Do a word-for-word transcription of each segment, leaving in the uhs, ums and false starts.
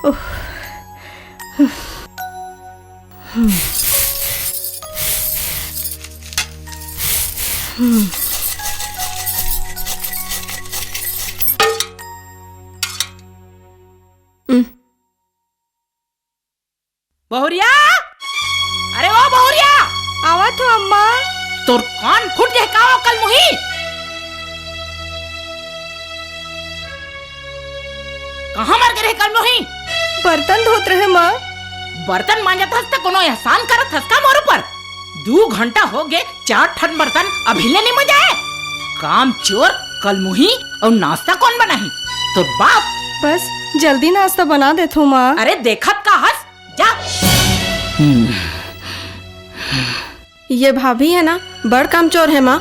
उफ। बहुरिया, अरे ओ बहुरिया। आवत हो अम्मा। तोर कान फूट जाए का ओ कलमुही? कहाँ मर गे रहे कलमुही? बर्तन धोत रहे माँ। बर्तन मांजत हस त कोनो एहसान करत हस का मोर ऊपर? दू घंटा हो गे, चार ठन बर्तन अभी ले नहीं मजाए। काम चोर, कलमुही, और नाश्ता कौन बनाही? तोर बाप। बस जल्दी नाश्ता बना देथो माँ। अरे देखत का हस, जा। ये भाभी है ना, बड़ कामचोर है माँ।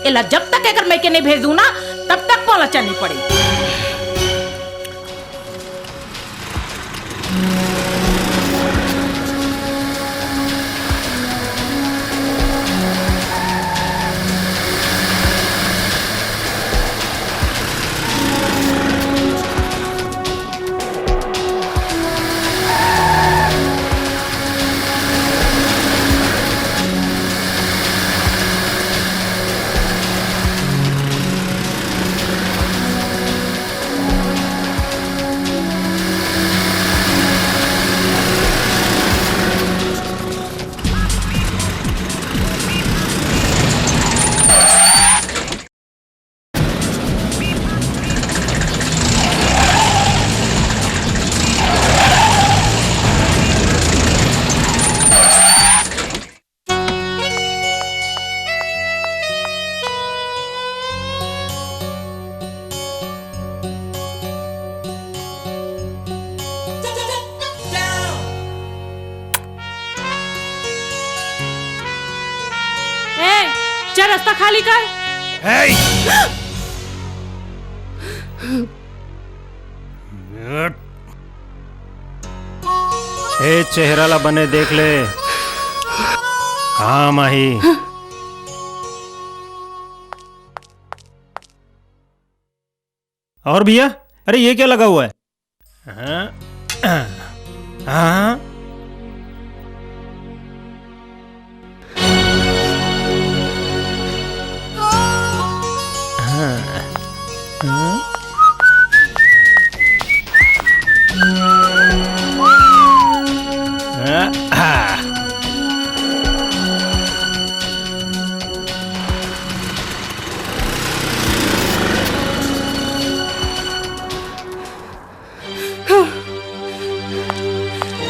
एला जब तक एकर मइके नहीं भेज दूं ना, तब तक मोला चलनी पड़ी। ए, चल रास्ता खाली कर। ए चेहरा ला बने देख ले, काम आही। और भैया, अरे ये क्या लगा हुआ है? हाँ? हाँ? हाँ? हाँ? हाँ?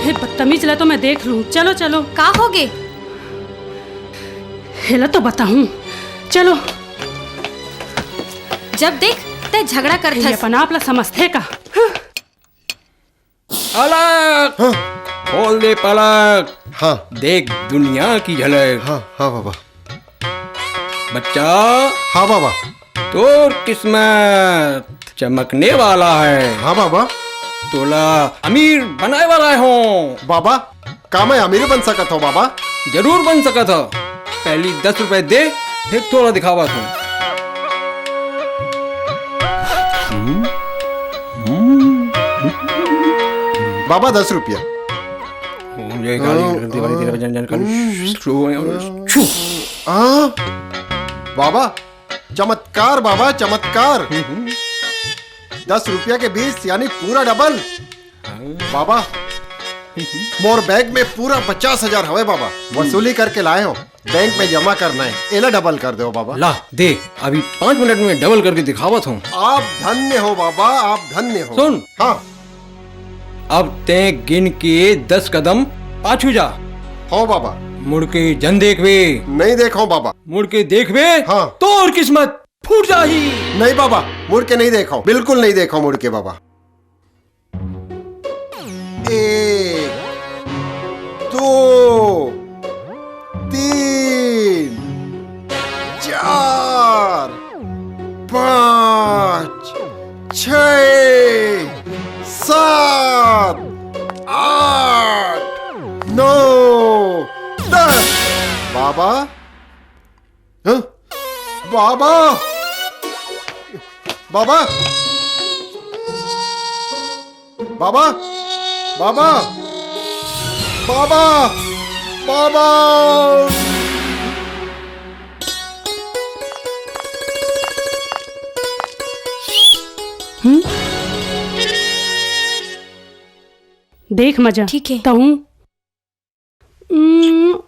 हे बदतमीज ला तो मैं देख लूं। चलो, चलो। का होगे? हेला तो बताऊं। चलो। जब देख, तै झगड़ा करत ये हस। अपन आप ला समझथे का? अलग। हाँ। खोल दे पलक। हाँ। देख दुनिया की झलक। हाँ, हाँ बाबा। बच्चा। हाँ बाबा। तोर किस्मत चमकने वाला है। हाँ बाबा। तोला अमीर बनाए वाला हो। बाबा, का मैं अमीर बन सकत हो बाबा? जरूर बन सकत हो। पहली दस रुपए दे, फिर तोला दिखावत हो। हम्म, हम्म। बाबा, दस रुपया। ओम जय काली, हम्म। जगंती वाली, तेरा भजन जन काली। हम्म। छू, छू। हाँ? बाबा, चमत्कार बाबा, चमत्कार। हम्म। दस रुपया के बीस यानी पूरा डबल। हाँ। बाबा, मोर बैंक में पूरा पचास हजार हवे बाबा, हम्म। वसूली करके लाए हो, बैंक में जमा करना है, एला डबल कर दो बाबा। ला दे, अभी पाँच मिनट में डबल करके दिखावत हूँ। आप धन्य हो बाबा, आप धन्य हो। सुन। हाँ। अब तैं गिन के दस कदम पाछू जा। हो बाबा। मुड़ के जन देखबे। नहीं देखो बाबा। मुड़ के देखबे, हाँ। तोर किस्मत फूट जाही। नहीं बाबा, मुड़ के नहीं देखो, बिल्कुल नहीं देखो मुड़ के बाबा। एक, दो, तीन, चार, पाँच, छः, सात, आठ, नौ, दस। बाबा, हाँ? बाबा, बाबा। बाबा, बाबा, बाबा, बाबा। हम्म? देख मजा, ठीक है। तहूँ। हम्म,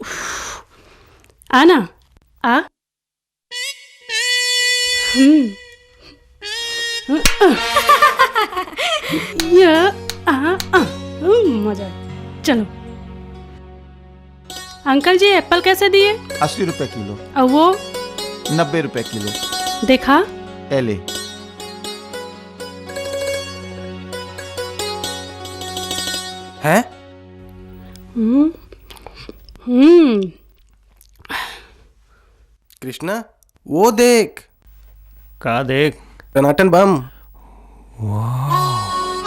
आ ना, आ। हम्म। या, आ, आ। हम्म, मजा। चलो। अंकल जी, एप्पल कैसे दिए? अस्सी रुपए किलो। और वो? नब्बे रुपए किलो। देखा? ए ले। हैं? हम्म। हम्म। कृष्णा, वो देख। का देख? टनाटन बम।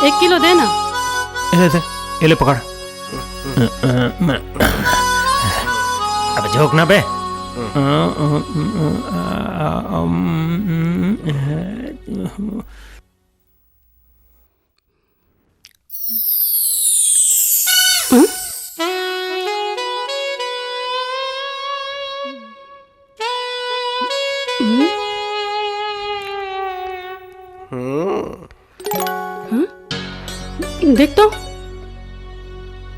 एक किलो दे ना। ए ले, दे। ए ले, पकड़। अब झोंक ना बे। देख तो,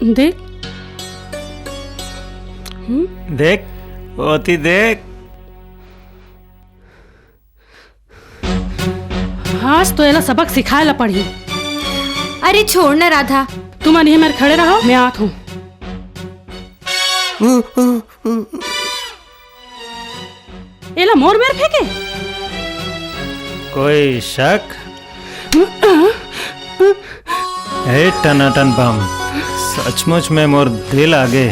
देख। हम्म? देख, ओती देख। आज तो एला सबक सिखाए ला पड़ही। अरे छोड़ ना राधा। तुमन इही मेर खड़े रहो, मैं आत हूँ। एला मोर मेर फेंके? कोई शक? हे टनाटन बम, सचमुच में मोर दिल आगे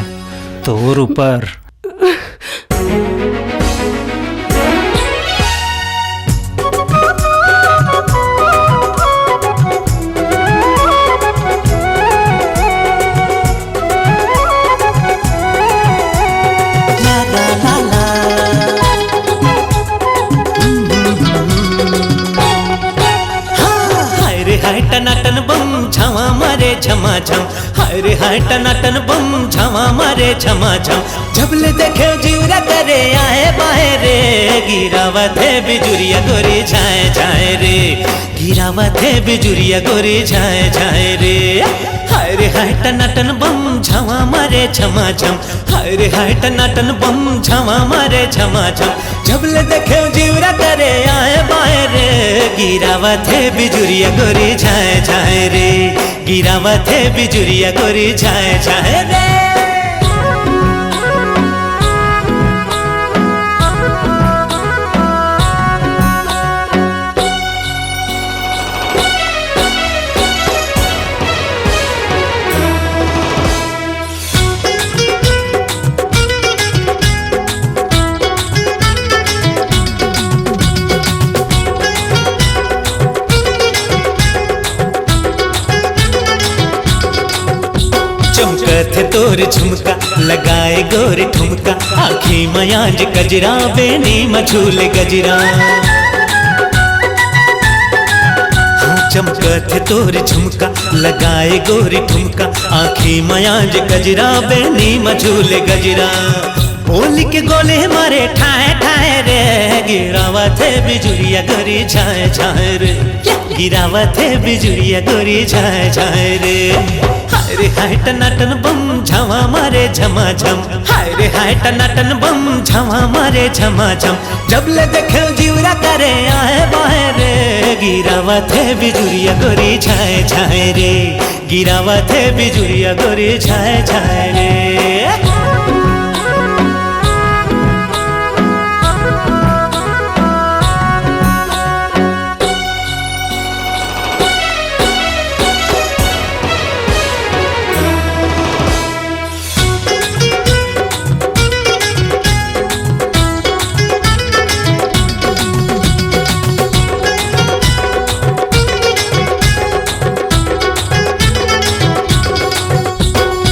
तोर ऊपर। हाय रे हाय टनाटन बम, झमा मारे झमाझम। हाय रे हाय टनाटन बम, झमा मारे झमाझम। जब ले देखे जिउरा करे आहे बाहे रे। गिरावत हे बिजुरिया गोरी झाय झाय रे। गिरावत हे बिजुरिया गोरी झाय झाय रे। हाय रे हाय टनाटन बम, झमा मारे झमाझम। हाय रे हाय टनाटन बम, झमा मारे झमाझम। जब ले देखे जिउरा करे आहे बाहे रे। गिरावत हे बिजुरिया गोरी झाय झाय रे। गिरावत हे बिजुरिया गोरी झाय झाय रे। चमकत हे तोर झुमका, लगाए गोर ठुमका, आँखी म आज गजरा, बेनी म झूले गजरा। हाँ, चमकत हे तोर झुमका, लगाए गोर ठुमका, आँखी म आज गजरा, बेनी म झूले गजरा। बोल के गोले मारे ठाए ठाए रे, गिरावत हे बिजुरिया गोरी झाए झाए रे। गिरावत हे बिजुरिया गोरी झाए झाए रे। हाय रे हाय टनाटन बम, झमा मारे झमाझम। हाय रे हाय टनाटन बम, झमा मारे झमाझम। जब ले देखे जिउरा करे आहे बाहे रे। गिरावत हे बिजुरिया गोरी झाए झाए रे। गिरावत हे बिजुरिया गोरी झाए झाए रे।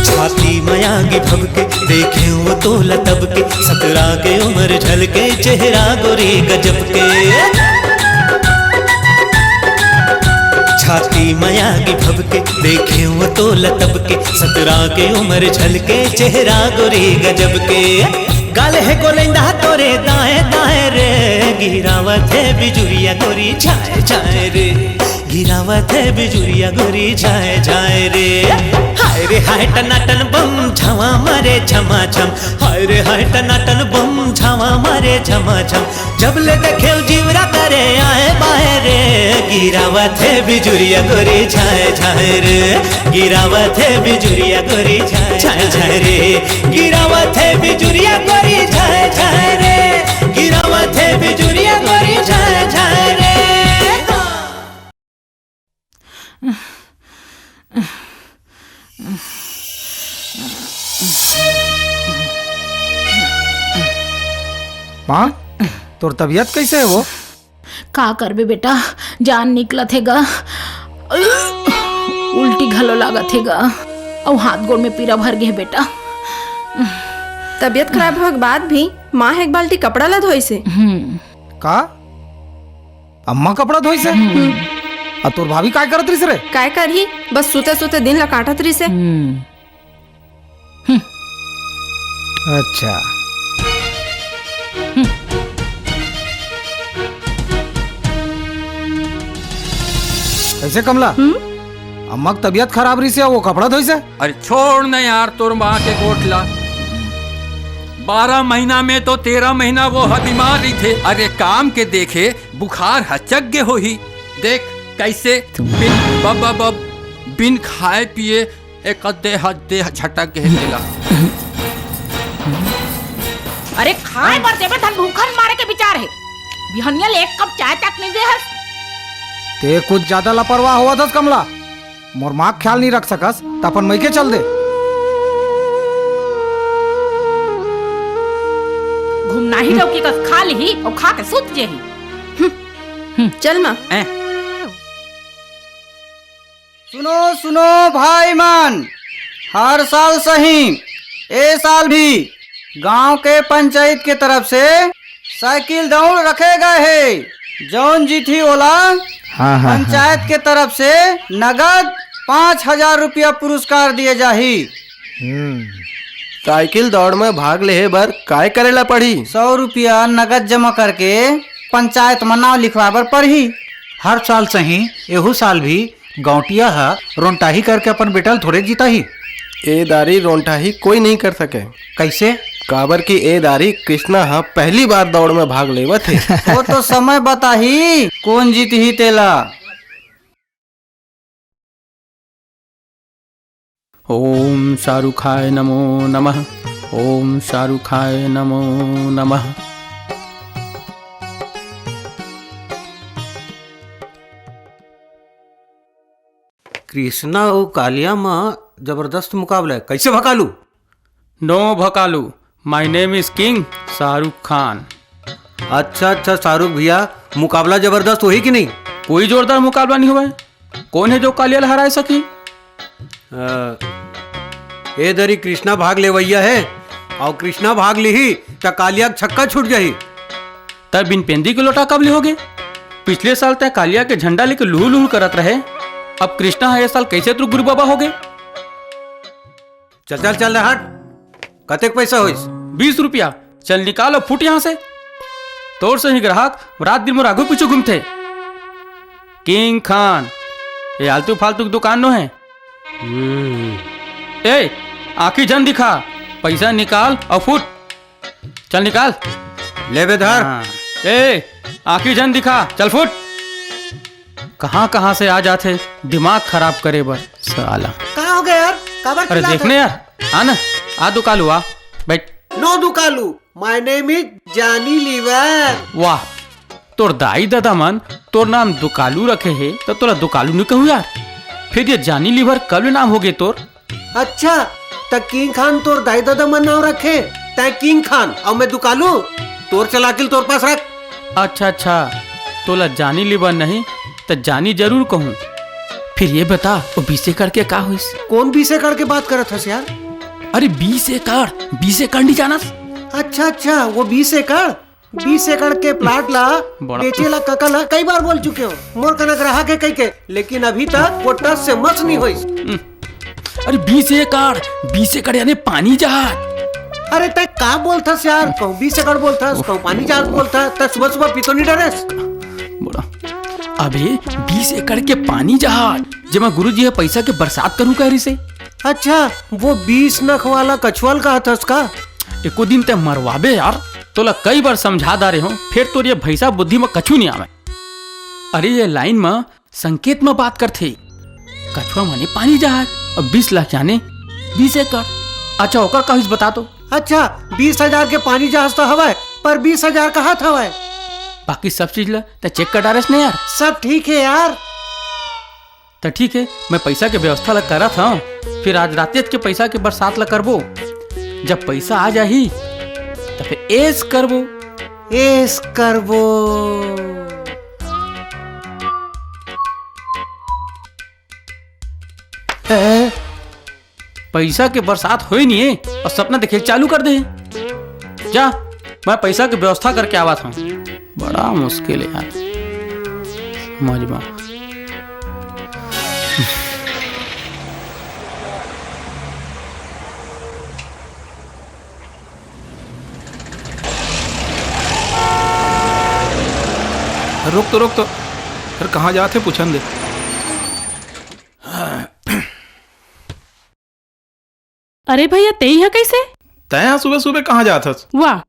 छाती म आगी भभके, देखे वो तोला तब के, सतरा के उम्र झलके, चेहरा गोरी गजब के। छाती म आगी भबके, देखे वो तो लतब के, सतरा के उम्र झलके, चेहरा गोरी गजब के। गाल है गोलेंदा तोरे दाएं दाएं रे, गिरावत है बिजुरिया गोरी झाए झाए रे, गिरावत है बिजुरिया गोरी झाए झाए रे। हाय रे हाय टनाटन बम झावा मारे झमाझम, हाय रे हाय टनाटन बम झावा मारे झमाझम। जब ले देखे जिवरा करे आए बाए रे, गिरावत है बिजुरिया गोरी झाए झाए रे, गिरावत है बिजुरिया गोरी झाए झाए रे, गिरावत है बिजुरिया गोरी झाए झाए रे, गिरावत है बिजुरिया गोरी झाए झाए रे। माँ, तोर तबीयत कैसे है वो? का करबे बेटा, जान निकलत हे गा, उल्टी घलो लागत हे गा, अउ हाथ गोड़ में पीरा भर गे हे बेटा। तबीयत खराब होए के बाद भी माँ ह एक बाल्टी कपड़ा ला धोइस हे। हम्म। का? अम्मा कपड़ा धोइस हे? हम्म। आ तोर भाभी काय करत रहिस रे? काय करही, बस सुते सुते दिन ला काटत रहिस हे। हम्म। हम्म। अच्छा। हम्म। कैसे कमला? हम्म? अम्मा के तबीयत खराब रहिस हे, वो कपड़ा धोइस हे? अरे छोड़ न यार, तोर माँ के गोठ ला। बारह महीना में तो तेरह महीना वो ह बीमार रहिथे। अरे काम के देखे बुखार ह चघ गे होही। देख कैसे बिन ब, ब, ब, बिन खाए पिए एक देह देह झटक गे तेला। अरे खाए बर देबे धन भूखन मारे के विचार हे। बिहनिया ले एक कप चाय तक नहीं दे हस। ते कुछ ज्यादा लापरवाह होवत हस कमला। मोर माँ के ख्याल नहीं रख सकस, त अपन मइके चल दे। घूमना ही डौकी कस खा लिही अउ खा के सुत जेही। चल माँ। हैं? सुनो, सुनो भाई मन, हर साल सही ए साल भी गांव के पंचायत के तरफ से साइकिल दौड़ रखे गए हे। जौन जीतही ओला हाँ, हाँ, हाँ। पंचायत के तरफ से नगद पाँच हजार रुपया पुरस्कार दिए जाही। हम्म। साइकिल दौड़ में भाग लेहे बर काय करे ला पड़ही? सौ रुपया नगद जमा करके पंचायत म नाव लिखवा बर पड़ही। हर साल सही एहू साल भी गौंटिया ह रोंटाही करके अपन बेटा ल थोड़े जिताही। ए दारी रोंटाही कोई नहीं कर सके। कैसे? काबर कि ए दारी कृष्णा ह पहली बार दौड़ में भाग लेवत हे। वो तो समय बताही कोन जीतही तेला। ओम शाहरुखाय नमो नमः। ओम शाहरुखाय नमो नमः। कृष्णा अउ कालिया म जबरदस्त मुकाबला हे। कैसे भकालू? No भकालू, my name is King Shahrukh Khan. अच्छा, अच्छा, शाहरुख भैया, मुकाबला जबरदस्त होही कि नहीं? कोई जोरदार मुकाबला नहीं होवय। कोन हे जो कालिया ल हराय सकही? अ, ए दरी कृष्णा भाग लेवइया हे, अउ कृष्णा भाग लिही, त कालिया के छक्का छूट जाही। तब बिन पेंदी के लोटा कब ले होगे? पिछले साल तैं कालिया के झंडा लेके लुहु लुहु करत रहे, अब कृष्णा ह ए साल कैसे तोर गुरु बाबा होगे? चल, चल, चल रे, हट। कतेक पैसा होइस? बीस रुपया। चल निकाल अउ फुट यहाँ से। तोर सही ग्राहक रात दिन मोर आगू पीछू घूमथे। किंग खान, ये आलतू फालतू के दुकान नो हे। हम्म। ए, आँखी झन दिखा, पैसा निकाल अउ फुट। चल निकाल। ले बे धर। हाँ। ए, आँखी झन दिखा, चल फुट। कहाँ कहाँ से आ जाथे दिमाग खराब करे बर साला। का हो गया यार? काबर अरे चिल्लात देख ने हो? यार, आ ना, आ दुकालू आ, बैठ। No Dukalu, my name is Johnny Lever। वाह, तोर दाई ददा मन तोर नाम दुकालू रखे हे, त तोला दुकालू नहीं कहूँ यार। फिर ये जॉनी लीवर कब ले नाम होगे तोर? अच्छा, त किंग खान तोर दाई ददा मन नाम रखे, तैं किंग खान अउ मैं दुकालू? तोर चलाकिल तोर पास रख। अच्छा, अच्छा, तोला जॉनी लीवर नहीं, त जॉनी जरूर कहूँ। फिर ये बता, वो बीस एकड़ के का होइस? कौन बीस एकड़ के बात करत हस यार? अरे बीस एकड़, बीस एकड़ नहीं जानस? अच्छा, अच्छा, वो बीस एकड़? बीस एकड़ के प्लाट ला बड़ा बेचे ला कका ला कई बार बोल चुके हो, मोर कना ग्राहक है कहिके, लेकिन अभी तक वो टस से मस नहीं होइस। अरे बीस एकड़, बीस एकड़ यानी पानी जहाज। अरे तय का बोलथस यार, कहूँ बीस एकड़ बोलथस, कहूँ पानी जहाज बोलथस, तय सुबह सुबह पीतो नहीं डरेस। बड़ा, अबे बीस एकड़ के पानी जहाज, जेमा गुरुजी ह पैसा के बरसात करू कह रिसे। अच्छा, वो बीस नख वाला कछुआ ल कहथस का? एको दिन ते मरवाबे यार, तोला कई बार समझा डारे हो, फेर तोर ये भैंसा बुद्धि म कछु नहीं आवे। अरे ये लाइन म संकेत म बात करथे, कछुआ माने पानी जहाज, अब बीस लाख याने बीस एकड़। अच्छा ओकर का होइस बता तो। अच्छा, बीस हजार के पानी जहाज तो हवय, पर बीस हजार कहत हवय। बाकी सब चीज ला ते चेक कर डारेस ने यार। सब ठीक है यार। त ठीक है, मैं पैसा के व्यवस्था ला करत हव, फिर आज रातेच के पैसा के बरसात ला करबो। जब पैसा आ जाही, त फिर ऐश करबो। ऐश करबो। हैं? पैसा के बरसात होए नहीं है और सपना देखे चालू कर दे। जा, मैं पैसा के व्यवस्था करके आवत हूँ। बड़ा मुश्किल है यार, समझ में। रुक तो, रुक तो, फिर कहाँ जात हे, पूछन दे। अरे भैया, तेई ह कइसे? तैं ह सुबह सुबह कहाँ जात हस? वाह,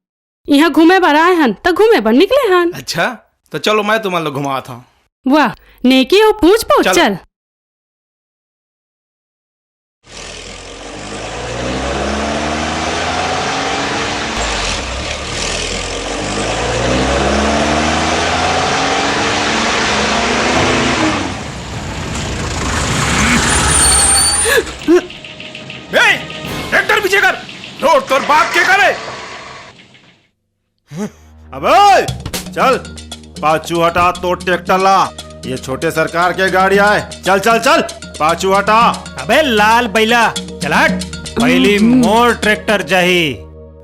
इहाँ घूमे बर आए हन, त घूमे बर निकले हन। अच्छा, त चलो, मैं तुमन ल घुमात हव। वाह, नेकी अउ पूछ पूछ, चलो। चल। ए, ट्रैक्टर पीछे कर। रोड तोर बाप के करे। अबे, चल, पाछू हटा तोर ट्रैक्टर ला। ये छोटे सरकार के गाड़ी आय। चल, चल, चल, पाछू हटा। अबे लाल बैला, चल हट। पहली मोर ट्रैक्टर चाही।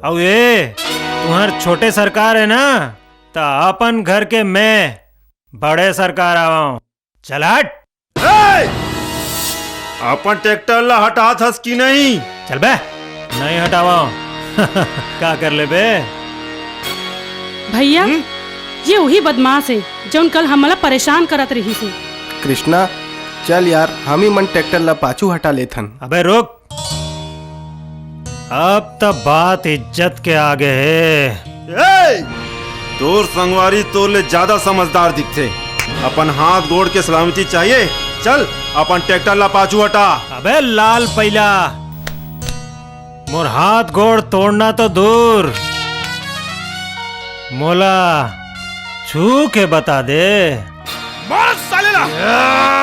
अउ ये, तुम्हार छोटे सरकार है ना, त अपन घर के मैं बड़े सरकार आवा हूँ। चल हट। ए! अपन ट्रैक्टर ला हटात हस कि नहीं? चल बे, नहीं हटावा। का कर लेबे? भैया, हम्म? ये वही बदमाश है, जौन कल हमला परेशान करत रहिस हे। कृष्णा, चल यार, हम ही मन ट्रैक्टर ला पाछू हटा लेथन। अबे रुक, अब त बात इज्जत के आगे हे। ए! तोर संगवारी तोर ले ज्यादा समझदार दिखथे। अपन हाथ गोड़ के सलामती चाहिए। चल, अपन ट्रैक्टर ला पाछू हटा। अबे लाल पैला, मोर हाथ गोड़ तोड़ना तो दूर, मोला छू के बता दे। मार साले ला। हाँ?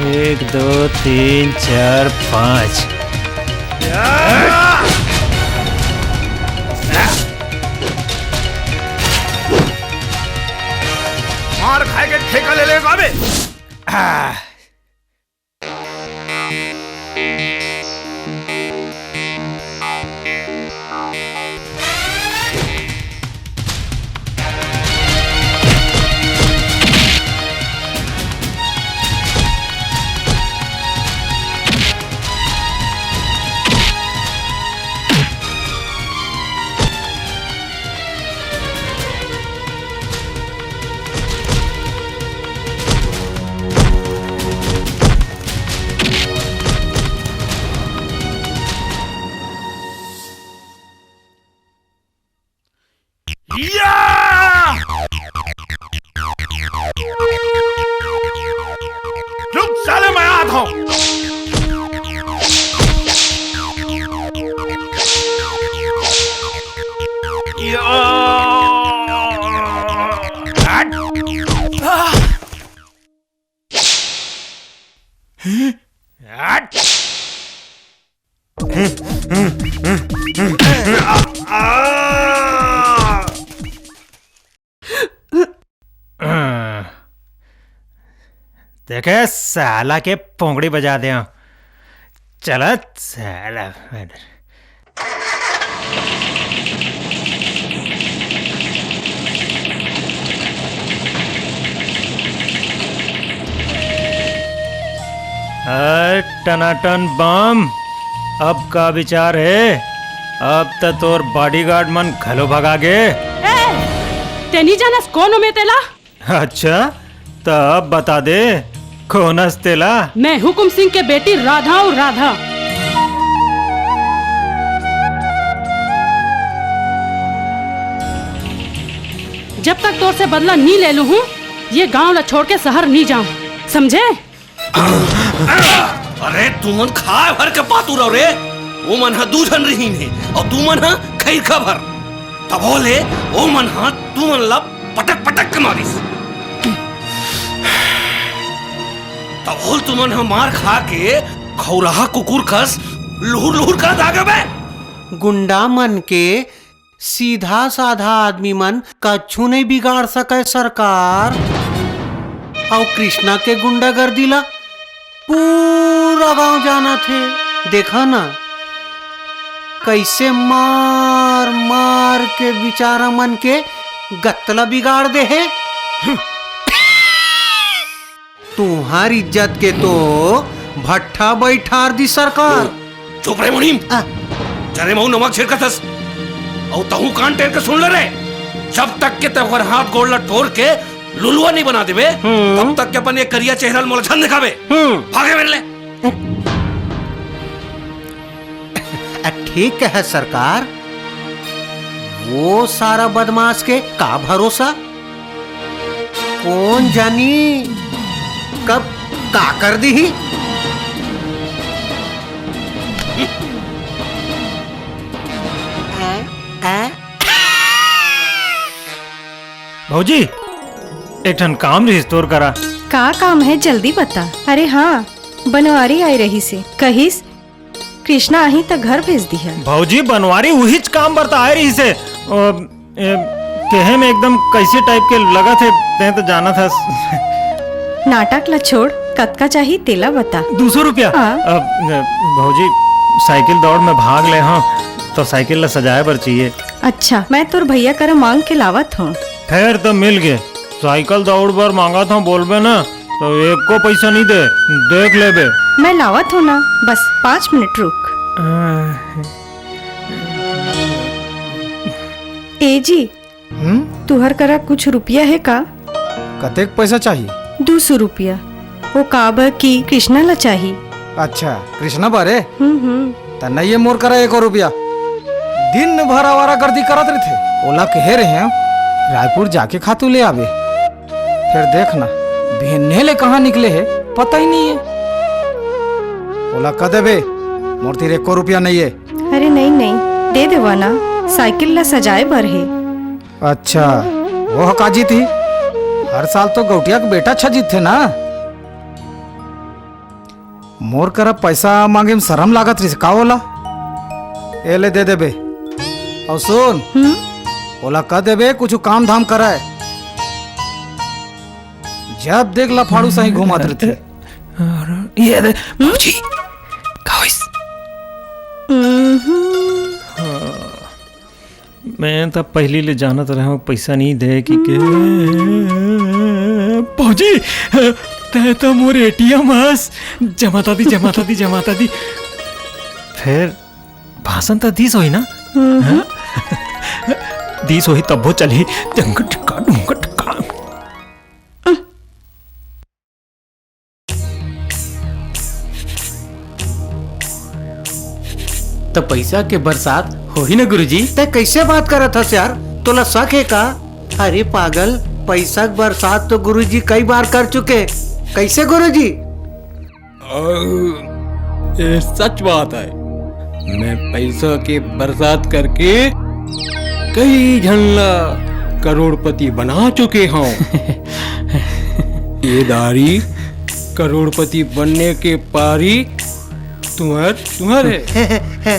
एक, दो, तीन, चार, पाँच। मार खाए के ठेका ले लेगा बे। या! रुक साले, मैं आता हूँ। या! हट! हट! देखे साला के पोंगड़ी बजा दे। चलत साला। अरे टनाटन बम, अब का विचार हे? अब त तोर बॉडीगार्ड मन घलो भगा गे। ए, ते नी जानस कोन ओ में तेला? अच्छा, त अब बता दे, कोन अस तेला? मैं हुकुम सिंह के बेटी राधा हूँ, राधा। जब तक तोर से बदला नी ले लूँ हूँ, ये गांव ला छोड़ के शहर नी जाऊँ, समझे? अरे तुमन खाए भर के पातू रहो रे, ओमन ह दू झन रहीन हे अउ तुमन ह खैरखा भर। तभो ले ओमन ह तुमन ला पटक पटक के मारिस। तभो ले तुमन ह मार खा के खौराहा कुकुर कस लुहुर लुहुर करत आ गे बे। गुंडा मन के सीधा साधा आदमी मन कछु नहीं बिगाड़ सकय सरकार। अउ कृष्णा के गुंडागर्दी ला पूरा गांव जानत हे। देखा ना, कैसे मार मार के बिचारा मन के गत्तला बिगाड़ दे हे। तुहार इज्जत के तो भट्ठा बैठार दी सरकार। चुप रे मुनीम। आ। जरे महू नमक छिड़कत हस। अउ तहू कान टेर के सुन ले रे। जब तक के ते ओकर हाथ गोड़ ला टोर के लुलुआ नहीं बना देबे, हम्म। तब तक के अपन ये करिया चेहरा ल मोला झन दिखाबे। हम्म। भागे मेरे ले। आ, ठीक है सरकार, वो सारा बदमाश के का भरोसा? कोन जानी कब का कर दीही। आ, आ। भौजी, एक ठन काम रहिस तोर करा। का काम है, जल्दी बता। अरे हाँ, बनवारी आए रहिस हे, कहिस कृष्णा आही त घर भेज दिहा। भौजी, बनवारी उहीच काम बर त आए रहिस हे। ओ, ए, केहे में एकदम कैसे टाइप के लगत हे, तैं तो जानत हस। नाटक ला छोड़, कतका चाही तेला बता। दू सौ रुपया? हाँ। अ, ए, भौजी, साइकिल दौड़ में भाग ले हंव, त साइकिल ला सजाए बर चाहिए। अच्छा, मैं तोर भैया करा मांग के लावत हंव। फेर त मिल गे, साइकिल दौड़ बर मांगत हंव बोलबे ना, त एको पैसा नहीं दे, देख लेबे। मैं लावत हंव ना, बस पाँच मिनट रुक। ए जी, हम्म? तुहर करा कुछ रुपया हे का? कतेक पैसा चाही? दू सौ रुपया। वो काबर कि कृष्णा ला चाही। अच्छा, कृष्णा बारे? हम्म, हम्म। त नइये मोर करा एको रुपया। दिन भर आवारागर्दी करत रहिथे। ओला कहे रहेंव, रायपुर जाके खातू ले आबे। फेर देख ना, बिहन्ने ले कहाँ निकले हे, पता ही नहीं हे। ओला कह देबे, मोर तीर एको रुपया नहीं हे। अरे नहीं, नहीं, दे देवा ना, साइकिल ला सजाए बर हे। अच्छा, वो ह का जीतही? हर साल तो गौटिया के बेटा अच्छा जीतथे ना। मोर करा पैसा मांगे में शरम लागत रहिस का ओला? ए ले दे देबे। अउ सुन, हम्म? ओला कह देबे कुछ काम धाम करय। जब देख लफाड़ू सही घूमत रहिथे। ये दे, भौजी, का होइस? हम्म। हाँ। मैं त पहिली ले जानत रहेंव, पैसा नहीं दे कि के। भौजी, तैं तो मोर एटीएम हस। जमाता दी, जमाता दी, जमाता दी। फेर भाषण त दीस होही ना? हम्म। हाँ? दीस होही तब्बो चलही। डंग टिक्का, डुंग टिक्का। त पैसा के बरसात होही न गुरुजी? तैं कैसे बात करत हस यार? तोला शक हे का? अरे पागल, पैसा के बरसात तो गुरुजी कई बार कर चुके। कैसे गुरुजी? अ, ये सच बात है, मैं पैसा के बरसात करके कई झन ला करोड़पति बना चुके हंव। ये दारी करोड़पति बनने के पारी तुहर, तुहर है।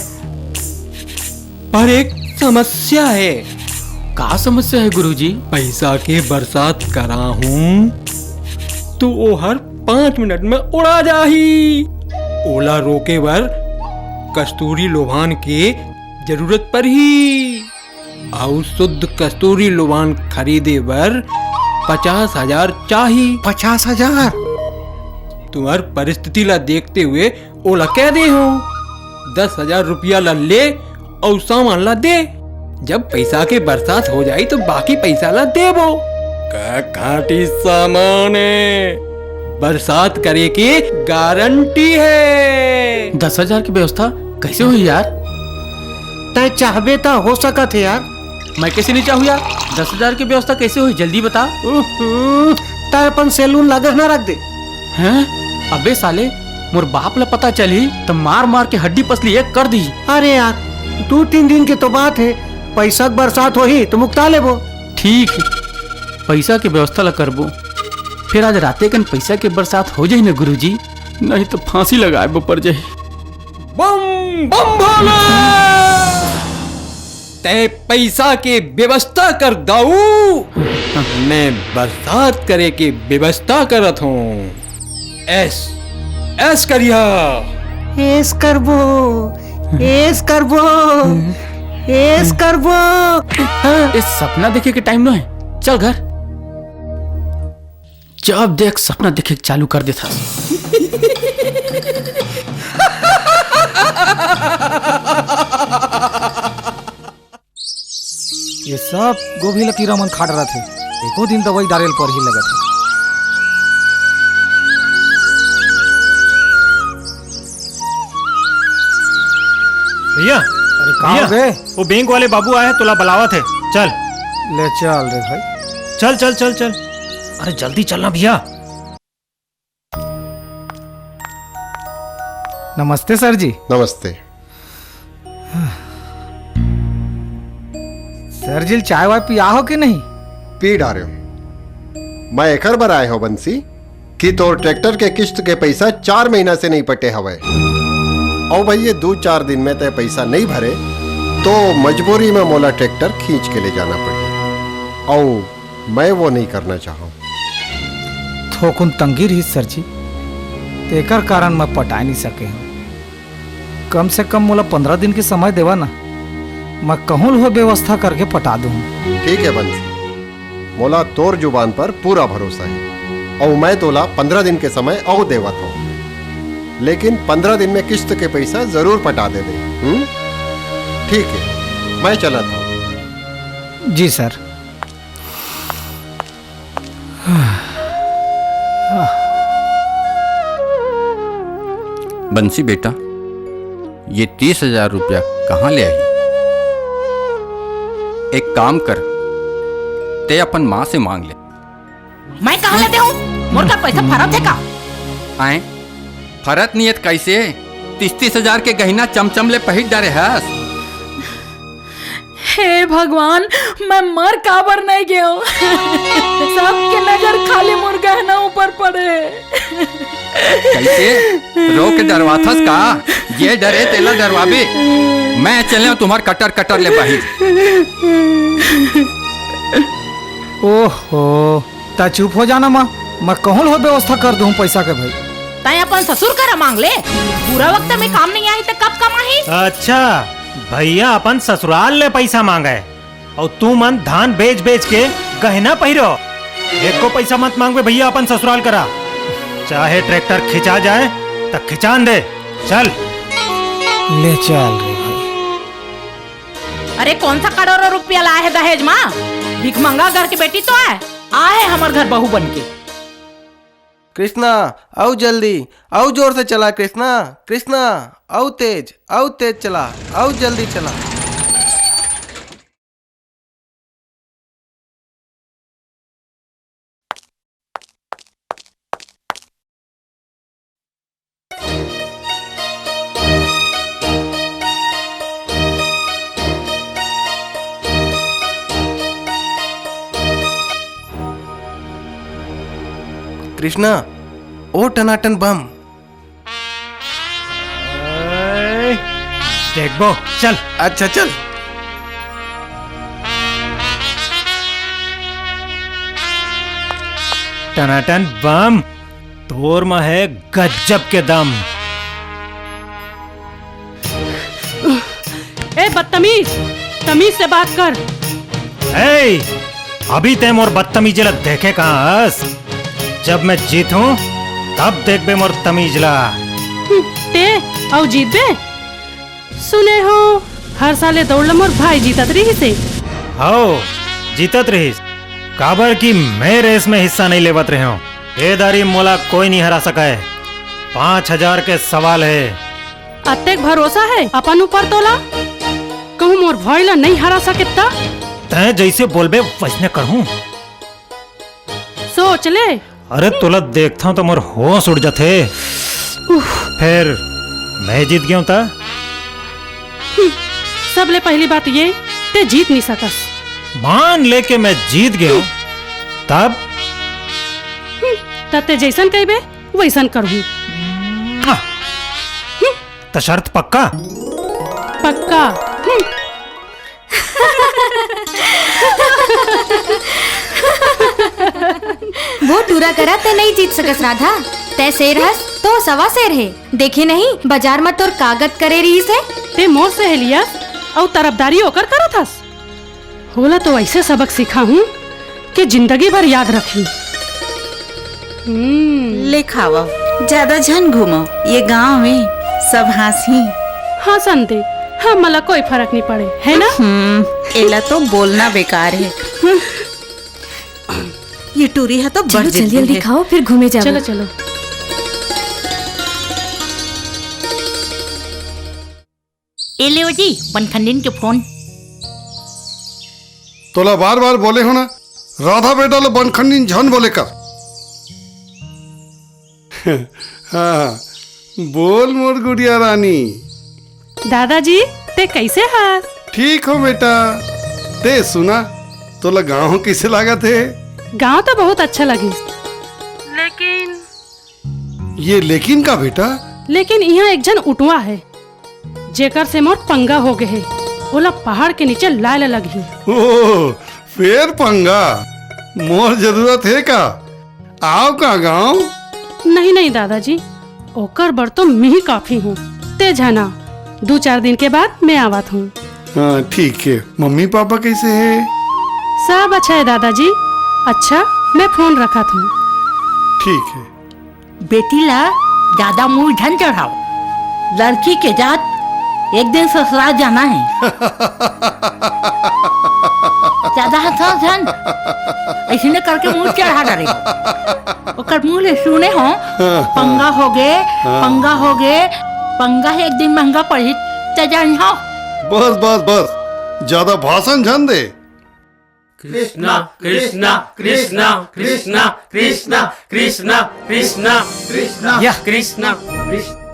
पर एक समस्या है। का समस्या है गुरुजी? पैसा के बरसात करा हूँ तो ओहर पाँच मिनट में उड़ा जाही। ओला रोके बर कस्तूरी लोबान के जरूरत परही। अउ शुद्ध कस्तूरी लोबान खरीदे बर पचास हजार चाही। पचास हजार? तुम्हर परिस्थिति ला देखते हुए ओला कह दे हो, दस हजार रुपया ला ले अउ सामान ला दे। जब पैसा के बरसात हो जाई तो बाकी पैसा ला देबो। का खांटी सामान है, बरसात करे के गारंटी है। दस हजार के व्यवस्था कैसे होही यार? तैं चाहबे त हो सकत हे यार। मैं कैसे नहीं चाहूँ यार? दस हजार की व्यवस्था कैसे होही, जल्दी बता। उहुं, तैं अपन सैलून ला गहना रख दे। हैं? अबे साले, मोर बाप ला पता चलही त मार मार के हड्डी पसली एक कर दीही। अरे यार, दू तीन दिन के तो बात हे, पैसा के बरसात होही तो मुक्ता लेबो। ठीक हे, पैसा के व्यवस्था ला करबो। फिर आज राते कन पैसा के बरसात हो जाही न गुरुजी, नहीं तो फांसी लगाए बर पड़ जाही। बम बम भोले। तैं पैसा के व्यवस्था कर दाऊ, मैं बरसात करे के व्यवस्था करत हूँ। ऐश, ऐश करिहा। ऐश करबो, ऐश करबो, ऐश करबो। ए सपना देखे के टाइम नोहे, चल घर। जब देख सपना देखे के चालू कर देथस। ये सब गोभी ल कीरा मन खा डरत हे। एको दिन दवाई डारे ल परही लगत हे। भैया, अरे का भैया, हो गे? वो बैंक वाले बाबू आए हे, तोला बलावत हे, चल। ले चल रे भाई। चल, चल, चल, चल। अरे जल्दी चलना भैया। नमस्ते सर जी। नमस्ते। सर जी, चाय वाय पिया हो कि नहीं? पी डारे हो। मैं एकर बर आए हो बंसी कि तोर ट्रैक्टर के किस्त के पैसा चार महीना से नहीं पटे हवय। अउ भाई, ये दू चार दिन में तय पैसा नहीं भरे तो मजबूरी में मोला ट्रैक्टर खींच के ले जाना पड़ही। अउ मैं वो नहीं करना चाहूँ। थोकुन तंगी रहिस सर जी, तेकर कारण मैं पटाए नहीं सके हूँ। कम से कम मोला पंद्रह दिन के समय देवा ना, मैं कहूँ ल हो व्यवस्था करके पटा दूँ। ठीक है बंसी, मोला तोर जुबान पर पूरा भरोसा है, अउ मैं तोला पंद्रह दिन के समय अउ देवत हूँ, लेकिन पंद्रह दिन में किस्त के पैसा जरूर पटा देबे। हम्म, ठीक है, मैं चलत हूँ। जी सर। बंसी बेटा, ये तीस हजार रुपया कहाँ ले आही? एक काम कर, ते अपन माँ से मांग ले। मैं कहाँ ले देहूँ? मोर का पैसा फरत हे का? आए, फरत नियत कैसे? तीस तीस हजार के गहिना चमचम ले पहिर डारे हस। हे भगवान, मैं मर काबर नहीं गयो? सबके नजर खाली मोर गहना ऊपर पड़े। कैसे? रो के डरवाथस का? ये डरे तेला डरवाबे। मैं चले तुम्हार कटर कटर ले बाहिर। ओहो, ता चुप हो जाना माँ, मैं कहूँ हो व्यवस्था कर दूँ पैसा के भाई। तैं अपन ससुर करा मांग ले, बुरा वक्त में काम नहीं आई तो कब काम आही? अच्छा, भैया अपन ससुराल ले पैसा मांगे, अउ तू मन धान बेच बेच के गहना पहिरो। एको पैसा मत मांगबे भैया अपन ससुराल करा, चाहे ट्रैक्टर खिंचा जाए त खिंचान दे। चल। ले चल रे भाई। अरे कौन सा करोड़ों रुपया लाए है दहेज मा? भिखमंगा घर के बेटी तो आए, आए हमर घर बहू बन के। कृष्णा, अउ जल्दी, अउ जोर से चला कृष्णा, कृष्णा, अउ तेज, अउ तेज चला, अउ जल्दी चला। कृष्णा, ओ टनाटन बम। ए, देखबो, चल। अच्छा, चल। टनाटन बम। तोर म हे गजब के दम। ए बदतमीज, तमीज से बात कर। ए, अभी ते मोर बदतमीजी ला देखे कहाँ हस? जब मैं जीतहूँ, तब देखबे मोर तमीज ला। हम्म, ते अउ जीतबे? सुने हो, हर साल ए दौड़ ल मोर भाई जीतत रिहिस हे। हव, जीतत रिहिस, काबर कि मैं रेस में हिस्सा नइ लेवत रेहेंव। ए दारी मोला कोई नइ हरा सकय। पाँच हजार के सवाल हे। अतेक भरोसा हे अपन ऊपर तोला? कहूँ मोर भाई ल नइ हरा सके त? तैं जइसे बोलबे वइसने करहूँ। सोच ले। अरे तोला देखथंव त मोर होश उड़ जाथे। उफ। फेर मैं जीत गेंव त? हम्म, सबले पहिली बात ये, ते जीत नइ सकस। मान ले के मैं जीत गेंव, तब? हम्म, त ते जइसन कहिबे, वइसन करहूँ। त शर्त पक्का? पक्का। हम्म। वो टूरा करा ते नइ जीत सकस राधा। ते शेर हस, तो सवा शेर हे। देखे नहीं, बाजार म तोर का गत करे रिहिस हे। ते मोर सहेली अस, अउ तरफदारी ओकर करत हस। ओला तो अइसे सबक सिखाहूँ के जिंदगी भर याद रखही। हम्म। ले खावा, ज्यादा झन घूमो, ये गांव में सब हाँसही। हाँ संदे, हमला कोई फरक नइ पड़े, हे ना? हम्म, एला तो बोलना बेकार हे। हम्म। ये टूरी ह तो बड़ चलो, जल्दी जिद्दी जल्दी हे। खाओ, फिर घूमे जाओ। चलो, चलो। ए लेव जी, बनखंडिन के फोन। तोला बार बार बोले हों ना, राधा बेटा ल बनखंडिन झन बोले कर। हाँ, बोल मोर गुड़िया रानी। दादाजी, ते कइसे हस? ठीक हों बेटा, ते सुना, तोला गांव कइसे लागत हे? गांव तो बहुत अच्छा लगिस, लेकिन ये लेकिन का बेटा? लेकिन इहाँ एक झन उटवा हे, जेकर से मोर पंगा हो गे हे। ओला पहाड़ के नीचे लाय ल लगही। ओ, फेर पंगा? मोर जरूरत हे का? आव का गांव? नहीं, नहीं दादाजी, ओकर बर तो मिही काफी हूँ। ते जाना, दू चार दिन के बाद मैं आवत हूँ। हाँ, ठीक हे। मम्मी पापा कइसे हे? सब अच्छा हे दादाजी। अच्छा, मैं फोन रखत हूँ। ठीक हे। बेटी ला जादा मूल झन चढ़ाव। लड़की के जात एक दिन ससुराल जाना हे। जादा हंसा झन, अइसने करके मूल चढ़ा डारे। ओकर मुंह ले सुने हों, पंगा होगे, पंगा होगे, पंगा हे, एक दिन महंगा पड़ही, त जानिहो। बस, बस, बस, जादा भाषण झन दे। कृष्णा, कृष्णा, कृष्णा, कृष्णा, कृष्णा, कृष्णा, कृष्णा, कृष्णा, या। कृष्णा, कृष्ण-,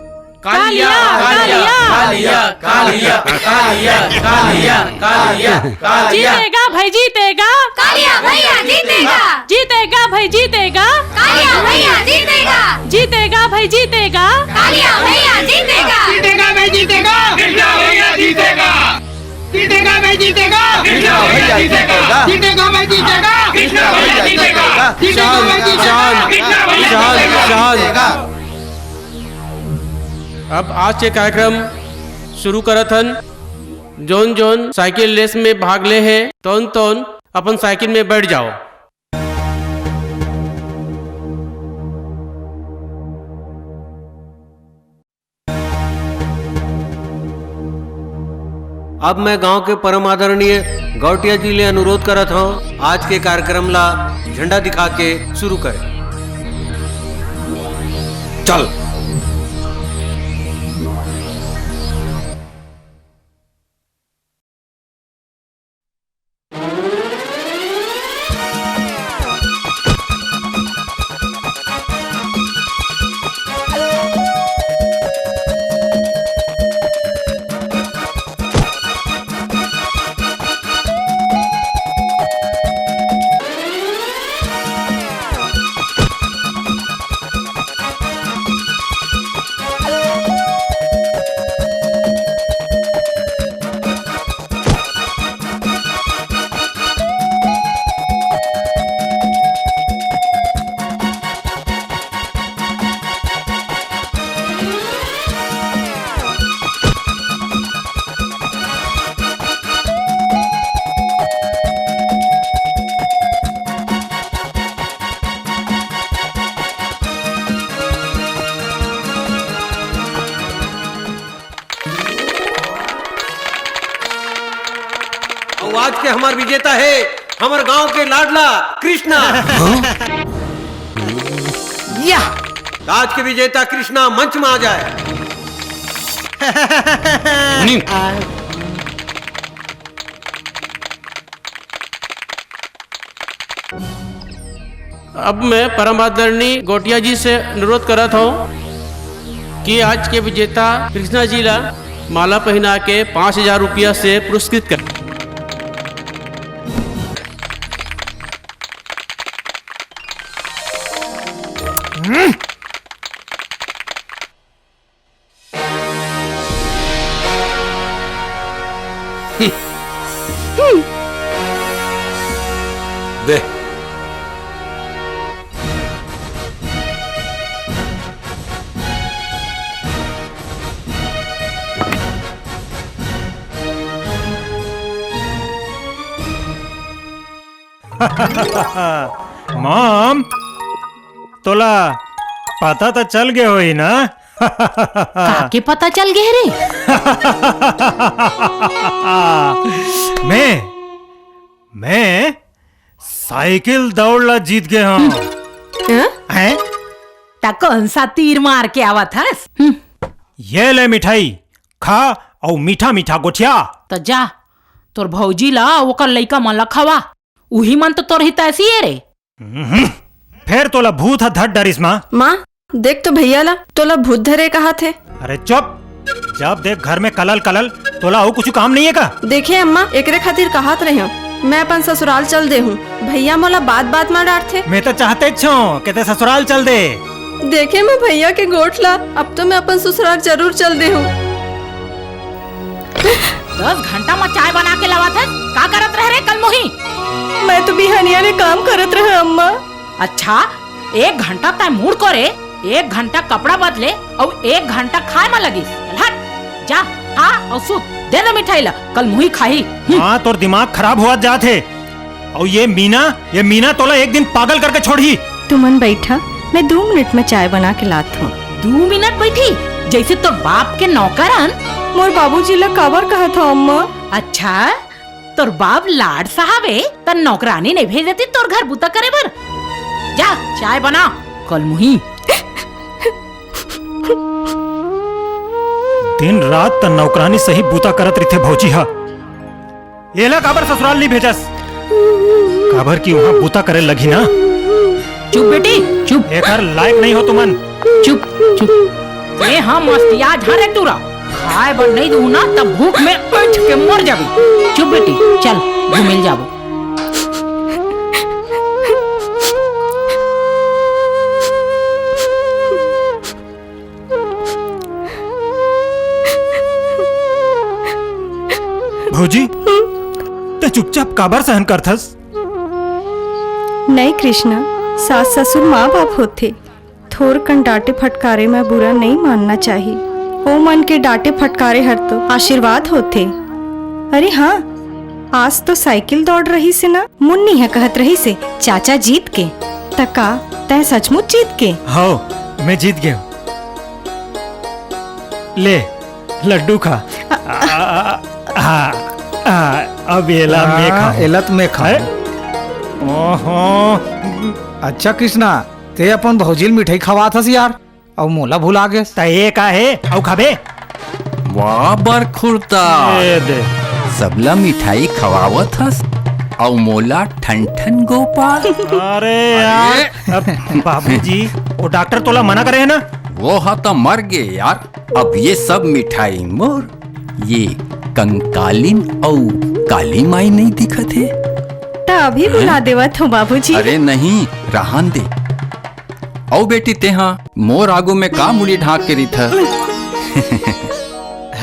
कालिया, कालिया, कालिया, कालिया, कालिया, कालिया, कालिया, कालिया। जीतेगा भाई, जीतेगा। कालिया भैया जीतेगा। जीतेगा भाई, जीतेगा। कालिया भैया जीतेगा। जीतेगा भाई, जीतेगा। कालिया भैया जीतेगा। जीतेगा भाई, जीतेगा। कृष्णा भैया जीतेगा। जीतेगा भाई, जीतेगा। कृष्णा भैया जीतेगा। जीतेगा भाई, जीतेगा। कृष्णा भैया जीतेगा। जीतेगा भाई, जीतेगा। शांत, शांत, शांत। अब आज के कार्यक्रम शुरू करत हन। जोन जोन साइकिल रेस में भाग ले हे, तोन तोन अपन साइकिल में बैठ जाओ। अब मैं गांव के परम आदरणीय गौटिया जी ले अनुरोध करत हंव, आज के कार्यक्रम ला झंडा दिखा के शुरू करें। चल। अउ आज के हमर विजेता हे हमर गांव के लाडला कृष्णा। या! आज के विजेता कृष्णा मंच में आ जाए। अब मैं परम आदरणीय गोटिया जी से अनुरोध करत हूँ कि आज के विजेता कृष्णा जी ला माला पहना के पाँच हजार रुपया से पुरस्कृत कर। दे। मॉम, तोला पता तो चल गए होही ना? काके पता चल गए रे? मैं, मैं साइकिल दौड़ ला जीत गए हूँ। हम्म? हैं? त कौन सा तीर मार के आवत हस? हम्म। ये ले मिठाई, खा अउ मीठा मीठा गोठिया। त जा, तोर भौजी ला ओकर लइका मन ला खवा, उही मन तो तोर हितैषी ए रे। हम्म, फेर तोला भूत ह धर डरिस माँ। माँ, देख तो भैया ला, तोला भूत धरे कहाथे। अरे चुप, जब देख घर में कलल कलल, तोला अउ कुछ काम नहीं है का? देखे अम्मा, एकरे खातिर कहात रहे हूँ, मैं अपन ससुराल चल दे हूँ। भैया मोला बात बात मा डांटथे। मैं तो चाहते छो के ते ससुराल चल दे। देखे मैं भैया के गोठ ला, अब तो मैं अपन ससुराल जरूर चल दे हूँ। दस घंटा मा चाय बना के लावत हस, का करत रहे रे कलमुही? मैं तो बिहनिया ले काम करत रहे अम्मा। अच्छा, एक घंटा तैं मुड़ को रे, एक घंटा कपड़ा बदले अउ एक घंटा खाए मा लगिस। चल हट, जा, खा अउ सुत। दे दे मिठाई ला, कलमुही खाही। हम्म। हाँ, तोर दिमाग खराब होवत जात हे। अउ ये मीना, ये मीना तोला एक दिन पागल करके छोड़ही। तुमन बैठा, मैं दू मिनट में चाय बना के लात हूँ। दू मिनट बैठी, जैसे तोर बाप के नौकरन। मोर बाबूजी ला काबर कहत हव अम्मा? अच्छा, तोर बाप लाड साहब ए, त नौकरानी नहीं भेज देती तोर घर बूता करे बर। जा, चाय बना, कलमुही। दिन रात त नौकरानी सही बूता करत रहिथे भौजी हा। एला काबर ससुराल नहीं भेजस? काबर कि वहाँ बूता करे लगही ना। चुप बेटी, चुप। एकर लायक नहीं हो तुमन। चुप, चुप। ए हाँ मस्तिया झारे टूरा। खाए बर नहीं दूँ ना तब भूख में बैठ के मर जाबे। चुप बेटी, चल घूमे ल जाबो। भौजी, ते चुपचाप काबर सहन करथस? नहीं कृष्णा, सास ससुर माँ बाप होथे। थोरकन डांटे फटकारे में बुरा नहीं मानना चाही। ओ मन के डांटे फटकारे हर तो आशीर्वाद होथे। अरे हाँ, आज तो साइकिल दौड़ रहिसे ना, मुन्नी ह कहत रहिसे, चाचा जीत के। त का तैं सचमुच जीत के? हव, मैं जीत गेंव। ले, लड्डू खा। आ, आ, आ, आ, अब एला मैं हाँ, खाहूँ। एला त मैं खाहूँ। अरे, ओहो। अच्छा कृष्णा, ते अपन भौजी ल मिठाई खवात हस यार, अउ मोला भुला गेस। त ए का हे, अउ खाबे? वाह बरखुरता। ए दे। सबला मिठाई खवावत हस, अउ मोला ठन ठन गोपाल। अरे यार, अरे। अब बाबूजी, वो डॉक्टर तोला मना करे हे ना? वो हा त मर गे यार, अब ये सब मिठाई मोर। ये कंकालिन अउ काली माई नहीं दिखत हे? त अभी हैं? बुला देवत हूँ बाबूजी। अरे नहीं, रहन दे। अउ बेटी, तेहा मोर आगू में का मुड़ी ढांक के रिथस?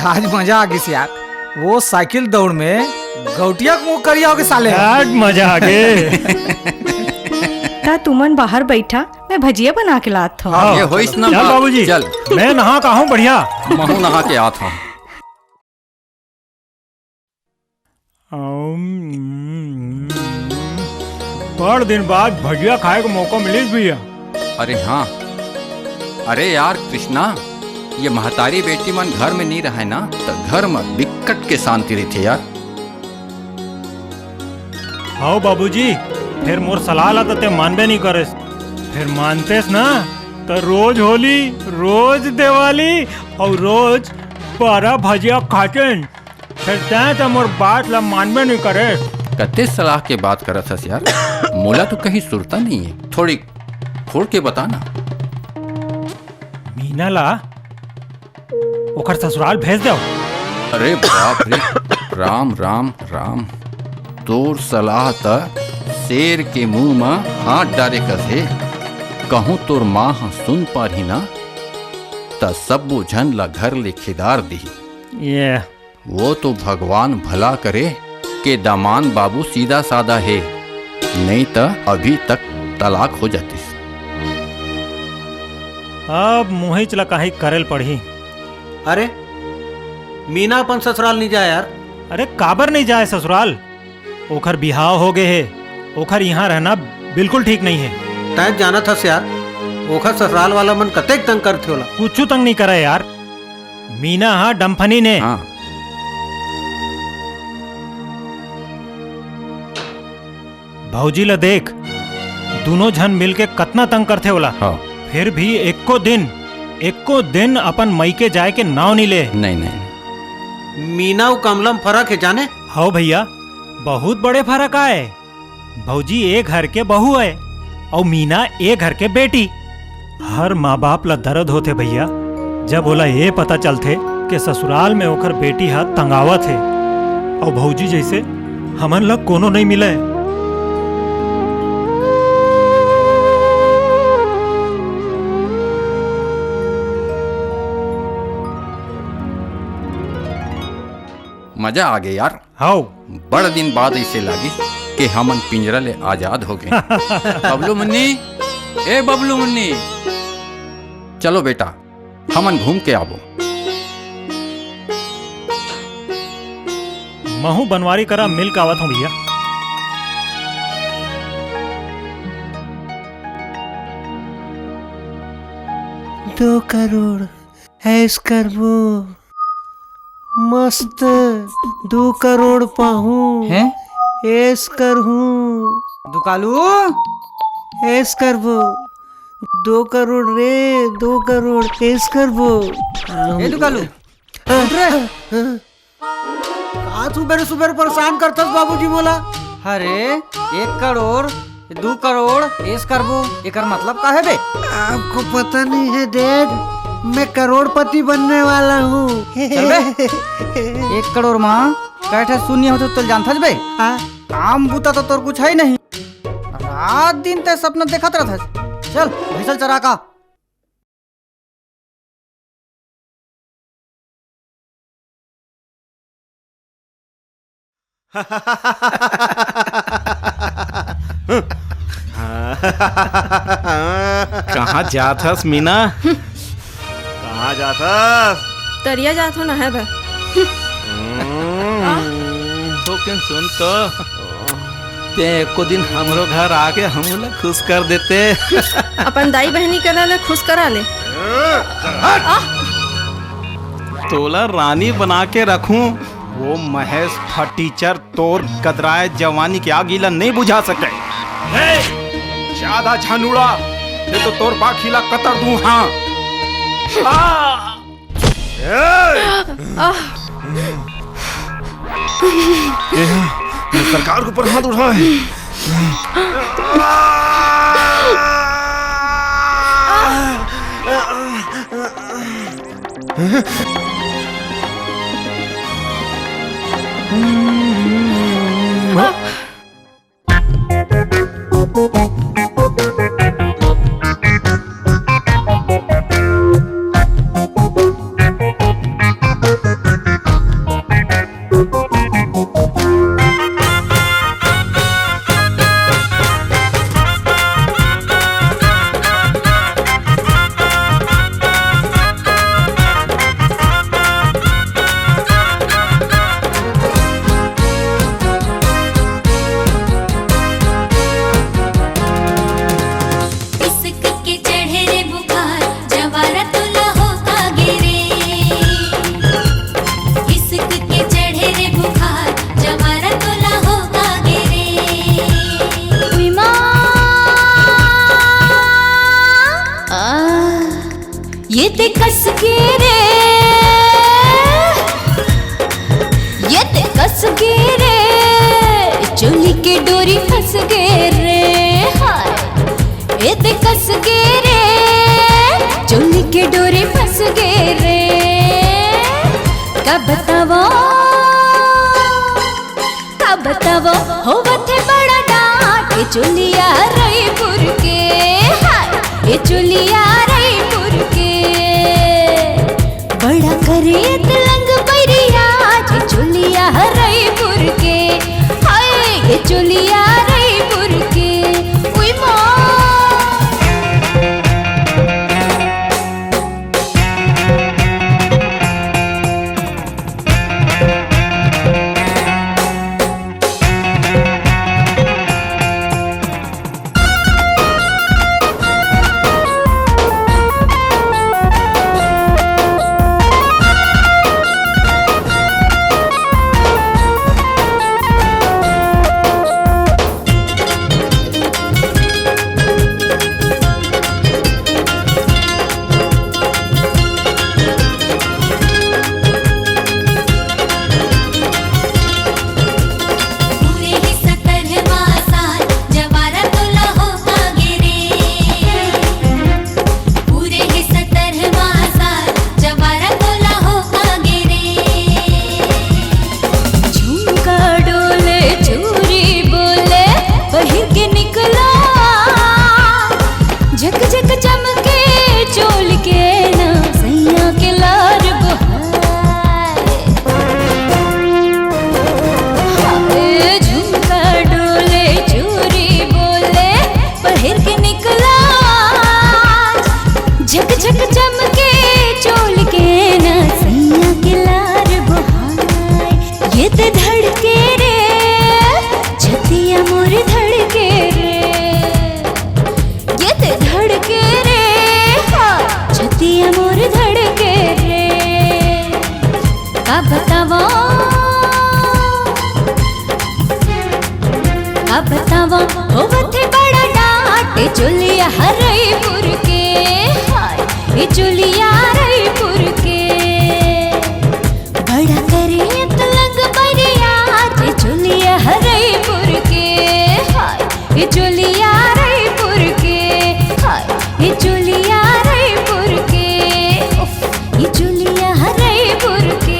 आज मजा आ गिस यार, वो साइकिल दौड़ में गौटिया के मुंह करिया हो गे साले। आज मजा आ गे। त तुमन बाहर बैठा, मैं भजिया बना के लात हूँ। हाँ, ये होइस ना चल बाप, बाबूजी। चल। मैं नहा के आहूँ बढ़िया। महूँ नहा के आत हूँ। अम्म, बड़ दिन बाद भजिया खाए के मौका मिलिस भैया। अरे हाँ, अरे यार कृष्णा, ये महतारी बेटी मन घर में नहीं रहे ना, त घर में बिकट के शांति रहिथे यार। हव बाबूजी, फेर मोर सलाह ला त ते मानबे नइ करेस। फेर मानतेस ना, त रोज होली, रोज देवाली अउ रोज बरा भजिया खातेन। फेर तैं त मोर बात ला मानबे नइ करेस। कते सलाह के बात करत हस यार? मोला तो कहीं सुरता नइ हे। थोड़ी खोल के बता ना। मीना ला ओकर ससुराल भेज देव। अरे बाप रे, राम राम राम। तोर सलाह त शेर के मुंह म हाथ डारे कस हे। कहूं तोर मां ह सुन पारही ना, त सब्बो झन ला घर ले खेदार दिही। ये वो तो भगवान भला करे के दमान बाबू सीधा साधा हे, नइ त अभी तक तलाक हो जातिस। अब मुहिच ला काहीं करे ल पड़ही। अरे, मीना अपन ससुराल नइ जाय यार। अरे, काबर नइ जाय ससुराल? ओखर बिहाव हो गे हे, ओखर इहां रहना बिल्कुल ठीक नइ हे। तैं जानत हस यार, ओखर ससुराल वाला मन कतेक तंग करथे ओला। कुछु तंग नइ करय यार, मीना ह डम्फनी ने। हाँ। भौजी ल देख, दूनों झन मिलके कतना तंग करथे ओला। हाँ। फिर भी एको दिन, एको दिन अपन मइके जाय के नाव नइ ले। नहीं, नहीं। मीना अउ कमला म फरक हे जाने। हव भइया, बहुत बड़े फरक आय। भौजी ए घर के बहू अय अउ मीना ए घर के बेटी। हर माँ बाप ला दर्द होथे भइया, जब ओला ए पता चलथे के ससुराल में ओखर बेटी ह तंगावत हे अउ भौजी जइसे हमन ला कोनो नइ मिलय। मजा आ गे यार। हव। बड़ दिन बाद अइसे लागिस के हमन पिंजरा ले आजाद हो गए। बबलू मुन्नी, ए बबलू मुन्नी, चलो बेटा, हमन घूम के आबो। महू बनवारी करा मिल के आवत हूँ भइया। दो करोड़ ऐश करबो। मस्त दू करोड़ पाहूं। हैं? ऐश करहूं। दुकालू? ऐश करबो। दो करोड़ रे, दो करोड़ ऐश करबो। ए दुकालू, उठ रे। का सुबेरे सुबेरे परेशान करथस बाबूजी मोला? अरे, एक करोड़, दू करोड़, ऐश करबो, एकर मतलब का हे बे? आपको पता नहीं है डैड, मैं करोड़पति बनने वाला हूँ। चल बे, एक करोड़ मा कै ठे शून्य होथे तोला जानथस बे? हाँ। काम बूता तो तोर कुछ हे ही नहीं, रात दिन तैं सपना देखत रहथस। चल भैंसा ल चरा का। कहाँ जात हस मीना? कहाँ जात हस? तरिया जात हो नहाए बर। हम्म। तो किन सुन तो। ते एको दिन हमरो घर आके हमला खुश कर देते। अपन दाई बहनी करा ले खुश करा ले। तोला रानी बना के रखूं, वो महेश फटीचर तोर कदराए जवानी के आगी ला नहीं बुझा सके। ए, ज्यादा झनुड़ा, नहीं तो तोर बाखी ला कतर दूं, हाँ। आ! ए! आह! ये सरकार के ऊपर हाथ उठाए। फंस गे रे, चोली के डोरी फंस गे रे, हाय। ए दे कस गे रे, चोली के डोरी फंस गे रे। का बतावो, का बतावो, होवत हे बड़ा डांट, ए चोलिया रईपुर के, हाय, ए चोलिया रईपुर के। बड़ा करे तलंग बैरिया, जे चोलिया रईपुर के, हाय, ये चोलिया रईपुर के, उई माँ। झुमका डोले, चूरी बोले, पहिर के निकला। झक झक चमके चोल के ना, सैया के लार बोहाए। हाय, झुमका डोले, चूरी बोले, पहिर के निकला। झक झक चमके चोल के ना, सैया के लार बोहाए। ये ते धड़के रे, छतिया मोर धड़के रे। ये ते धड़के रे, हाँ, छतिया मोर धड़के रे। का बतावो, का बतावो, होवत हे बड़ा डांट, ए चोलिया रईपुर के, हाय, ए चोलिया रईपुर के। बड़ा करे तलंग बैरिया, जे चोलिया रईपुर के, हाय, ये चोलिया रईपुर के, हाय, ये चोलिया रईपुर के, उफ, ये चोलिया रईपुर के।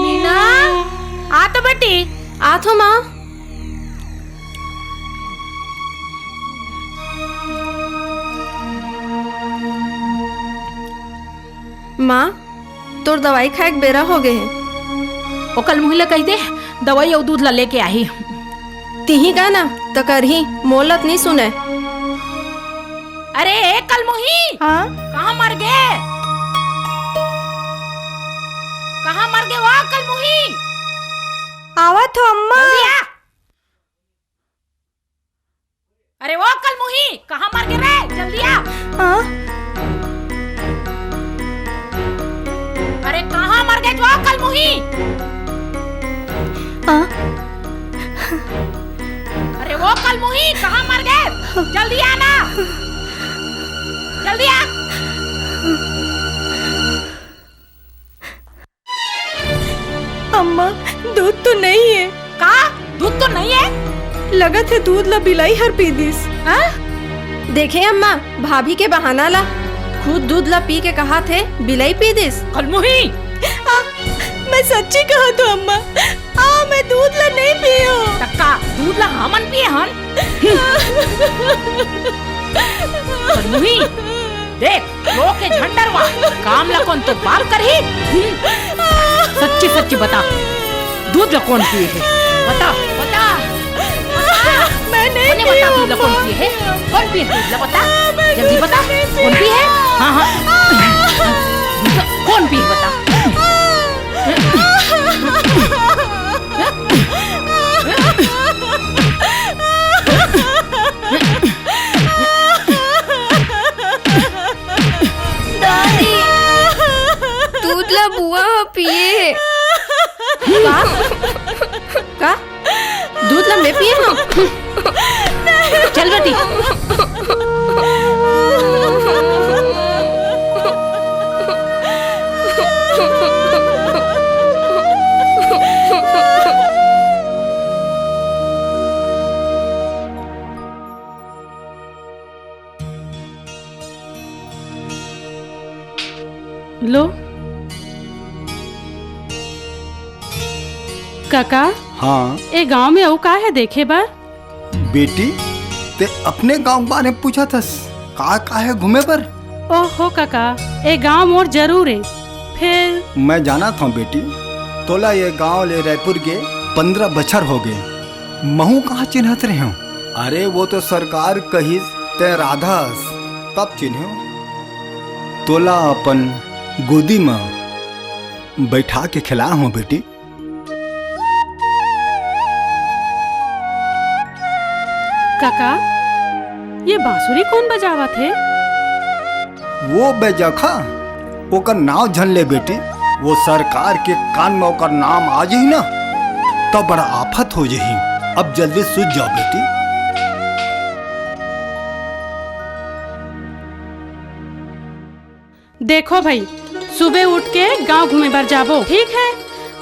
मीना, आ तो बटी। आत हो माँ। माँ, तोर दवाई खाए के बेरा हो गए हे। ओ कलमुही ला कहि दे, दवाई अउ दूध ला लेके आही। तिही गा ना, त करही, मोला त नइ सुने। अरे ए कलमुही, हाँ? कहाँ मर गे? कहाँ मर गे वो कलमुही? आवत हो अम्मा। जल्दी आ। अरे वो कलमुही, कहाँ मर गे रे? जल्दी आ। हाँ? अरे कहाँ मर गे वो कलमुही? कहाँ मर गे? जल्दी आ ना, जल्दी आ। अम्मा, दूध तो नहीं है। का? दूध तो नहीं है? लगत है दूध ला बिलाई हर पी दिस। हाँ? देखे अम्मा, भाभी के बहाना ला। खुद दूध ला पी के कहा थे, बिलाई पी दिस। कलमुही! आ, मैं सच्ची कहा तो अम्मा, आ, मैं दूध ला नहीं पियो। तक्का, दूध ला हमन पिए हन। कलमुही, देख, रो के झन डरवा, काम ला कोन तो बाप करही। सच्ची सच्ची बता, दूध ला कोन पिए हे? बता, बता। मैं नहीं कोने बता, दूध ला कोन पिए हे? कोन पिए हे दूध ला, बता। जल्दी बता, कोन पिए हे? हाँ, हाँ। कोन पिए हे, बता। दादी, दूध ला बुआ ह पिए हे। का? का? दूध ला मैं पिए हूँ? चल बेटी। लो। काका, हाँ। ए गांव में अउ का है देखे बर? बेटी, ते अपने गांव के बारे में पूछत हस, का का है घूमे बर? ओहो काका, ए गांव मोर जरूर है। फिर मैं जानत हूँ बेटी, तोला ये गांव ले रायपुर गे पंद्रह बछर हो गे। महू कहाँ चिन्हत रहेंव? अरे, वो तो सरकार कहिस, तैं राधा हस, तब चिन्हेंव। तोला अपन गोदी म बैठा के खिलाए हूँ बेटी। काका, ये बांसुरी कोन बजावत हे? वो बेजखा, ओकर नाव झन ले बेटी। वो सरकार के कान में ओकर नाम आ जाही ना, तब बड़ा आफत हो जाही। अब जल्दी सुत जाओ बेटी। देखो भाई, सुबह उठ के गांव घूमे बर जाबो, ठीक है?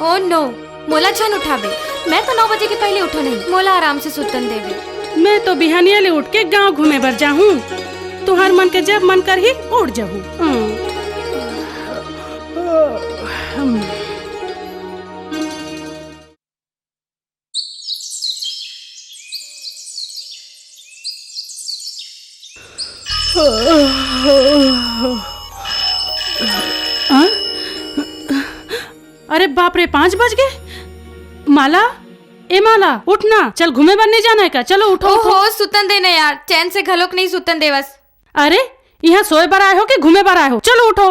Oh no, मोला झन उठाबे। मैं तो नौ बजे के पहले उठो नहीं, मोला आराम से सुतन देवे। मैं तो बिहनिया ले उठ के गांव घूमे बर जाहूं। तुहर मन के जब मन करही, उठ जाहूं। हम्म। हम्म। हाँ? अरे बाप रे, पाँच बज गे। माला, ए माला, उठ ना, चल घूमे बर नहीं जाना है का? चलो उठो, उठो। ओहो, सुतन दे ना यार, चैन से घलोक नहीं सुतन देवस। अरे, यहाँ सोए बर आए हो कि घूमे बर आए हो? चलो उठो।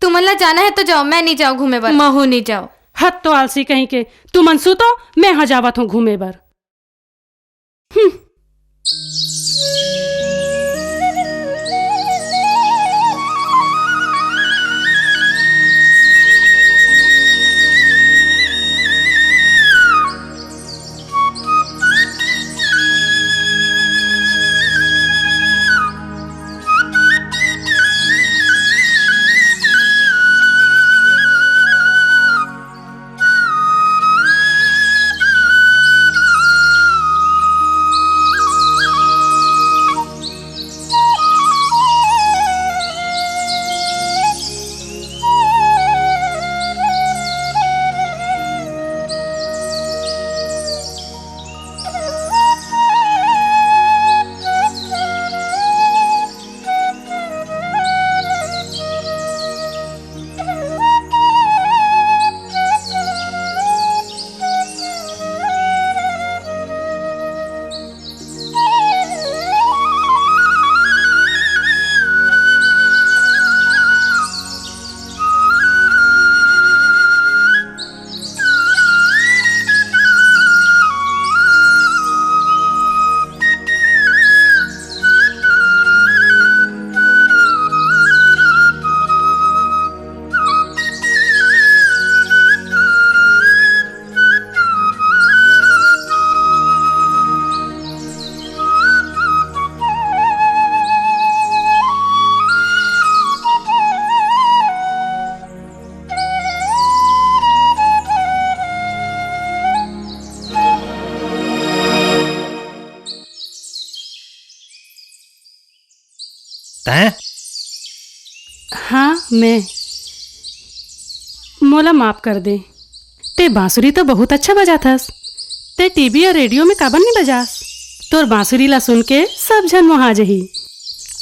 तुमन ला जाना है तो जाओ, मैं नहीं जाओ घूमे बर। महू नहीं जाओ। हद तो आलसी कहीं के, तुमन सुतो, मैं यहाँ जावत हूँ घूमे बर। हम्म। तैं? हाँ, मैं। मोला माफ कर दे। ते बांसुरी तो बहुत अच्छा बजाथस। ते टीवी और रेडियो में काबर नहीं बजास? तोर बांसुरी ला सुन के सब झन मोहा जही।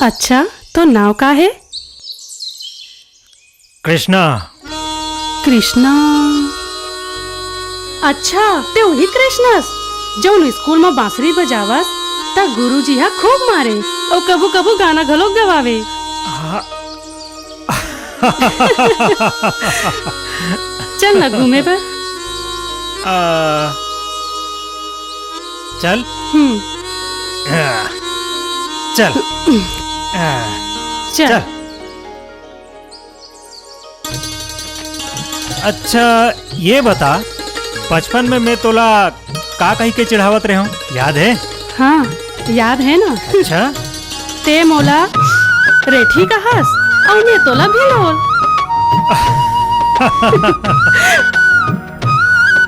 अच्छा, तो नाव का हे? कृष्णा। कृष्णा? अच्छा, ते उही कृष्णस, जौन स्कूल म बांसुरी बजावस, त गुरुजी ह खूब मारे, अउ कभू-कभू गाना घलोक गवावे। हाँ। चल ना घूमे बर। आ, चल। हम्म। आ, चल। आ, चल। चल। अच्छा, ये बता, बचपन में मैं तोला का कहि के चिढ़ावत रहे हूँ, याद है? हाँ, याद है ना। अच्छा। ते मोला रेठी कहस, अउ मैं तोला भिलोल।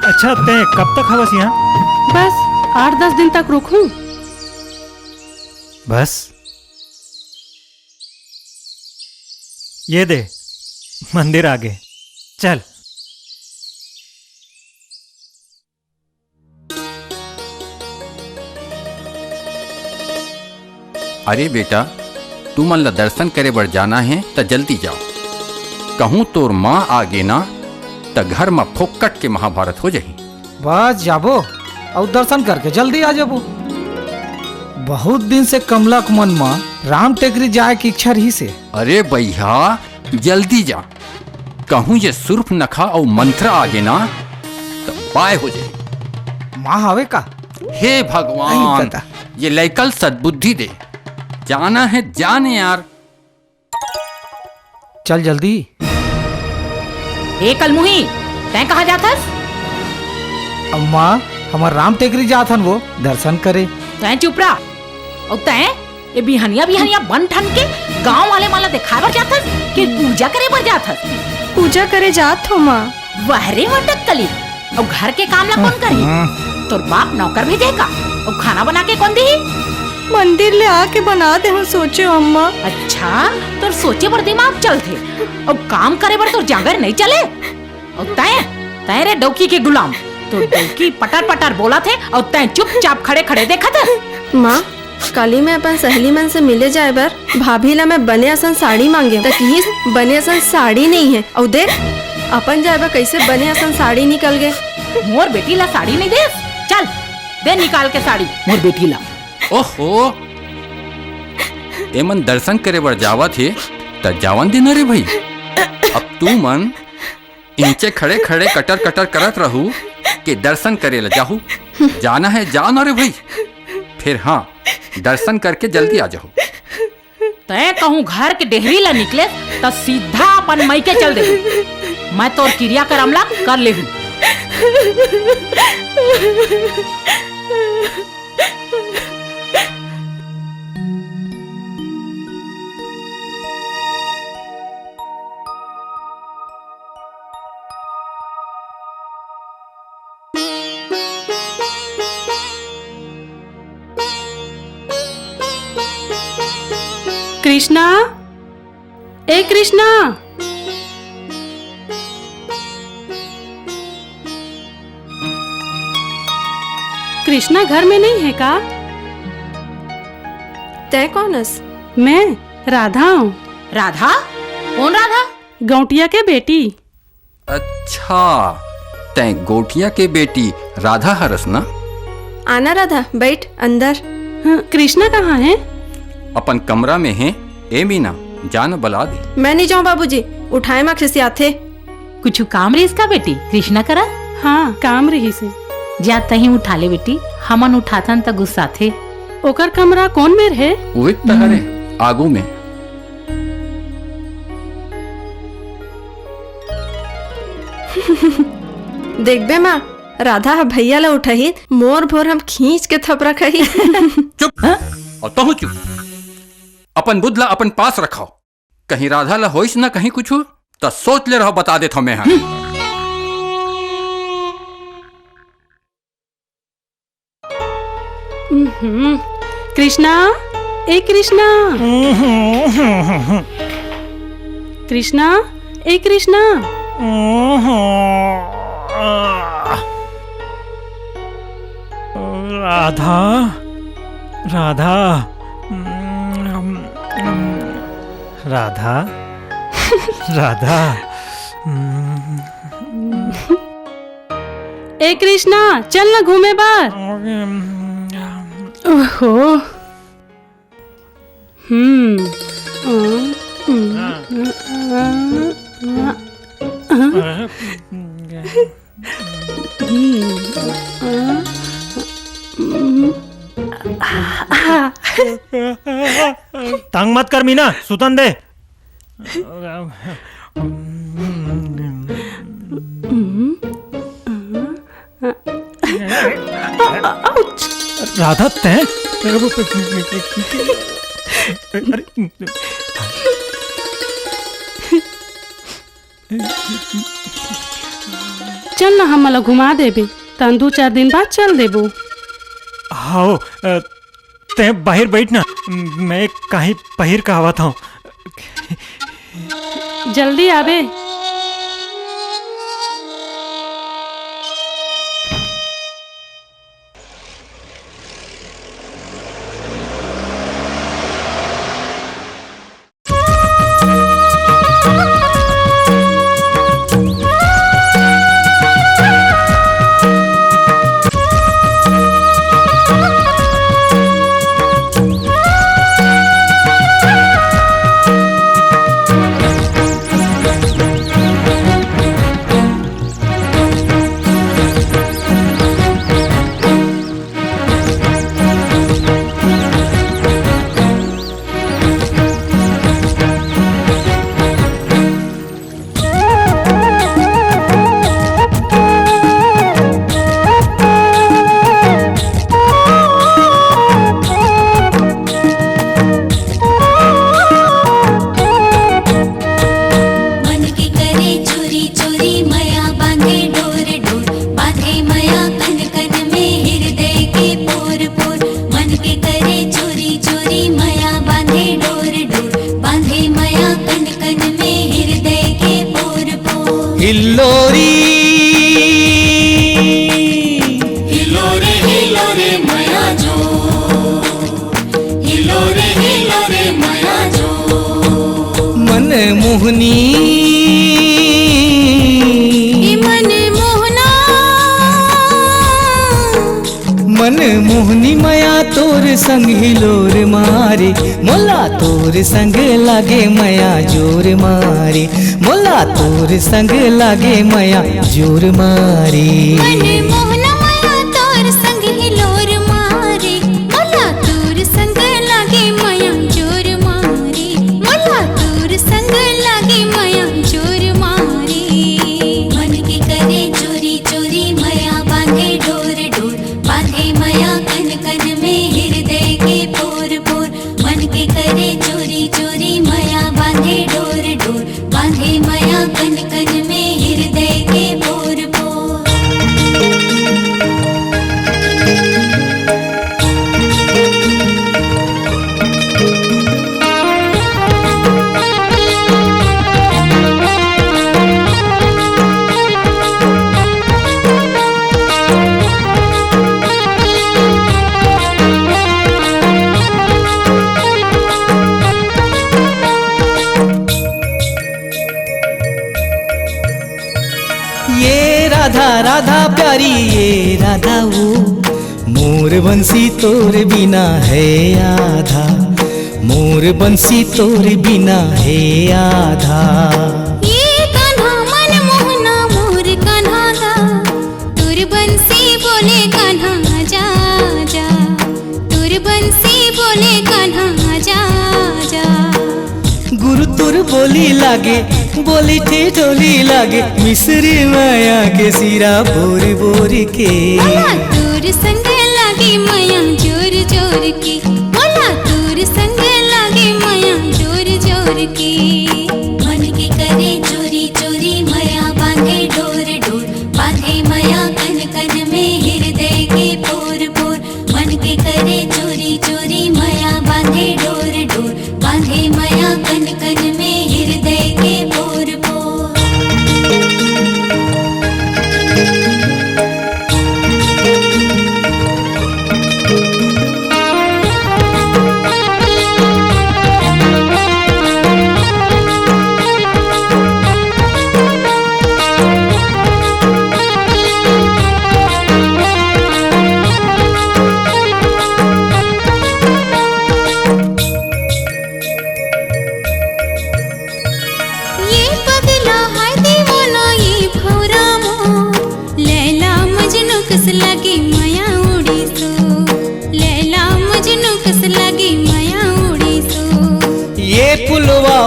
अच्छा, ते कब तक हवस यहाँ? बस आठ दस दिन तक रुकहूँ। बस? ये दे, मंदिर आगे। चल। अरे बेटा, तुमन ला दर्शन करे बर जाना हे, त जल्दी जाव। कहूँ तोर माँ आगे ना, त घर म फोकट के महाभारत हो जाही। बस जाबो, अउ दर्शन करके जल्दी आ जाबो। बहुत दिन से कमला के मन म राम टेकरी जाए के इच्छा रहिस हे। अरे भैया, जल्दी जा, कहूँ ये सुर्पनखा अउ मंथरा आगे ना, त बाय हो जाही। माँ हवे का? हे भगवान, अई दादा। ये लइका ल सद्बुद्धि दे। जाना हे, जा ने यार। चल जल्दी। ए कलमुही, तैं कहाँ जाथस? अम्मा, हमर राम टेकरी जात हन वो, दर्शन करे। तैं चुप रह। अउ तैं ए बिहनिया बिहनिया बन ठन के गांव वाले मन ला देखाए बर जाथस कि पूजा करे बर जाथस? पूजा करे जात हो माँ। वाह रे मटकली, अउ घर के काम ला कोन करही? हम्म। तोर बाप नौकर भेजे का? अउ खाना बना के कोन दिही? मंदिर ले आके बना दे हो सोचे अम्मा। अच्छा, तोर सोचे बर दिमाग चलथे, अउ काम करे बर तोर जांगर नहीं चले? अउ तैं, तैं रे डौकी के गुलाम, तोर डौकी पटर पटर बोलत हे, अउ तैं चुपचाप खड़े खड़े देखत हे। माँ, काली मैं अपन सहेली मन से मिले जाए बर भाभी ला मैं बने असन साड़ी मांगे, त किहिस बने असन साड़ी नहीं हे। अउ देख, अपन जाए बर कैसे बने असन साड़ी निकल गे। मोर बेटी ला साड़ी नहीं देस? चल, दे निकाल के साड़ी मोर बेटी ला। ओहो, एमन दर्शन करे बर जावत हे, त जावन देना रे भाई। अब तू मन इंचे खड़े खड़े कटर कटर करत रहू के दर्शन करे ला जाहू। जाना हे, जाओ ना रे भाई। फिर हाँ, दर्शन करके जल्दी आ जाहू। तैं कहूँ घर के डेहरी ला निकले, त सीधा अपन मइके चल दे। मैं तोर किरिया करम ला कर लेहूँ। कृष्णा, ए कृष्णा। कृष्णा घर में नहीं है का? तै कौन अस? मैं राधा हूँ। राधा? कौन राधा? गौटिया के बेटी। अच्छा, तै गोटिया के बेटी राधा हरस ना? आना राधा, बैठ अंदर। हाँ, कृष्णा कहाँ है? अपन कमरा में है। ए मीना, जा न बला दे। मैं नहीं जाऊँ बाबूजी, उठाए मा खिसियाथे। कुछु काम रहिस का बेटी, कृष्णा करा? हाँ, काम रहिस हे। जा तहीं उठा ले बेटी, हमन उठाथन त गुस्साथे। ओकर कमरा कौन मेर हे? उहे त हरे, हम्म। आगू में। देखबे माँ, राधा ह भैया ला उठाही, मोर भोर हम खींच के थपरा खाही। चुप! हाँ? अउ तहूँ चुप। अपन बुध ला अपन पास रखव। कहीं राधा ला होइस ना कहीं कुछु, त सोच ले रहो, बता देथव मैं ह। हम्म, कृष्णा, ए कृष्णा, कृष्णा, ए कृष्णा। राधा, राधा, राधा, राधा। ए कृष्णा, चल ना घूमे बर। ओहो। हम्म। तंग मत कर मीना, सुतन दे। राधा, तैं? अरे, चल ना, हमन ला घुमा देबे, तहन दू चार दिन बाद चल देबो। हव, अ, तैं बाहिर बइठ ना, मैं काहीं पहिर के आवत हंव। जल्दी आबे। मन के करे चोरी चोरी मया बांधे डोर डोर, बांधे मया कन कन में हिरदय के पोर पोर। मन के करे चोरी चोरी मया बांधे डोर डोर, बांधे मया कन कन में हिरदय के पोर पोर। हिल्लोरी, हिल्लोरे हिल्लोरे मया जो, हिल्लोरे हिल्लोरे मया जो। मन मोहनी, ए मन मोहना। मन मोहनी मया तोर संग हिलोर मारे, मोला तोर संग लागे मया जोर मारे, मोला तोर संग लागे मया जोर मारे। मन मोहना मया तोर संग हिलोर मारे, मोला तोर संग लागे मया जोर मारे, मोला तोर संग लागे मया जोर मारे। मन के करे चोरी चोरी मया बांधे डोर डोर, बांधे मया कन कन में हिरदय के पोर पोर। मन के करे चोरी चोरी मया बांधे डोर डोर, बांधे मया कन कन में हिरदय के पोर पोर। ये राधा राधा प्यारी, ये राधा वो, मोर बंसी तोर बिना है आधा, मोर बंसी तोर बिना है आधा। ये कान्हा मन मोहना मोर कान्हा दा, तोर बंसी बोले कान्हा जा जा, तोर बंसी बोले कान्हा जा जा। गुरु तोर बोली लागे, बोली ठेठोली लागे, मिसरी मया के सिरा बोर बोर के। मोला तोर संग लागे मया जोर जोर के, मोला तोर संग लागे मया जोर जोर के। मन के करे चोरी चोरी मया बांधे डोर डोर, बांधे मया कन कन में हिरदय के पोर पोर। मन के करे चोरी चोरी मया बांधे डोर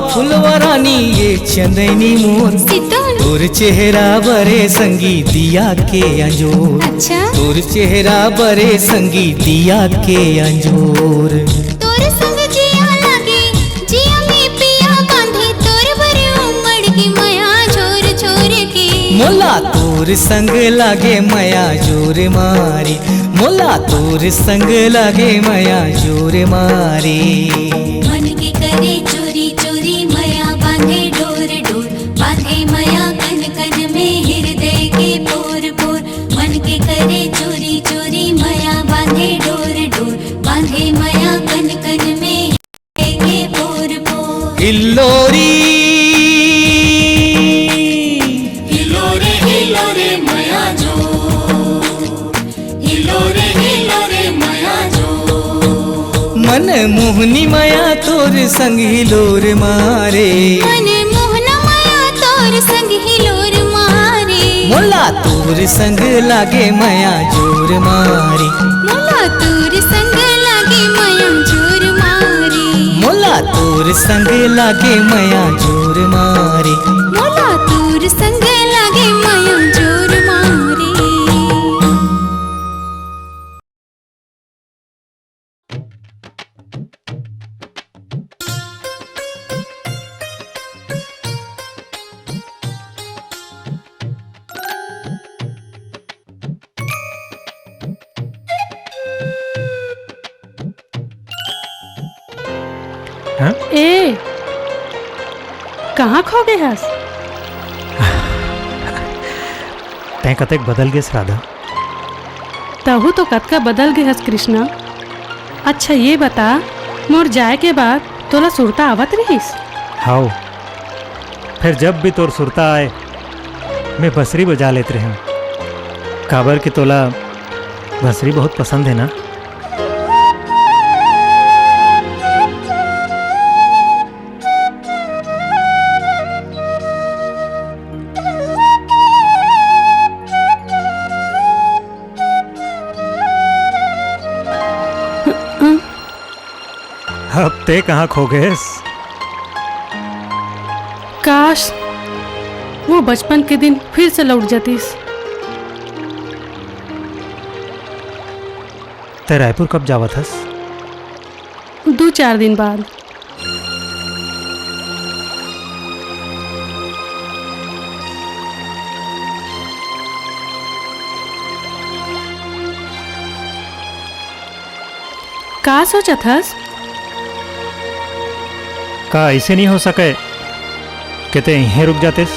फुलवा रानी ये चंदैनी मोर, सितोन। तोर चेहरा बरे संगी दिया के अंजोर। अच्छा। तोर चेहरा बरे संगी दिया के अंजोर। तोर संग जिया लागे, जिया में पिया बांधे, तोर बरे उमड़ के मया झोर झोर के। मोला तोर संग लागे मया जोर मारे, मोला तोर संग लागे मया जोर मारे। मन के करे चोरी चोरी मया बांधे डोर डोर, बांधे मया कन कन में हृदय के पोर पोर। मन के करे चोरी चोरी मया बांधे डोर डोर, बांधे मया कन कन में हृदय के पोर पोर। हिल्लोरी। हिल्लोरे हिल्लोरे मया जो, हिलोरे हिलोरे मया जो। मन मोहनी मया तोर संग हिलोर मारे। मन मोहना मया तोर संग हिलोर मारे। मोला तोर संग लागे मया जोर मारे। मोला तोर संग लागे मया जोर मारे। मोला तोर संग लागे मया जोर मारे। मोला तोर संग लागे मया जोर मारे। हाँ? ए, कहाँ खो गे हस? तैं कतेक बदल गेस राधा। तहू तो कतका बदल गे हस कृष्णा। अच्छा ये बता, मोर जाए के बाद तोला सुरता आवत रहिस? हाव, फेर जब भी तोर सुरता आए, मैं बंसरी बजा लेत रहेंव, काबर कि तोला बंसरी बहुत पसंद हे ना। अब तैं कहाँ खो गेस? काश, वो बचपन के दिन फिर से लौट जातिस। तैं रायपुर कब जावत हस? दू चार दिन बाद। का सोचत हस? का अइसे नइ हो सकय के तैं इहें रुक जातेस?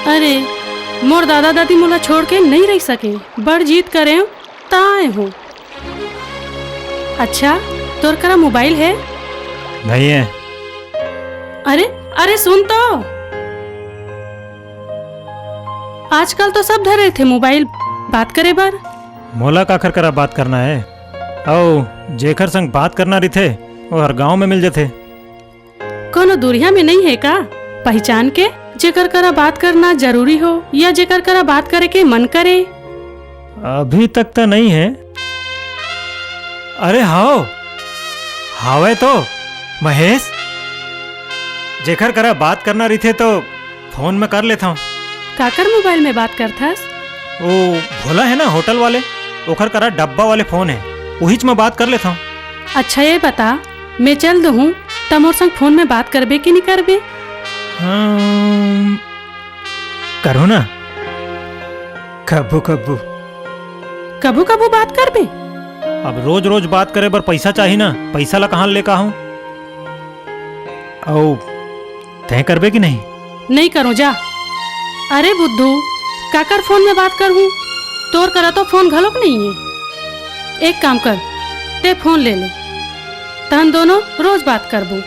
अरे, मोर दादा दादी मोला छोड़ के नइ रहि सके। बड़ जिद करेंव, त आए हों। अच्छा, तोर करा मोबाइल हे? नइ हे। अरे, अरे सुन तो। आजकल तो सब धरे रहिथे मोबाइल बात करे बर। मोला काखर करा बात करना हे? अउ जेखर संग बात करना रहिथे, ओहर गांव में मिल जथे। कोनो दुरिहा में नइ हे का पहिचान के, जेकर करा बात करना जरूरी हो या जेकर करा बात करे के मन करे? अभी तक त नइ हे। अरे हाव, हावय तो महेश, जेकर करा बात करना रहिथे तो फोन में कर लेथंव। काकर मोबाइल में बात करथस? ओ भोला हे ना होटल वाले, ओखर करा डब्बा वाले फोन हे, उहीच में बात कर लेथंव। अच्छा ये बता, मैं चल दूहूं त मोर संग फोन में बात करबे कि नइ करबे? हाँ, करहूं ना, कभू कभू। कभू कभू बात करबे? अब रोज रोज बात करे बर पइसा चाही ना, पइसा ला कहाँ ले के आहूं? अउ तैं करबे कि नहीं? नइ करों जा। अरे बुद्धू, काकर फोन में बात करहूं? तोर करा तो फोन घलोक नइ हे। एक काम कर, तैं फोन ले ले, तहन दोनों रोज बात करबो।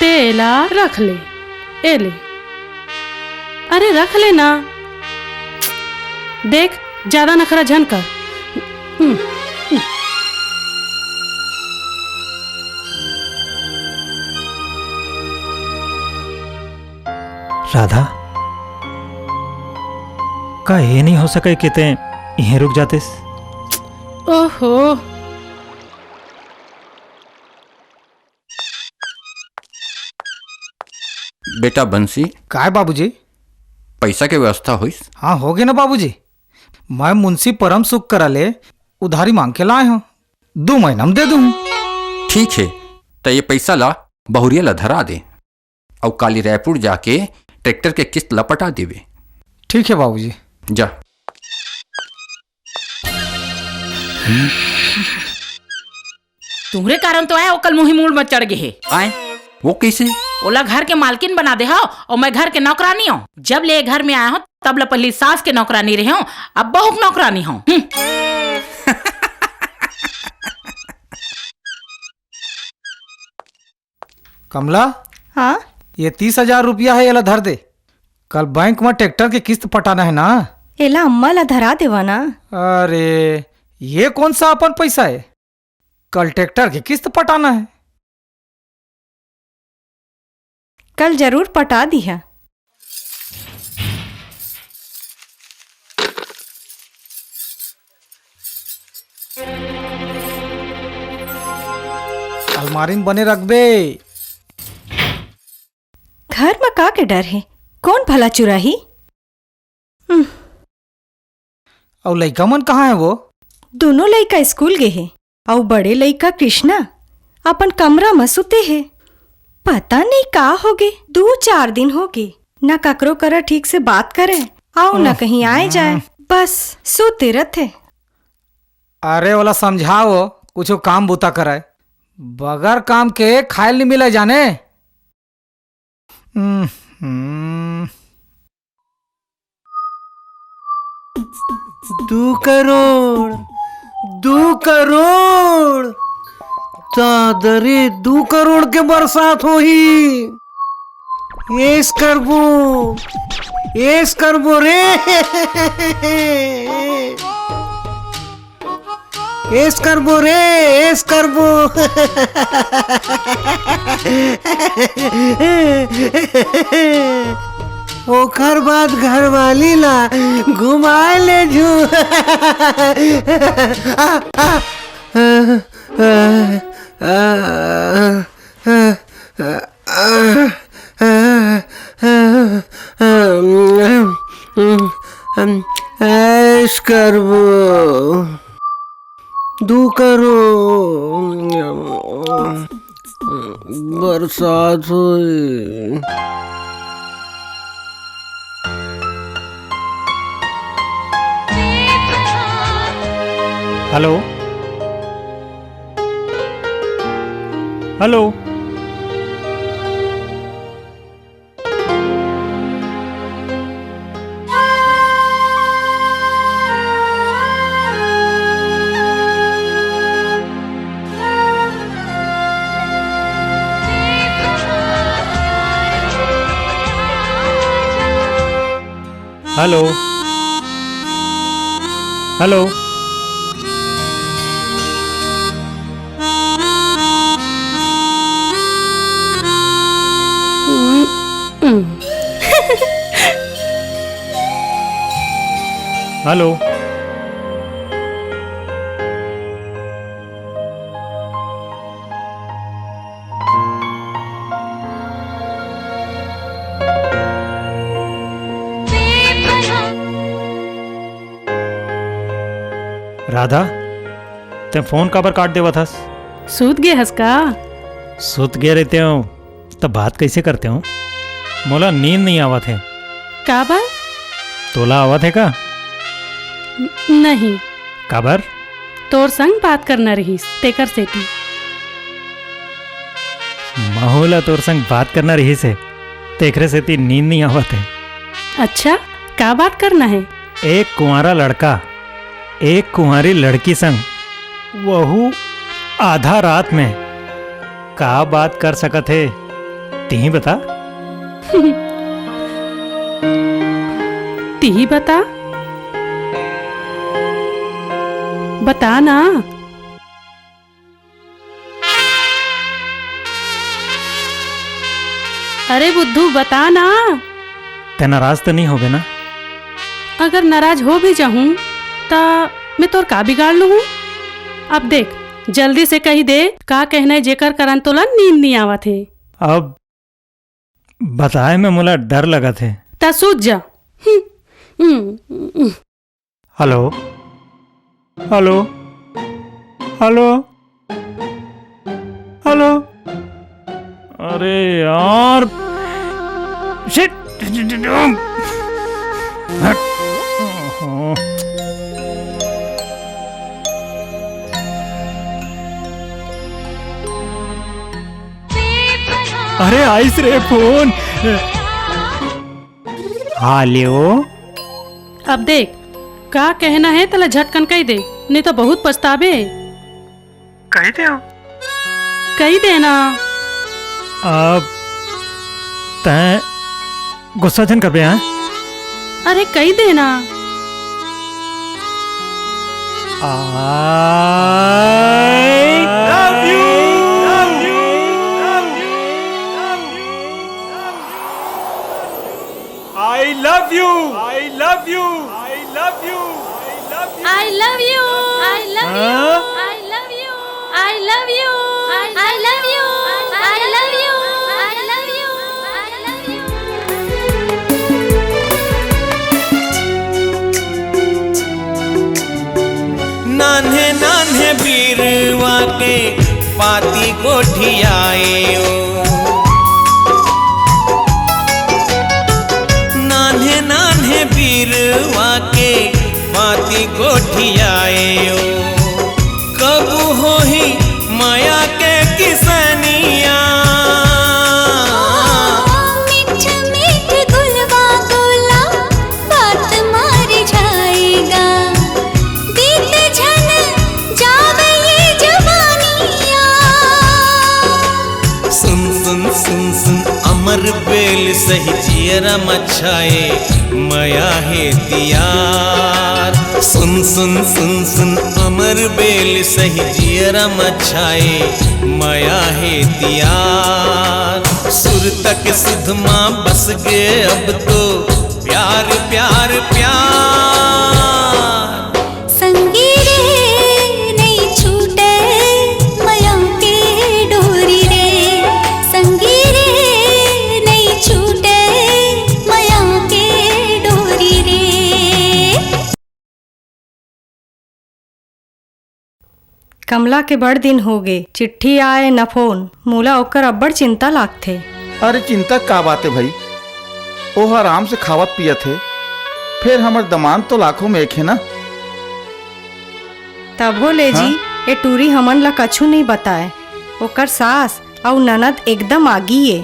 तैं एला रख ले, ए ले। अरे रख ले ना। देख, ज्यादा नखरा झन कर। हम्म, हम्म। राधा, का ये नइ हो सकय के तैं इहें रुक जातेस? ओहो, बेटा बंसी। काय बाबूजी? पैसा के व्यवस्था होइस? हाँ, होगे ना बाबूजी। मैं मुंशी परम सुख करा ले उधारी मांग के लाए हंव, दू महीना म दे दूं। ठीक हे, त ये पैसा ला बहुरिया ला धरा दे, अउ काली रायपुर जाके ट्रैक्टर के किस्त ला पटा देबे। ठीक हे बाबूजी। जा। तुंहरे कारण तो आय, ओकर मुही मूड़ म चढ़ गे हे। आय, वो कइसे? ओला घर के मालकिन बना दे हव, अउ मैं घर के नौकरानी हंव। जब ले ये घर में आय हंव, तब ले पहिली सास के नौकरानी रेहे हंव, अब बहू के नौकरानी हंव। हम्म। कमला, हाँ? ये तीस हजार रुपया हे, एला धर दे। कल बैंक म ट्रैक्टर के किस्त पटाना हे ना? एला अम्मा ला धरा देवा ना। अरे, ये कौन सा अपन पैसा हे? कल ट्रैक्टर के किस्त पटाना हे। कल जरूर पटा दिहा। अलमारी म बने रखबे। घर म का के डर हे? कौन भला चुराही? उम। अउ लइका मन कहाँ हे वो? दोनों लइका स्कूल गे हे, अउ बड़े लइका कृष्णा अपन कमरा म सुते हे। पता नहीं का होगे, दू चार दिन होगे, न ककरो करा ठीक से बात करे, अउ न उह, कहीं आए जाए, उह। बस सुते रथे। अरे ओला समझाओ, कुछो काम बूता करे, बगर काम के खाए ल नहीं मिले जाने। हम्म, हम्म। दू करोड़, दू करोड़, दादा रे, दू करोड़ के बरसात होही। ऐश करबो, ऐश करबो रे। ऐश करबो रे, ऐश करबो। ओकर बाद घरवाली ला घुमाए लेजहूं। आ, आ, आ, आ, आ, आ, आ, आ, ऐश करबो। दू करोड़ बरसात होई। Hello, hello. Hello, hello. Hello. Radha, तैं फोन काबर काट देवत हस? सूत गे हस का? सूत गे रहितेंव, त बात कइसे करतेंव? मोला नींद नइ आवत हे। काबर? तोला आवत हे का? न-, नहीं। काबर? तोर संग बात करना रहिस, तेकर सेती। महू ला तोर संग बात करना रहिस हे, तेकरे सेती नींद नइ आवत हे। अच्छा, का बात करना हे? एक कुंवारा लड़का एक कुंवारी लड़की संग, वहू आधा रात में, का बात कर सकत हे, तिही बता। तिही बता, बता ना। अरे बुद्धू, बता ना। तैं नाराज तो नहीं होबे ना? अगर नाराज हो भी जाहूं, त मैं तोर का बिगाड़ लूं? अब देख, जल्दी से कही दे, का कहना है, जेकर कारण तोला नींद नहीं आवत हे। अब बताए में मोला डर लगत हे। त सूत जा। Hmm, hmm, hmm. Hello, hello, hello, hello. अरे यार, शिट। अरे आइस रे फोन। हेलो। अब देख, का कहना हे, तेला झटकन कहि दे, नहीं तो बहुत पछताबे। कहि दे। कहि दे ना। अब तैं गुस्सा झन करबे, हाँ? अरे, कहि दे ना। I love you। I love you। I love you। I love you। I love you। I love you। हाँ? I love you। I love you। I love you। I love you। I love you। I love you। नान्हे नान्हे बीरवा के पाती गोठियाए ओ। नान्हे नान्हे बीरवा के पाती गोठियाए ओ। कब होही मया के किसनिया। मीठ मीठ गुलवा गोला बात मार जाएगा। बीत झन जावे ये जवानिया। सुन सुन सुन सुन अमर बेल सही जियरा मछाए मया हे तियार। सुन सुन सुन सुन अमर बेल सही जियरा मछाए मया हे तियार। सुर तक सुध मा बस गे अब तो प्यार प्यार प्यार। संगी रे नइ छूटे मया के डोरी रे। संगी रे नइ छूटे मया के डोरी रे। कमला के बड़ दिन होगे, चिट्ठी आए न फोन, मोला ओकर अब्बड़ चिंता लागथे। अरे चिंता का बात हे भाई, ओह आराम से खावत पियत हे, फेर हमर दमांद तो लाखों में एक हे ना। तभो ले जी, हाँ? ए टूरी हमन ला कछु नइ बताए। ओकर सास अउ ननद एकदम आगी ए।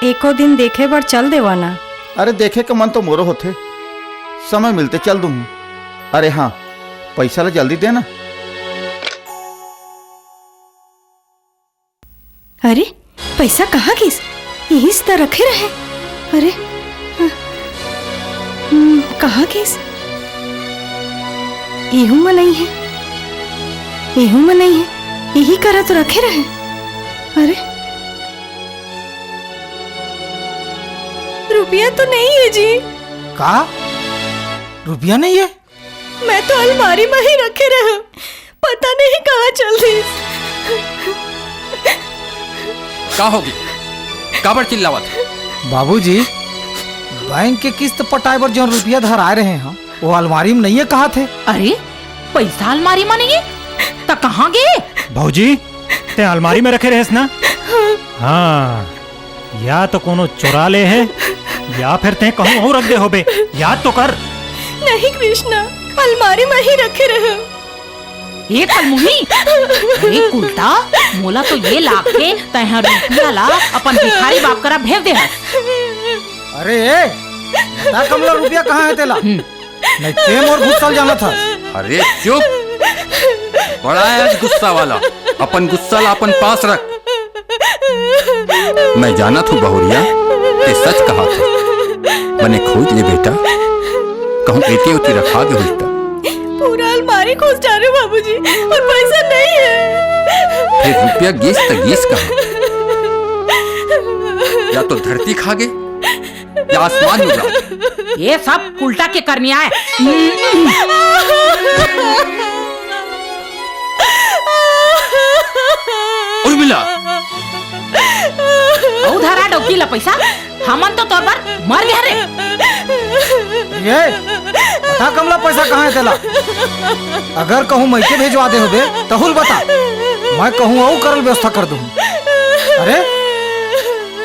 एको दिन देखे बर चल देवा ना। अरे देखे के मन तो मोरो होथे, समय मिलते चल दूहूँ। अरे हाँ, पैसा ला जल्दी देना। अरे, पैसा कहाँ गिस? इहिस त रखे रहे। अरे, हम्म, कहाँ गिस? इहू म नइ हे, इहू म नइ हे, इही करा तो रखे रहे। अरे, रुपया तो नइ हे जी। का? रुपया नइ हे? मैं तो अलमारी म ही रखे रहे हूँ, पता नहीं कहाँ चल दिस। का होगे? काबर चिल्लावत हे? बाबूजी, बैंक के किस्त पटाए बर जौन रुपया धराए रहे हंव, वो अलमारी म नइये कहत हे। अरे, पैसा अलमारी म नइये, त कहाँ गे? भौजी, तैं अलमारी म रखे रहेस ना? हाँ, या तो कोनो चोरा ले हे, या फिर तैं कहूँ अउ रख दे होबे। याद तो कर। नहीं कृष्णा, अलमारी म ही रखे रहे। ए कलमुही, अरे कुलटा, मोला तो ये लागथे, तैं ह रुपया ला अपन भिखारी बाप करा भेज दे हस। अरे ए, बता कमला, रुपया कहाँ हे तेला? हम्म। नहीं ते मोर गुस्सा ल जानत हस। अरे चुप, बड़ा हे आज गुस्सा वाला, अपन गुस्सा ला अपन पास रख। मैं जानत हूँ बहुरिया, ते सच कहत हे। बने खोज ले बेटा, कहूँ एती ओती रखा गे होही त। पूरा अलमारी खोज डारे बाबूजी, अउ पैसा नइ हे। फेर रुपया गिस त गिस कहाँ? या तो धरती खा गे, या आसमान उगरा। ये सब कुलटा के करनी आय। उर्मिला। अउ धरा डौकी ला पैसा। हमन तो तोर बर मर गे हरे। ये बता कमला, पैसा कहाँ हे तेला? अगर कहूँ मइके भेजवा दे होबे, तहूँ ल बता, मैं कहूँ अउ करल व्यवस्था कर दूँ। अरे,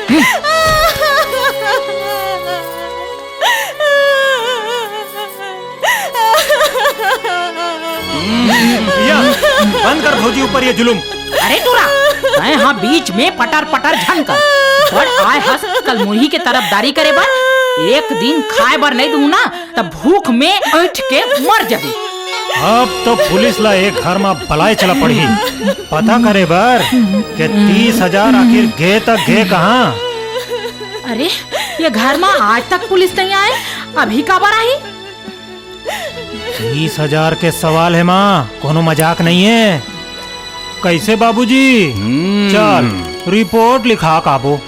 हम्म। भैया, बंद कर भौजी ऊपर ये जुलुम। अरे टूरा, तैं हा बीच में पटर पटर झन कर। बड़ आय हस कल मुरही के तरफदारी करे बर, एक दिन खाए बर नइ दूँ ना, त भूख में अइंठ के मर जबे। अब तो पुलिस ला एक घर मा बलाए चला पड़ही, पता करे बर के तीस हजार आखिर गे त गे कहाँ। अरे, ये घर मा आज तक पुलिस नइ आए, अभी काबर आही? तीस हजार के सवाल हे माँ, कोनो मजाक नइ हे। कइसे बाबूजी? हम्म। चल, रिपोर्ट लिखा काबो।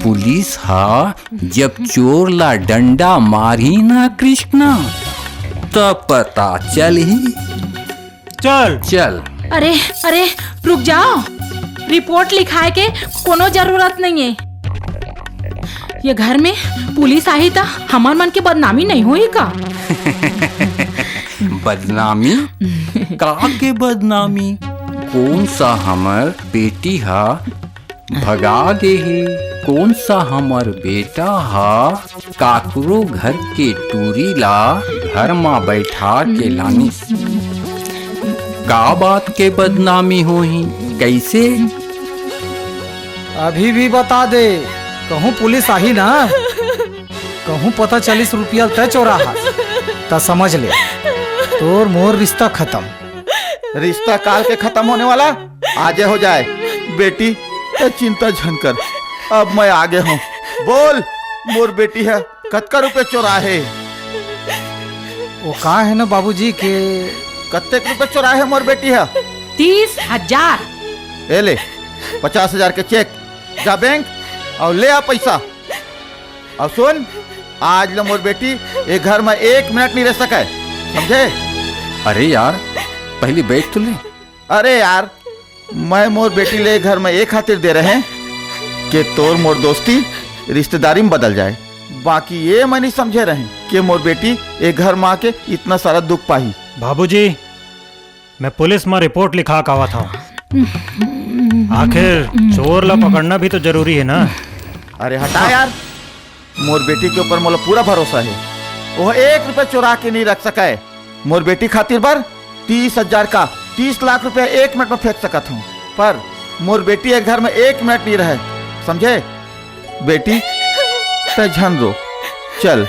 पुलिस हा जब चोर ला डंडा मारही ना कृष्णा, तब पता चलही। चल। चल। अरे, अरे, रुक जाव। रिपोर्ट लिखाए के कोनो जरूरत नइ हे। ये घर में पुलिस आही त हमर मन के बदनामी नइ होही का? बदनामी? का के बदनामी? कोन सा हमर बेटी हा भगा गे हे? कोन सा हमर बेटा हा काकरो घर के टूरी ला घर मा बैठा के लानिस? का बात के बदनामी होही? कइसे? अभी भी बता दे, कहूँ पुलिस आही ना, कहूँ पता चलिस रुपया तैं चोरा हस, त समझ ले, तोर मोर रिश्ता खतम। रिश्ता काल के खतम होने वाला, आजे हो जाए। बेटी, तैं चिंता झन कर, अब मैं आगे हूँ। बोल, मोर बेटी हे, कतका रुपया चोराहे? वो का हे ना बाबूजी के कत्तेक रुपया चोराहे मोर बेटी हे? तीस हजार। ए ले, पचास हजार के चेक, जा बैंक अउ ले आ पैसा। अउ सुन, आज ले मोर बेटी ए घर म एक मिनट नइ रह सकय, समझे? अरे यार, पहिली बैठ तो ले। अरे यार, मैं मोर बेटी ले घर म ए खातिर दे रहें के तोर मोर दोस्ती रिश्तेदारी म बदल जाए। बाकी ए मैं नइ समझे रहें के मोर बेटी ए घर म आके इतना सारा दुख पाही। बाबूजी, मैं पुलिस म रिपोर्ट लिखा के आवत हंव। आखिर चोर ला पकड़ना भी तो जरूरी हे ना। अरे हटा यार, मोर बेटी के ऊपर मोला पूरा भरोसा हे। वो एक रुपया चोरा के नइ रख सकय। मोर बेटी खातिर बर तीस हजार का तीस लाख रुपया एक मिनट म फेंक सकत हंव, पर मोर बेटी ए घर म एक मिनट नइ रहय, समझे? बेटी, तैं झन रो, चल,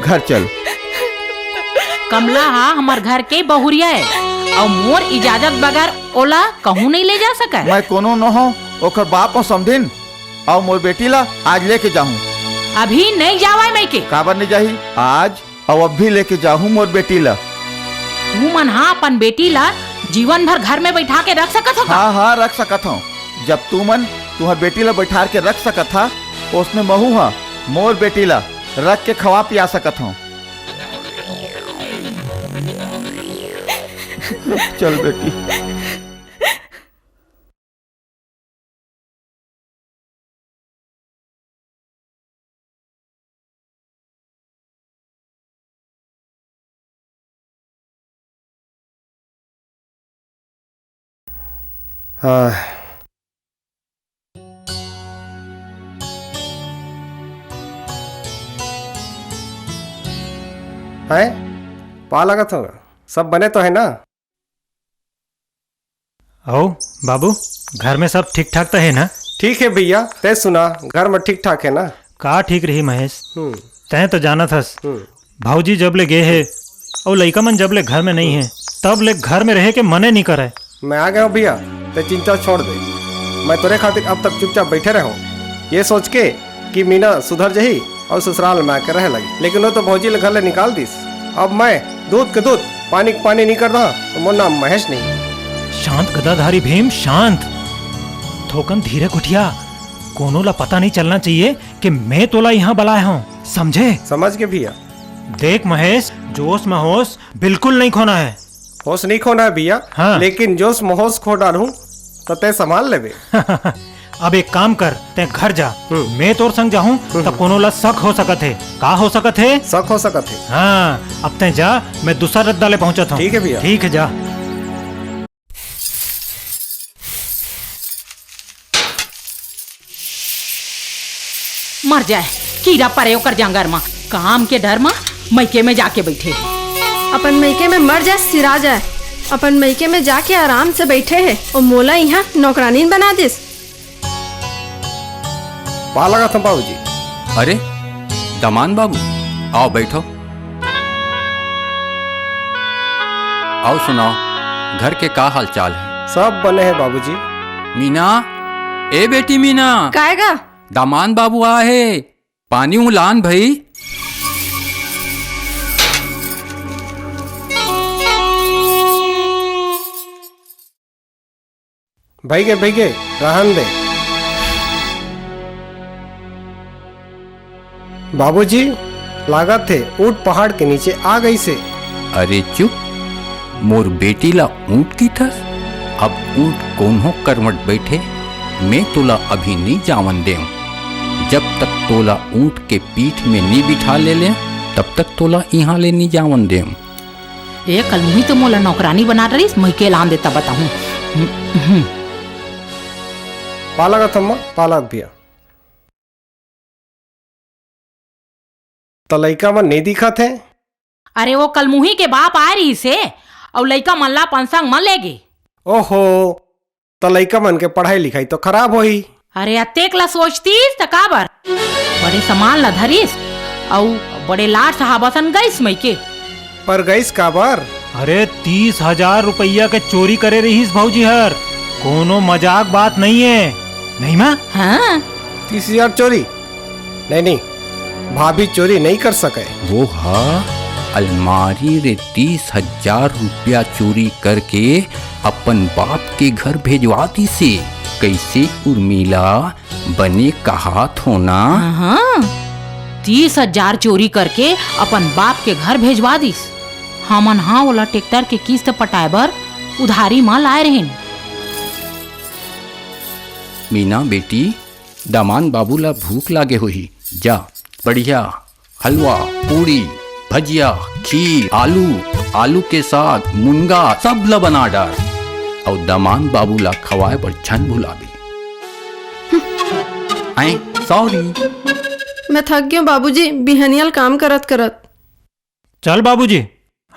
घर चल। कमला हा हमर घर के बहुरिया हे, अउ मोर इजाजत बगैर ओला कहूँ नइ ले जा सकय। मैं कोनो नोहंव, ओकर बाप हंव समधिन, अउ मोर बेटी ला आज लेके जाहूँ। अभी नइ जावय मइके। काबर नइ जाही? आज अउ अभी लेके जाहूँ मोर बेटी ला। तुमन हा अपन बेटी ला जीवन भर घर में बैठा के रख सकत हो का? हाँ, हाँ, रख सकत हंव। जब तुमन तुंहर बेटी ला बैठार के रख सकत हा, ओसने महूँ हा मोर बेटी ला रख के खवा पिया सकत हंव। चल बेटी। हाँ। हैं? पा लगत हो? सब बने तो हे ना? अउ बाबू, घर में सब ठीक ठाक त हे ना? ठीक हे भैया, तैं सुना, घर में ठीक ठाक हे ना? का ठीक रही महेश, हम्म। तैं तो जानत हस, हम्म। भौजी जब ले गे हे अउ लइका मन जब ले घर में नइ हे, तब ले घर में रहे के मने नइ करय। मैं आ गया हूँ भैया, तैं चिंता छोड़ दे। मैं तोरे खातिर अब तक चुपचाप बैठे रहूँ, ये सोच के कि मीना सुधर जही अउ ससुराल में आके रहे लगी, लेकिन वो तो भौजी ले घर ले निकाल दिस। अब मैं दूध के दूध, पानी के पानी नइ कर रहा, तो मोर नाम महेश नहीं। शांत गदाधारी भीम, शांत। थोकन धीरे गोठिया, कोनो ला पता नइ चलना चाहिए कि मैं तोला यहाँ बलाए हंव, समझे? समझ गे भैया। देख महेश, जोश में होश बिल्कुल नइ खोना हे। होश नइ खोना हे भैया, हाँ। लेकिन जोश में होश खो डारहूँ, त तैं संभाल लेबे। अब एक काम कर, तैं घर जा, हम्म। मैं तोर संग जाहूं, हम्म। त कोनो ला शक हो सकत हे। का हो सकत हे? शक हो सकत हे। हाँ, अब तैं जा, मैं दूसर रद्दा ले पहुंचत हूँ। ठीक है भैया। ठीक है, जा। मर जाए, कीरा परे ओकर जांगर म, काम के डर म मइके में जाके बइठे हे। अपन मइके में मर जाए, सिरा जाए, अपन मइके में जाके आराम से बइठे हे, अउ मोला इहाँ नौकरानीन बना दिस। पाँव लागत हँव बाबूजी। अरे, दमांद बाबू, आओ बइठो। अउ सुनाओ, घर के का हाल चाल हे? सब बने हे बाबूजी। मीना, ए बेटी मीना। काय गा? दमांद बाबू आए हे, पानी उलान भई। भइगे, भइगे, रहन दे। बाबूजी, लागत हे ऊंट पहाड़ के नीचे आ गइसे। अरे चुप, मोर बेटी ला ऊंट किथस? अब ऊंट कोनो करवट बइठे, मैं तोला अभी नइ जावन देंव। जब तक तोला ऊंट के पीठ में नइ बिठा ले लेंव, तब तक तोला इहाँ ले नइ जावन देंव। ए, कल मुही तो मोला नौकरानी बना डरिस, मइके लान दे त बताहूँ। हम्म, हम्म। पाँव लागत हँव माँ, पाँव लागत भैया। त लइका मन नइ दिखत हे? अरे, ओ कल मुही के बाप आए रहिसे, अउ लइका मन ला अपन संग म ले गे। ओहो, त लइका मन के पढ़ाई लिखाई तो खराब होही। अरे, अतेक ला सोचतीस त काबर? बड़े सामान ला धरिस, अउ बड़े लाट साहब असन गइस मइके। पर गइस काबर? अरे, तीस हजार रुपया के चोरी करे रहिस भौजी हर, कोनो मजाक बात नइ हे, नहीं माँ? हाँ। तीस हजार चोरी? नहीं, नहीं, भाभी चोरी नइ कर सकय। वो हा अलमारी रे तीस हजार रुपया चोरी करके अपन बाप के घर भेजवा दिसे। कइसे उर्मिला, बने कहात हँव ना? हाँ, हाँ। तीस हजार चोरी करके अपन बाप के घर भेजवा दिस। हमन हा ओला ट्रैक्टर के किस्त पटाए बर उधारी म लाए रहेन। मीना बेटी, दमांद बाबू ला भूख लागे होही, जा बढ़िया हलवा, पूड़ी, भजिया, खीर, आलू, आलू के साग, मुनगा, सब ला बना डार। अउ दमांद बाबू ला खवाए बर झन भुलाबे। आए, sorry। मैं थक गेंव बाबूजी, बिहनिया ले काम करत करत। चल बाबूजी,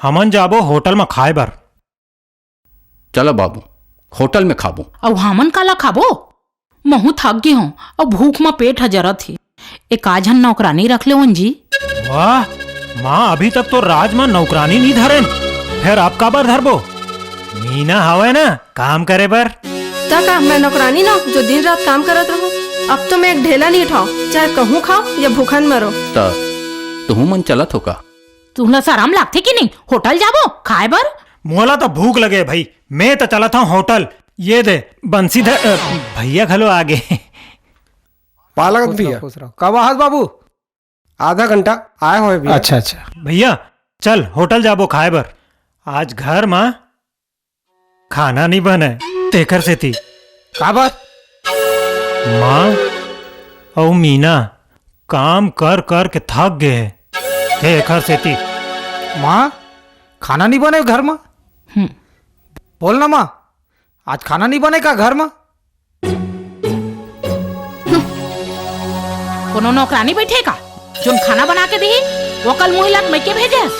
हमन जाबो होटल म खाए बर। चला बाबू, होटल में खाबो। अउ हमन काला खाबो? महूं थक गे हंव, अउ भूख म पेट ह जरत हे। एकाझन नौकरानी रख लेवन जी। वाह, माँ, अभी तक तो राज म नौकरानी नइ धरेन, फेर अब काबर धरबो? मीना हवय ना काम करे बर। त का मैं नौकरानी नों, जो दिन रात काम करत रहूं? अब तो मैं एक ढेला नइ उठांव, चाहे कहूं खाव या भूखन मरो। त तुहू मन चलत हो का? तुमला सरम लागथे कि नहीं? होटल जाबो खाए बर? मोला तो भूख लगे भाई, मैं तो चलत हंव होटल। ये दे बंसी धर, अ, भैया घलो आ गे। पालक खुश रहो, भैया। खुश रहो। कब आहस बाबू? आधा घंटा आए होए भैया। अच्छा, अच्छा। भैया, चल होटल जाबो खाए बर। आज घर म खाना नइ बने, तेकर सेती। काबर? माँ अउ मीना काम कर कर के थक गे हे, तेकर सेती। माँ, खाना नइ बने घर म? हम्म। बोल ना माँ, आज खाना नइ बने का घर म? कोनो नौकरानी बइठे का, जोन खाना बना के दिही? वो कल मुही ला त मइके भेजे हस।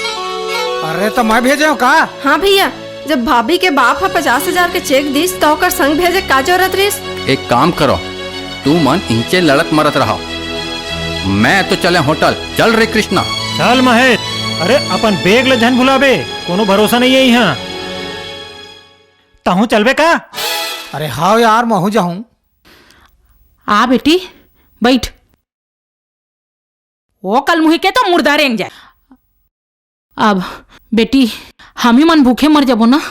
अरे, त मैं भेजे हंव का? हाँ भैया, जब भाभी के बाप ह पचास हजार के चेक दिस, त ओकर संग भेजे का जरूरत रिस? एक काम करो, तू मन इहिंचे लड़त मरत रहा, मैं तो चले होटल। चल रे कृष्णा। चल महेश, अरे अपन बैग ल झन भुलाबे, कोनो भरोसा नइ हे इहाँ। तहूँ चलबे का? अरे हाव यार, महूँ जाहूँ। आ बेटी, बइठ। ओ कल मुही के तो मुर्दा रेंग जाए। अब बेटी, हमी मन भूखे मर जाबो ना।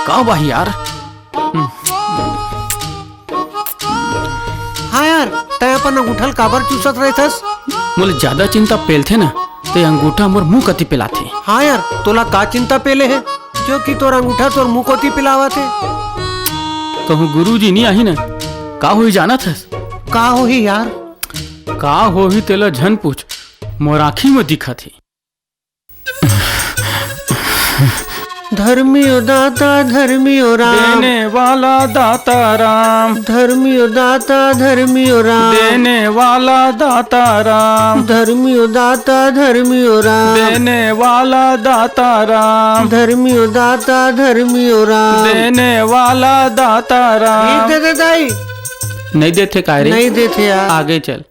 का बा यार? हाँ यार, तैं अपन अंगूठा ल काबर चूसत रहिथस? मोला ज्यादा चिंता पेलथे ना, त ए अंगूठा मोर मुंह कति पेलाथे। हाँ यार, तोला का चिंता पेले हे? क्योंकि तोर अंगूठा तोर मुंह कोती पेलावत हे। कहूँ गुरुजी नी आही न, का होही जानत हस? का होही यार? का होही तेला झन पूछ, मोर आँखी म दिखत हे। धर्मी ओ दाता, धर्मी ओ राम। देने वाला दाता राम। धर्मी ओ दाता, धर्मी ओ राम। देने वाला दाता राम। धर्मी ओ दाता, धर्मी ओ राम। देने वाला दाता राम। धर्मी ओ दाता, धर्मी ओ राम। देने वाला दाता राम। नहीं देते दाई। नहीं देते का रे? नहीं देते यार। आगे चल।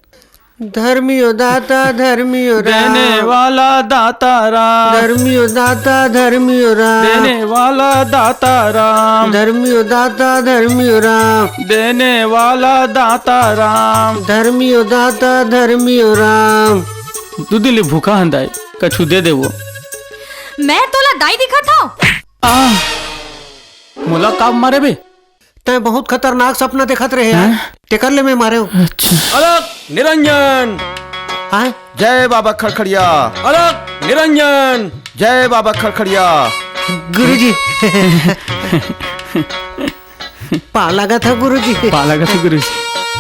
धर्मी ओ दाता, धर्मी ओ राम। देने वाला दाता राम। धर्मी ओ दाता, धर्मी ओ राम। देने वाला दाता राम। धर्मी ओ दाता, धर्मी ओ राम। देने वाला दाता राम। धर्मी ओ दाता, धर्मी ओ राम। दू दिन ले भूखा हन दाई, कछु दे देवो। मैं तोला दाई दिखत हव? आ, मोला का मारे बे? तैं बहुत खतरनाक सपना देखत रहे यार। हैं? तेकर ले मैं मारे हूँ। अच्छा। अलख निरंजन। हाँ? जय बाबा खड़खड़िया। अलख निरंजन। जय बाबा खड़खड़िया। गुरुजी। पाँव लागत हे गुरुजी। पाँव लागत हे गुरुजी।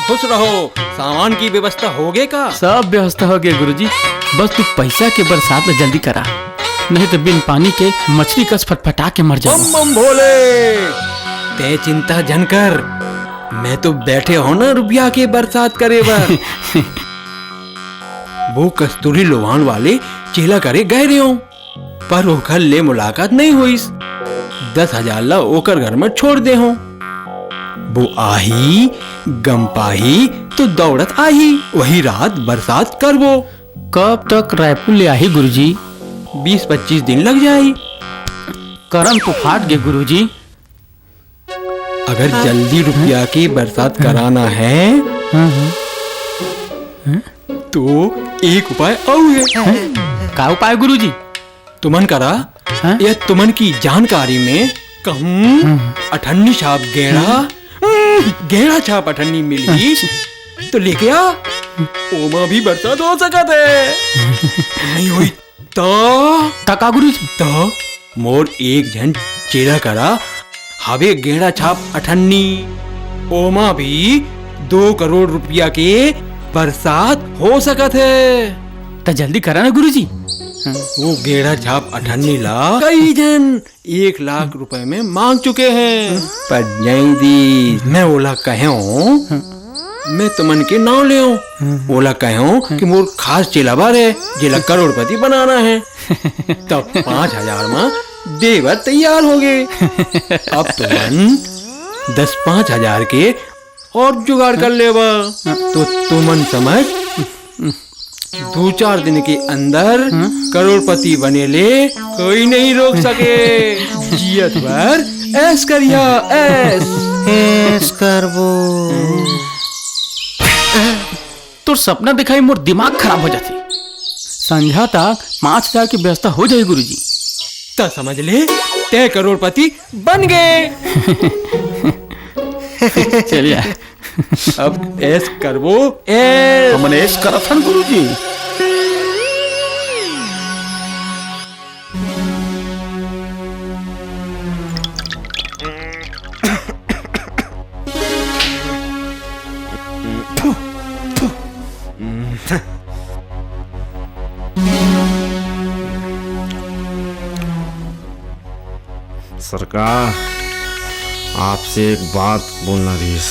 खुश रहो। सामान की व्यवस्था होगे का? सब व्यवस्था होगे गुरुजी, बस तू पैसा के बरसात ल जल्दी करा, नहीं तो बिन पानी के मछली कस फटफटा के मर जाबो। बम बम भोले। तैं चिंता झन कर, मैं तो बैठे हूँ ना रुपया के बरसात करे बर। वो कस्तूरी लोहान वाले चेला करे गए रहे हूँ, पर ओकर ले मुलाकात नहीं होइस। दस हजार ला ओकर घर में छोड़ दे हूँ। वो आही, गम पाही तो दौड़त आही, वही रात बरसात करबो। कब तक रायपुर ले आही गुरुजी? बीस पच्चीस दिन लग जाही। करम तो फाट गे गुरुजी। अगर जल्दी रुपया के बरसात कराना है, हाँ, हाँ। तो एक उपाय अउ है। हैं? का उपाय गुरुजी? तुमन करा, हैं? या तुमन की जानकारी में कहूँ हम्म। अठन्नी छाप गेड़ा, हम्म। हम्म, गेड़ा छाप अठन्नी मिली, अच्छा। तो लेके आ, ओमा भी बरसात हो सकत है। नहीं होई तो? त का गुरुजी? तो मोर एक झन चेला करा हवे गेड़ा छाप अठन्नी, ओमा भी दो करोड़ रुपया के बरसात हो सकत है। त जल्दी करा ना गुरुजी। हाँ। वो गेड़ा छाप अठन्नी ला कई झन एक लाख रुपए में मांग चुके हैं, पर नहीं दी। मैं ओला कहे हूँ, हाँ। मैं तुमन के नाव ले हूँ। हाँ। ओला कहे हूँ हाँ। कि मोर खास चेला बर है, जेला करोड़पति बनाना है। तब पाँच हजार में देवर तैयार हो गए। अब तुमन दस पाँच हजार के और जुगाड़ कर लेवा। तो तुमन समझ, दो चार दिन के अंदर हाँ? करोड़पति बने ले कोई नहीं रोक सके। जियत भर ऐश करिया, ऐश। ऐश करबो। तोर सपना दिखाई मोर दिमाग खराब हो जाथे। संझा तक पाँच हजार के व्यवस्था हो जाही गुरुजी। त समझ ले, तैं करोड़पति बन गे। चलिया। अब ऐश करबो, ऐश। हमन ऐश करत हन गुरुजी। सरकार, आपसे एक बात बोलना रहिस।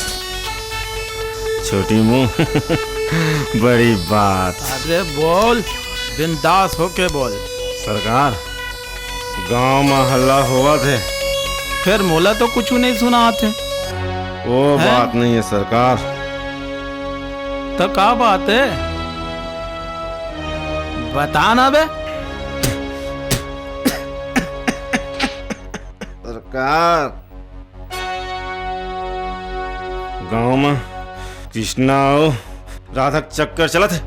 छोटी मुंह, बड़ी बात। अरे बोल, बिंदास होके बोल। सरकार, गांव में हल्ला होवत हे। फेर मोला तो कुछु नहीं सुनात हे। वो हैं? बात नहीं है सरकार। त का बात हे? बता ना बे। सरकार, गांव में कृष्णा अउ राधा के चक्कर चलत हे।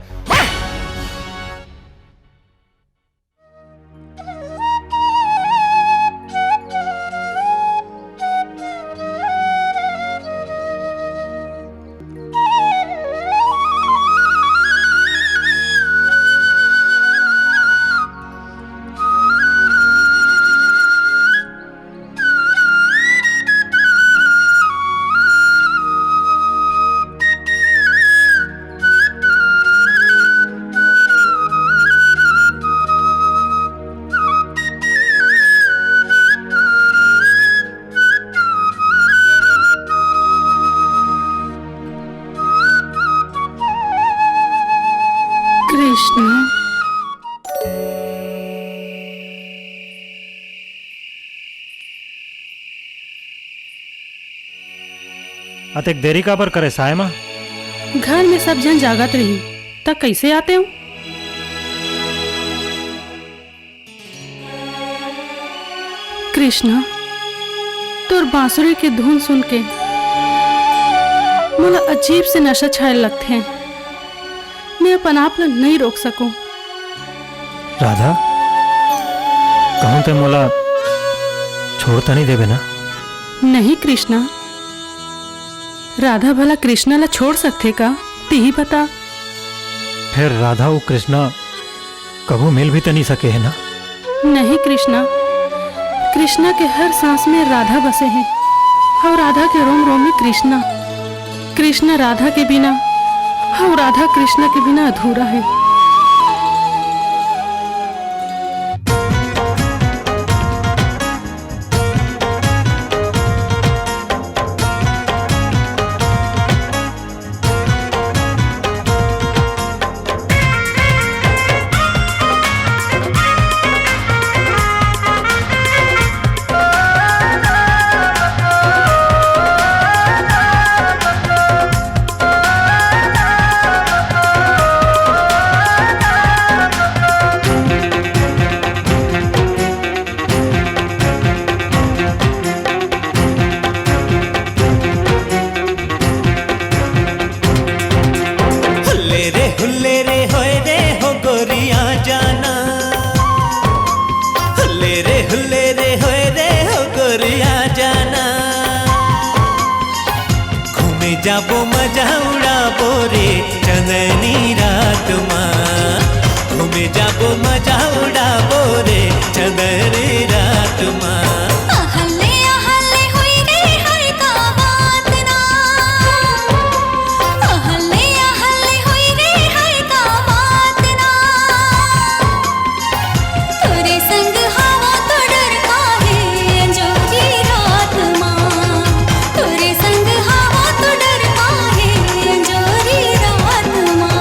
कृष्णा। अतेक देरी काबर करे साय मा? घर में सब झन जागत रही, त कइसे आतेंव? कृष्णा, तोर बांसुरी के धुन सुन के मोला अजीब से नशा छाए लगथे। मैं अपन आप ला नइ रोक सकूं। राधा, कहूं ते मोला छोड़ त नइ देबे ना? नहीं कृष्णा, राधा भला कृष्णा ला छोड़ सकथे का? तिही बता। फेर राधा अउ कृष्णा कभू मिल भी त नइ सके हे ना? नहीं कृष्णा, कृष्णा के हर सांस में राधा बसे हे, अउ राधा के रोम रोम में कृष्णा। कृष्णा राधा के बिना, अउ राधा कृष्णा के बिना अधूरा हे। हुल्ले रे हुल्ले रे होए रे हो गोरिया जाना। हुल्ले रे हुल्ले रे होए रे हो गोरिया जाना। घूमे जाबो मजा उड़ाबो रे चंदनी रात मा। घूमे जाबो मजा उड़ाबो रे चंदनी रात मा। अहले अहले होई रे हर का बात ना। अहले अहले होई रे हर का बात ना। तोरे संग हवा तो डर काहे अंजोरी रात मा। तोरे संग हवा तो डर काहे अंजोरी रात मा।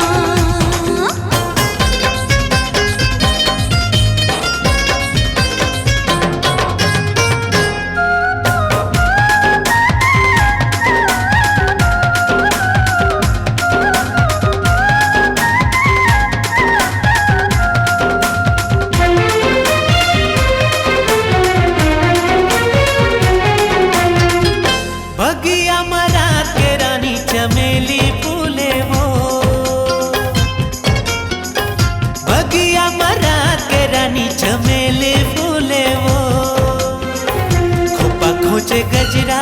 बगिया म रात के रानी चमेली फूले वो। बगिया म रात के रानी चमेली फूले वो। खोपा खोचे गजरा,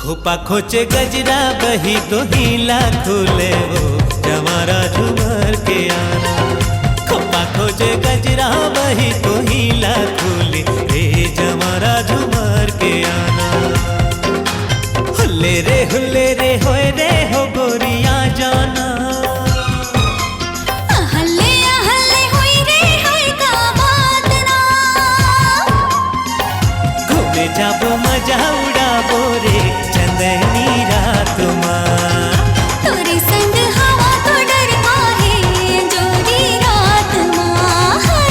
खोपा खोचे गजरा बही तो हीला खुले वो। जवारा झुमर के आना। खोपा खोचे गजरा बही तो हीला खुले। हे जवारा झुमर के आना। हुल्ले रे हुल्ले रे होए रे हो गोरिया जाना। अहले अहले होई रे हर का बात ना। घूमे जाबो मजा उड़ाबो रे चंदनी रात मा। तोरे संग हवा तो डर काहे अंजोरी रात मा है।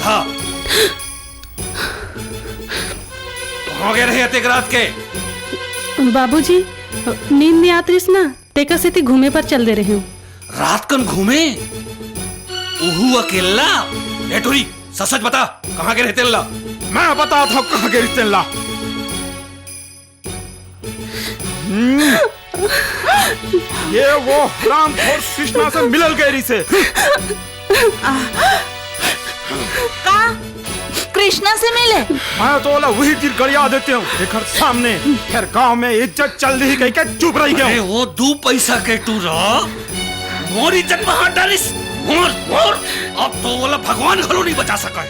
हाँ। कहाँ गए रहे अतेक रात के? बाबूजी, नींद नइ आत रिस ना, तेकर सेती घूमे बर चल दे रहे हूँ। रात कन घूमे? उहू अकेल्ला? ए टुरी, सच सच बता, कहाँ गए रहे तेल्ला? मैं बतात हँव कहाँ गए रहे तेल्ला। हम्म। ये वो हरामखोर कृष्णा से मिलल गए रिसे। का? कृष्णा से मिले? मैं तो ओला उही तीर गड़िया देते हँव, एकर सामने। फेर गांव में इज्जत चल रही कहिके चुप रही अरे, गया। वो दू पैसा के टूरा मोर इज्जत में हाथ डालिस। मोर, मोर, अब तो ओला भगवान घलो नइ बचा सके।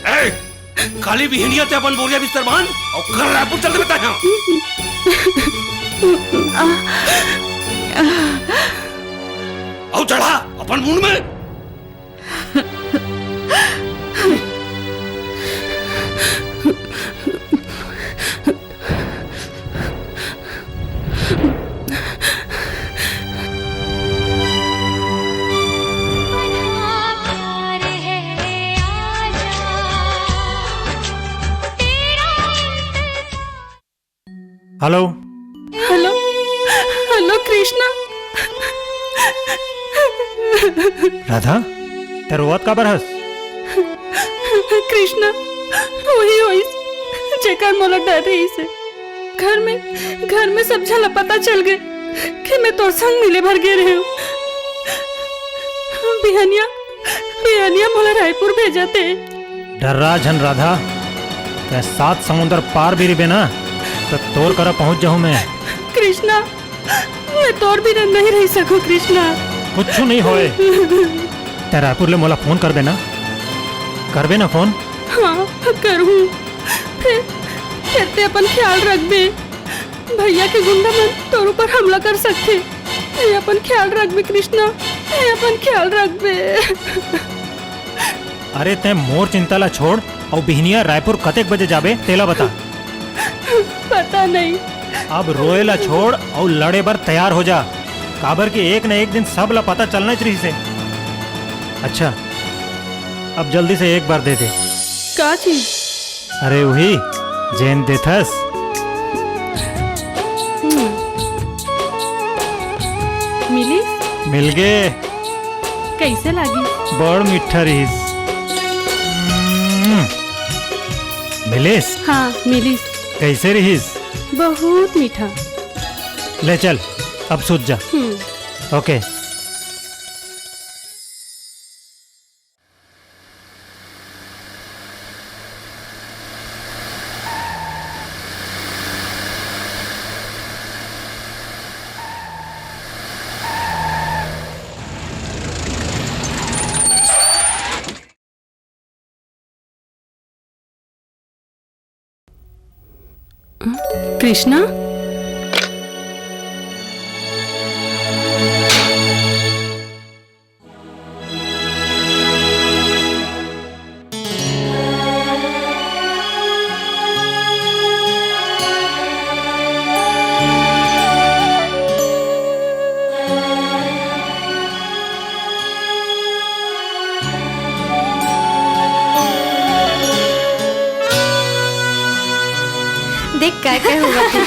ए, काली बिहनिया ते अपन बोरिया बिस्तर बांध अउ घर रायपुर चल दे बेटा यहाँ। अउ चढ़ा अपन मुंड में। Hello. Hello, hello Krishna. Radha, ते रोवत काबर हस? कृष्णा, वही होइस, जेकर मोला डर रहिस हे। घर में, घर में सब झन ला पता चल गे कि मैं तोर संग मिले बर गे रहे हँव। बिहनिया, बिहनिया मोला रायपुर भेजत हे। डर्रा झन राधा, ते सात समुंदर पार भी रहिबे ना, त तोर करा पहुंच जाहूं मैं। कृष्णा, मैं तोर बिना नहीं रह सकूं कृष्णा। कुछ नहीं होए। ते रायपुर ले मोला फोन करबे ना? करबे ना फोन? हाँ, करहूं। फिर, फिर ते अपन ख्याल रखबे। भैया के गुंडा मन तोर ऊपर हमला कर सकथे। ते अपन ख्याल रखबे कृष्णा, ते अपन ख्याल रखबे। अरे, तैं मोर चिंता ला छोड़, अउ बिहनिया रायपुर कतेक बजे जाबे, तेला बता। पता नहीं। अब रोए ला छोड़ अउ लड़े बर तैयार हो जा, काबर कि एक न एक दिन सब ला पता चलना च रहिस हे। अच्छा, अब जल्दी से एक बार दे दे। का चीज? अरे उही, जेन देथस। हम्म। मिलिस? मिलगे। कइसे लागिस? बड़ मीठा रहिस। हम्म। मिलिस? हाँ, मिलिस। कइसे रहिस? बहुत मीठा। ले चल, अब सूत जा। हम्म। ओके। कृष्णा? देख, काय काय होवत हे।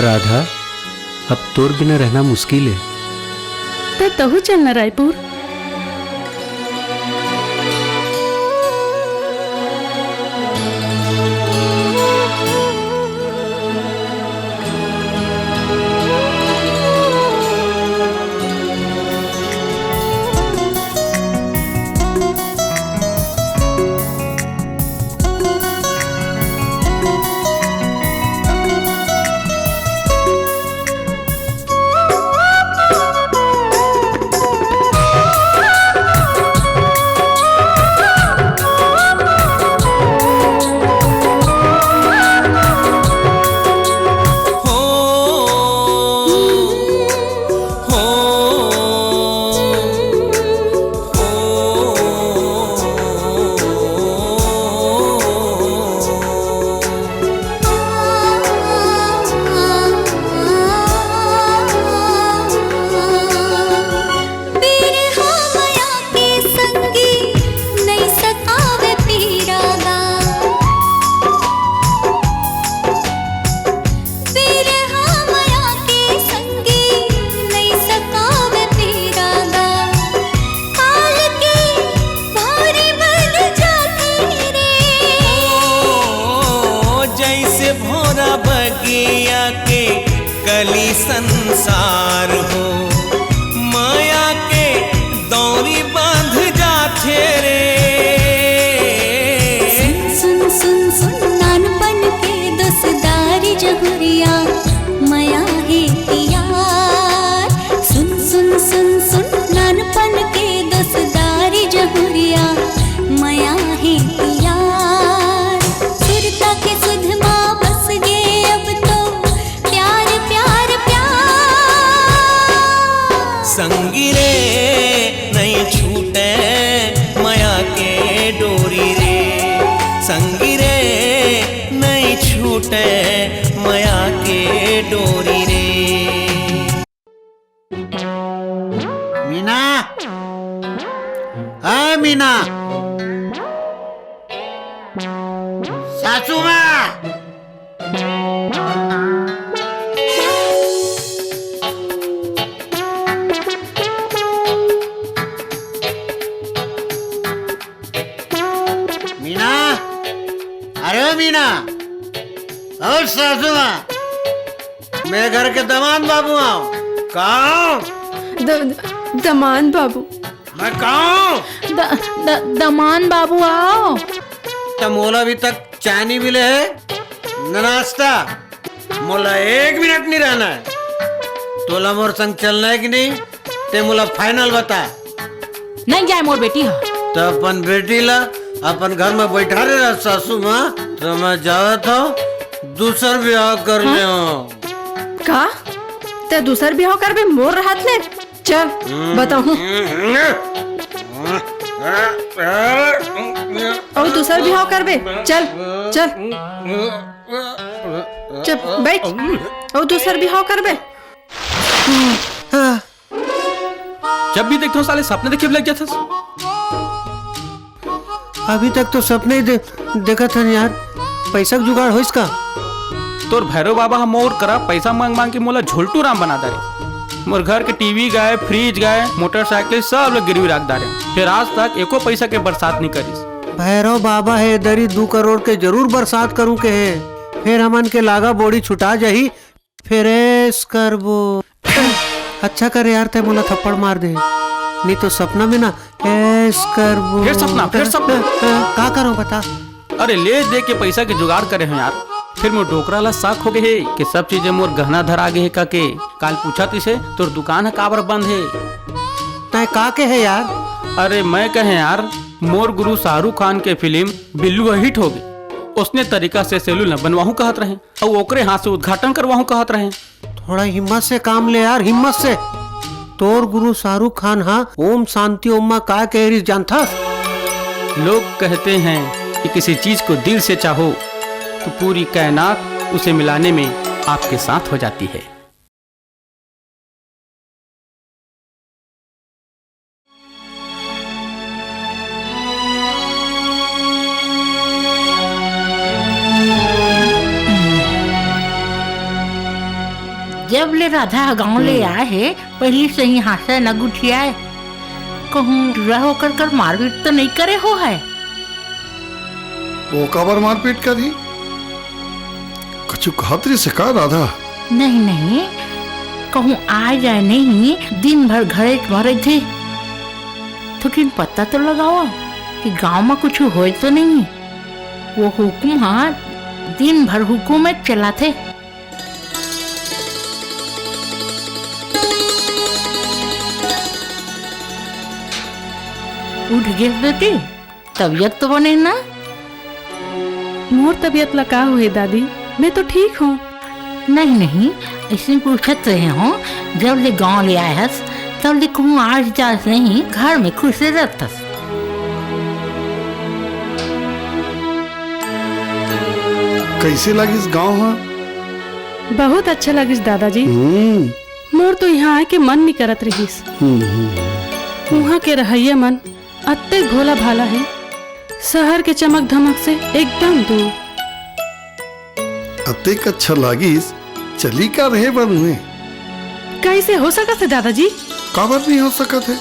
राधा, अब तोर बिना रहना मुश्किल हे। त तहू चलना रायपुर। संसार हो, माया के दौरी बांध जाथे रे। सुन सुन सुन सुन, नानपन के दोस्तारी जहुरिया, मया हे तियार। सुन सुन सुन सुन, नानपन के दोस्तारी जहुरिया, मया हे तियार। सुरता के सुध मा बस गे अब तो प्यार प्यार प्यार। संगी रे, नइ छूटे मया के डोरी रे। संगी रे, नइ छूटे मया के डोरी रे। मीना, ए मीना, सासू माँ। मीना, अरे ओ मीना, ओ सासू माँ, मैं घर के दमांद बाबू आंव। का? द-, द-, दमांद बाबू। मैं का आंव? द-, द-, दमांद बाबू आंव। त मोला अभी तक चाय नहीं मिले हे, न नाश्ता। मोला एक मिनट नहीं रहना हे। तोला मोर संग चलना हे कि नहीं? ते मोला final बता। नहीं जाय मोर बेटी ह। त अपन बेटी ला अपन घर में बैठा रहे रह सासू माँ, त मैं जावत हंव, दूसर बिहाव कर हाँ? ले हंव। का? ते दूसर बिहाव करबे मोर रहत ले? चल, बताहूं। अउ दूसर बिहाव करबे? चल, चल। चुप, बैठ। अउ दूसर बिहाव करबे? जब भी देखथंव साले सपने देखे लग जाथस। अभी तक तो सपने ही दे-, देखत हन यार, पैसा के जुगाड़ होइस का? तोर भैरव बाबा ह मोर करा पैसा मांग मांग के मोला झोलटू राम बना डारे। मोर घर के टीवी गाय, फ्रिज गाय, मोटरसाइकिल सब ल गिरवी राख डारे। फेर आज तक एको पैसा के बरसात नइ करिस। भैरव बाबा हे दरी दू करोड़ के जरूर बरसात करूं के हे, फेर हमन के लागा बोड़ी छुटा जाही, फेर ऐस करबो। अच्छा करे यार, तै मोला थप्पड़ मार दे, नहीं तो सपना में ना ऐस करबो। फेर सपना, फेर सपना। का करो बता? अरे ले दे के पैसा के जुगाड़ करे हो यार। फिर मोर डोकरा ला शक हो गए हे कि सब चीजें मोर गहना धरा गए हे का के। काल पूछा तिसे तोर दुकान ह काबर बंद हे? तै का के हे यार? अरे मैं कहे यार, मोर गुरु शाहरुख खान के फिल्म बिल्लू ह हिट हो गए, उसने तरीका से सैलून ला बनवाहूं कहत रहे। अउ ओकरे हाथ से उद्घाटन करवाहूं कहत रहे। थोड़ा हिम्मत से काम ले यार, हिम्मत से। तोर गुरु शाहरुख खान हा ओम शांति ओम मा का कहे रिस जानथस? लोग कहते हैं कि किसी चीज को दिल से चाहो तो पूरी कायनात उसे मिलाने में आपके साथ हो जाती है। जब ले राधा ह गांव ले हम्म। आए हे, पहिली से ही हांसे न गुठियाए। कहूं टूरा होकर कर मारपीट तो नहीं करे हो है? वो काबर मारपीट करही? कछु कहत रहिस का राधा? नहीं, नहीं, कहूं आए जाए नहीं, दिन भर घरे म रहिथे। थोकिन पता तो लगावा कि गांव म कुछु होए तो नहीं। वो हुकुम हा दिन भर हुकुम में चलाथे। उठ गेस बेटी, तबीयत तो बने ना? मोर तबीयत ला का होहे दादी, मैं तो ठीक हूँ। नहीं, नहीं, ऐसे पूछत रहे हो, जब ले गांव ले आए हस, तब ले कहूँ आज जास नहीं, घर में खुश रहतस। कैसे लगिस गांव ह? बहुत अच्छा लगिस दादाजी। हम्म। मोर तो यहाँ आए के मन नहीं करत रहिस। हम्म, हम्म, हम्म। उहाँ के रहइया मन अत्ते भोला भाला हे, शहर के चमक धमक से एकदम दूर। अतेक अच्छा लागिस, चली का रहे बर उहें? कैसे हो सकत हे दादाजी? काबर नहीं हो सकत हे?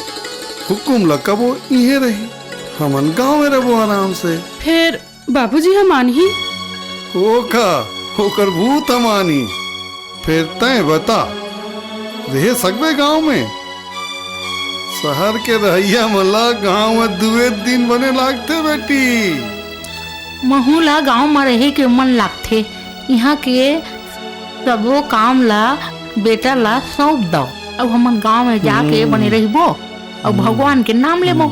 हुकुम ला कबो इहें रही, हमन गाँव में रबो आराम से। फेर बाबूजी ह मानही? ओ का, ओकर भूत ह मानही। फेर तैं बता, रहे सकबे गांव में? शहर के रहइया मन ला गांव में दुए दिन बने लागथे बेटी। महू ला गांव में रहे के मन लागथे। इहां के सबो काम ला बेटा ला सौंप दव। अब हमन गांव में जाके बने रहिबो अउ भगवान के नाम लेबो।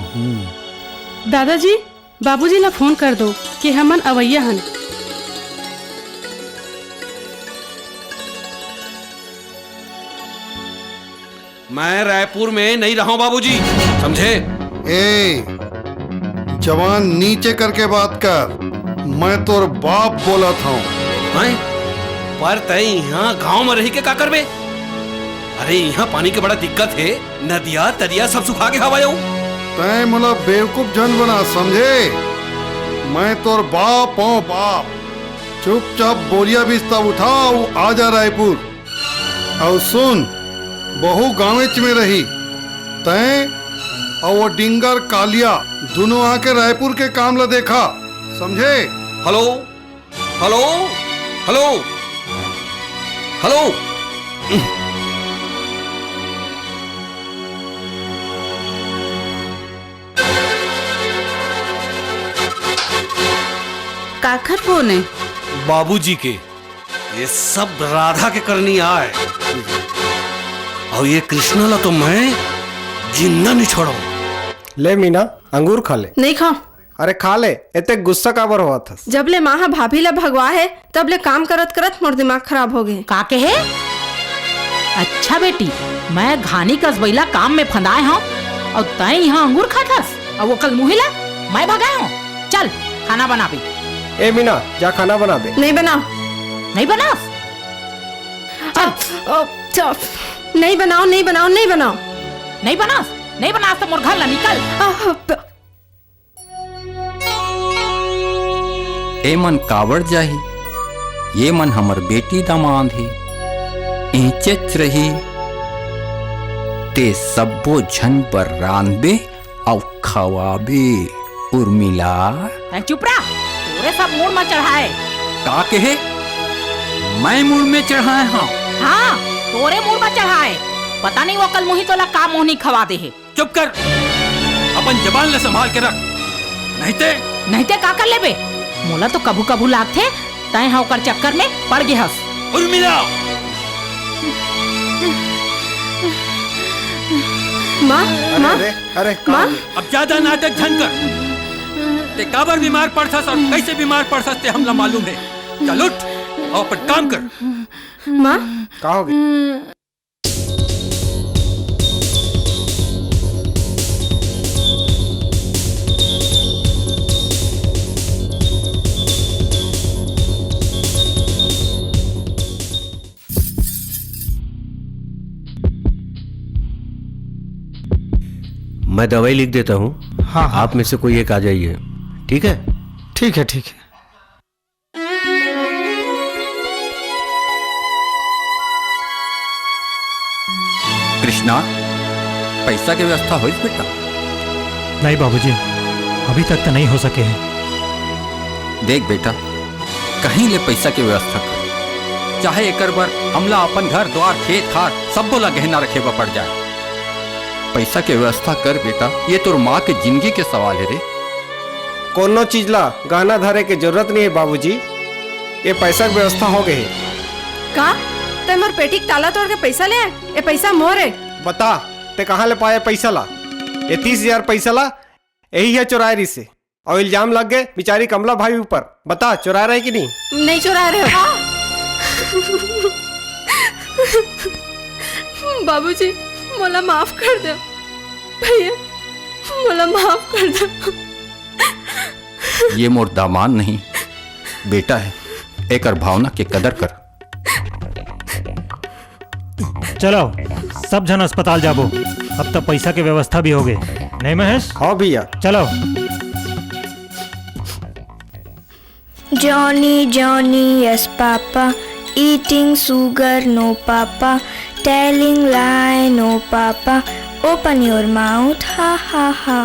दादाजी, बाबूजी ला फोन कर दो कि हमन अवइया हन। मैं रायपुर में नहीं रहूं बाबूजी, समझे? ए, जबान नीचे करके बात कर, मैं तोर बाप बोलत हूँ। हैं? पर तय यहाँ गांव में रही के का करबे? अरे, यहाँ पानी के बड़ा दिक्कत है, नदिया तरिया सब सुखा के हवा जाऊ। तय मोला बेवकूफ झन बना, समझे? मैं तोर बाप हूँ, बाप। चुपचाप बोरिया बिस्ता उठा अउ आजा रायपुर। अउ सुन, बहू गाँवेच में रही। तय अउ वो डिंगर कालिया दुनों आके रायपुर के काम ला देखा, समझे? Hello, hello, hello, hello. काखर फोन है? बाबूजी के। ये सब राधा के करनी आय। अउ ये कृष्णा ला तो मैं जिंदा नहीं छोड़ो। ले मीना, अंगूर खा ले। नहीं खाओ। अरे खा ले, एते गुस्सा काबर होवत हस? जब ले माँ ह भाभी ला भगवा है, तब ले काम करत करत मोर दिमाग खराब हो गए। का कहे? अच्छा बेटी, मैं घानी कस बइला काम में फंदाए हूँ अउ तय यहाँ अंगूर खात हस अउ वो कल मुही ला मैं भगाए हूँ। चल खाना बनाबे। ए मीना, जा खाना बनाबे। नहीं बनाओ। नहीं बनास? चल। अ, अ, नहीं बनाओ, नहीं बनाओ, नहीं बनाओ। नहीं बनास? नहीं बनास तो मोर घर ला निकल। अ, अ, ए मन काबर जाही? ये मन हमर बेटी दमांद हे, इहिंचेच रही। ते सब्बो झन बर रांधबे अउ खवाबे। उर्मिला। तैं चुप रह, तोरे सब मूड़ म चढ़ाए। का कहे? मैं मूड़ में चढ़ाए हंव? हाँ, तोरे मूड़ म चढ़ाए। पता नहीं वो कल मुही तोला का मोहनी खवा दे हे। चुप कर, अपन जबान ला संभाल के रख, नहीं ते। नहीं ते का कर लेबे? मोला तो कभू कभू लागथे तैं ह ओकर चक्कर में पड़ गे हस। उर्मिला! माँ, अरे, माँ। अरे, अरे, का माँ। हो गया? अब ज्यादा नाटक झन कर। ते काबर बीमार पड़थस अउ कइसे बीमार पड़थस ते हमला मालूम हे। चल उठ अउ अपन काम कर। माँ। का हो गया? मैं दवाई लिख देता हूँ, हाँ, हाँ। आप में से कोई एक आ जाइए, ठीक है? ठीक है, ठीक है। कृष्णा, पैसा के व्यवस्था होइस बेटा? नहीं बाबूजी, अभी तक तो नहीं हो सके हे। देख बेटा, कहीं ले पैसा के व्यवस्था कर, चाहे एकर बर हमला अपन घर द्वार, खेत खार, सब्बो ला गहना रखे बर पड़ जाए। पैसा के व्यवस्था कर बेटा, ये तोर माँ के जिंदगी के सवाल हे रे। कोनो चीज ला गहना धरे के जरूरत नहीं हे बाबूजी, ये पैसा के व्यवस्था हो गए हे। का? तै मोर पेटी के ताला तोड़ के पैसा ले आए? ये पैसा मोर हे। बता, तै कहाँ ले पाए पैसा ला? ये तीस हजार पैसा ला यही हे चुराए रिसे। अउ इल्जाम लग गए बिचारी कमला भाभी ऊपर। बता, चुराए रहे कि नहीं? नहीं चुराए रहे। बाबूजी, मोला माफ कर दे। भैया, मोला माफ कर दे। ये मोर दामाद नहीं, बेटा हे। एकर भावना के कदर कर। चलो, सब झन अस्पताल जाबो। अब तो पैसा के व्यवस्था भी हो गए, नहीं महेश? हाँ भैया। चलो। Johnny, Johnny, yes papa, eating sugar, no papa, telling lie, no papa, open your mouth, ha ha ha।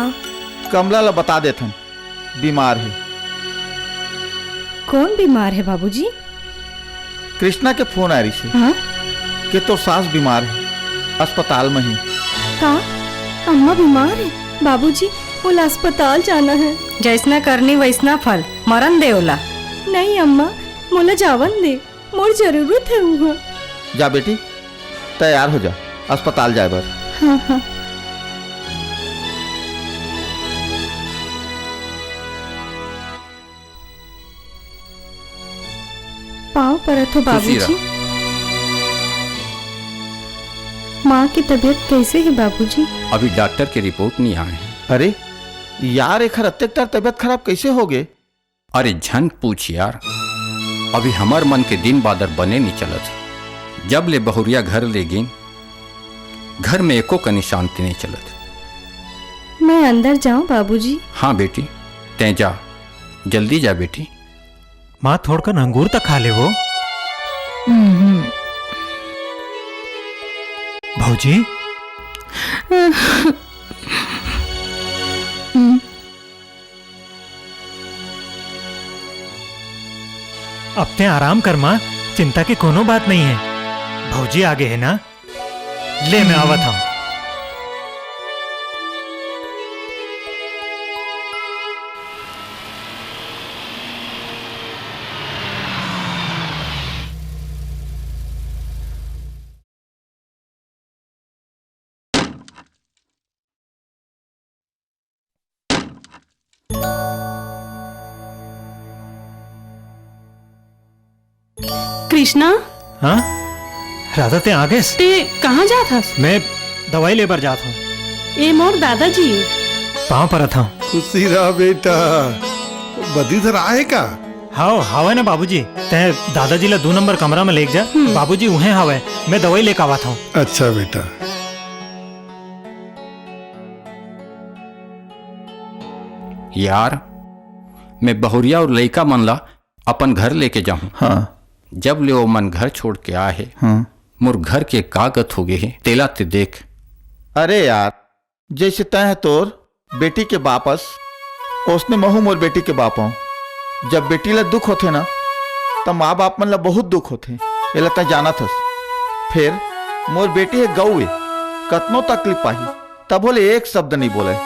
Kamla ला बता देथन, बीमार हे। कौन बीमार हे बाबूजी? कृष्णा के फोन आए रिसे। हाँ? के तोर सास बीमार हे, अस्पताल में ही। का? अम्मा बीमार हे? बाबूजी, मोला अस्पताल जाना हे। जैसना करनी वैसना फल, मरन दे ओला। नहीं अम्मा, मोला जावन दे, मोर जरूरत हे उहाँ। जा बेटी, तैयार हो जा, अस्पताल जाए बर। हाँ, हाँ। पाँव परत हो खुशी रह। बाबूजी। माँ की तबीयत कैसे है बाबूजी? अभी डॉक्टर के रिपोर्ट नहीं आए हैं। अरे यार, एखर अतेक तार तबीयत खराब कैसे हो गए? अरे झन पूछ यार, अभी हमर मन के दिन बादर बने नहीं चलत। जब ले बहुरिया घर ले गिन, घर में एको कनी शांति नहीं चलत। मैं अंदर जाऊं बाबूजी? हाँ बेटी, तैं जा, जल्दी जा बेटी। माँ, थोड़कन अंगूर तक खा ले वो। हम्म। भौजी। हम्म। अब तैं आराम कर माँ, चिंता के कोनो बात नहीं है। भौजी आगे है ना, ले मैं आवत हूँ। कृष्णा। हाँ? राधा, तैं आ गेस? तैं कहाँ जात हस? मैं दवाई ले बर जात हूँ। ए मोर दादाजी। पाँव परत हूँ। खुशी रह बेटा। बद्रीधर आहे का? हाव, हावय ना बाबूजी। तैं दादाजी ला दू नंबर कमरा में लेके जा। हम्म। बाबूजी उहें हावय, मैं दवाई लेके आवत हूँ। अच्छा बेटा। यार, मैं बहुरिया अउ लइका मन ला अपन घर लेके जाहूं। हाँ। जब ले ओमन घर छोड़ के आए हे, हाँ। मोर घर के का गत हो गे हे, तेला ते देख। अरे यार, जइसे तैं ह तोर बेटी के बाप अस, ओसने महूं मोर बेटी के बाप हंव। जब बेटी ला दुख होथे ना, त माँ बाप मन ला बहुत दुख होथे, एला तैं जानत हस। फेर मोर बेटी ह गऊ ए, कतनो तकलीफ पाही, तभो ले एक शब्द नइ बोलय।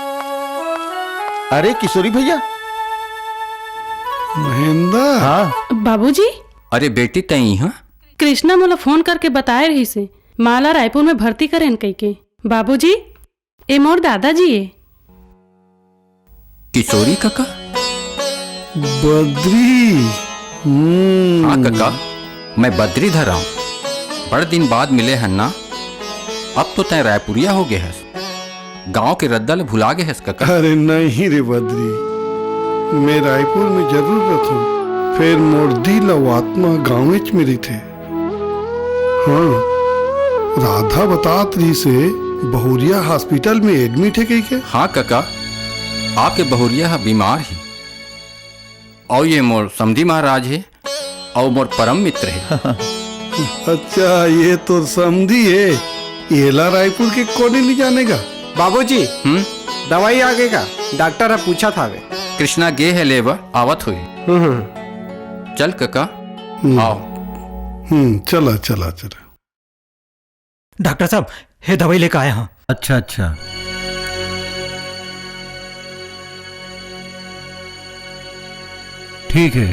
अरे किशोरी भैया। महेंद्र। हाँ। बाबूजी। अरे बेटी, तैं इहाँ? कृष्णा मोला फोन करके बताए रहिस हे, माँ ला रायपुर में भर्ती करेन कहिके। बाबूजी, ए मोर दादाजी ए। किशोरी कका? बद्री। हम्म। हाँ कका, मैं बद्रीधर हंव। बड़ दिन बाद मिले हन ना, अब तो तैं रायपुरिया हो गे हस। गांव के रद्दा ल भुला गे हस कका। अरे नहीं रे बद्री, मैं रायपुर में जरूर रथंव, फेर मोर दिल अउ आत्मा गांवेच में रहिथे। हाँ, राधा बतात रहिस हे बहुरिया हॉस्पिटल में एडमिट हे कहिके। हाँ कका, आपके बहुरिया ह बीमार हे। अउ ये मोर समधी महाराज हे, अउ मोर परम मित्र हे। अच्छा, ये तोर समधी हे, एला रायपुर के कोने ले जाने गा? बाबूजी, हम्म? दवाई आ गे का? डॉक्टर ह पूछत हावे। कृष्णा गे हे लेबर, आवत होही। हम्म। चल कका, हम्म। आओ। हम्म, चला, चला, चला। डॉक्टर साहब, हे दवाई लेके आए हंव। अच्छा, अच्छा। ठीक हे,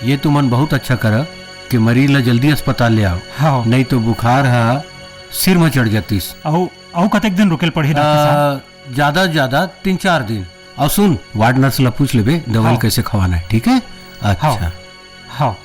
ये तुमन बहुत अच्छा करा कि मरीज ला जल्दी अस्पताल ले आव। हाँ। नहीं तो बुखार हा सिर में चढ़ जातिस। अउ, अउ कतेक दिन रुके ल पड़ही डॉक्टर साहब? आ, ज्यादा से ज्यादा तीन चार दिन। अउ सुन, वार्ड नर्स ला पूछ लेबे दवाई हाँ। कैसे खवाना हे, ठीक हे? अच्छा। हाँ। हाँ।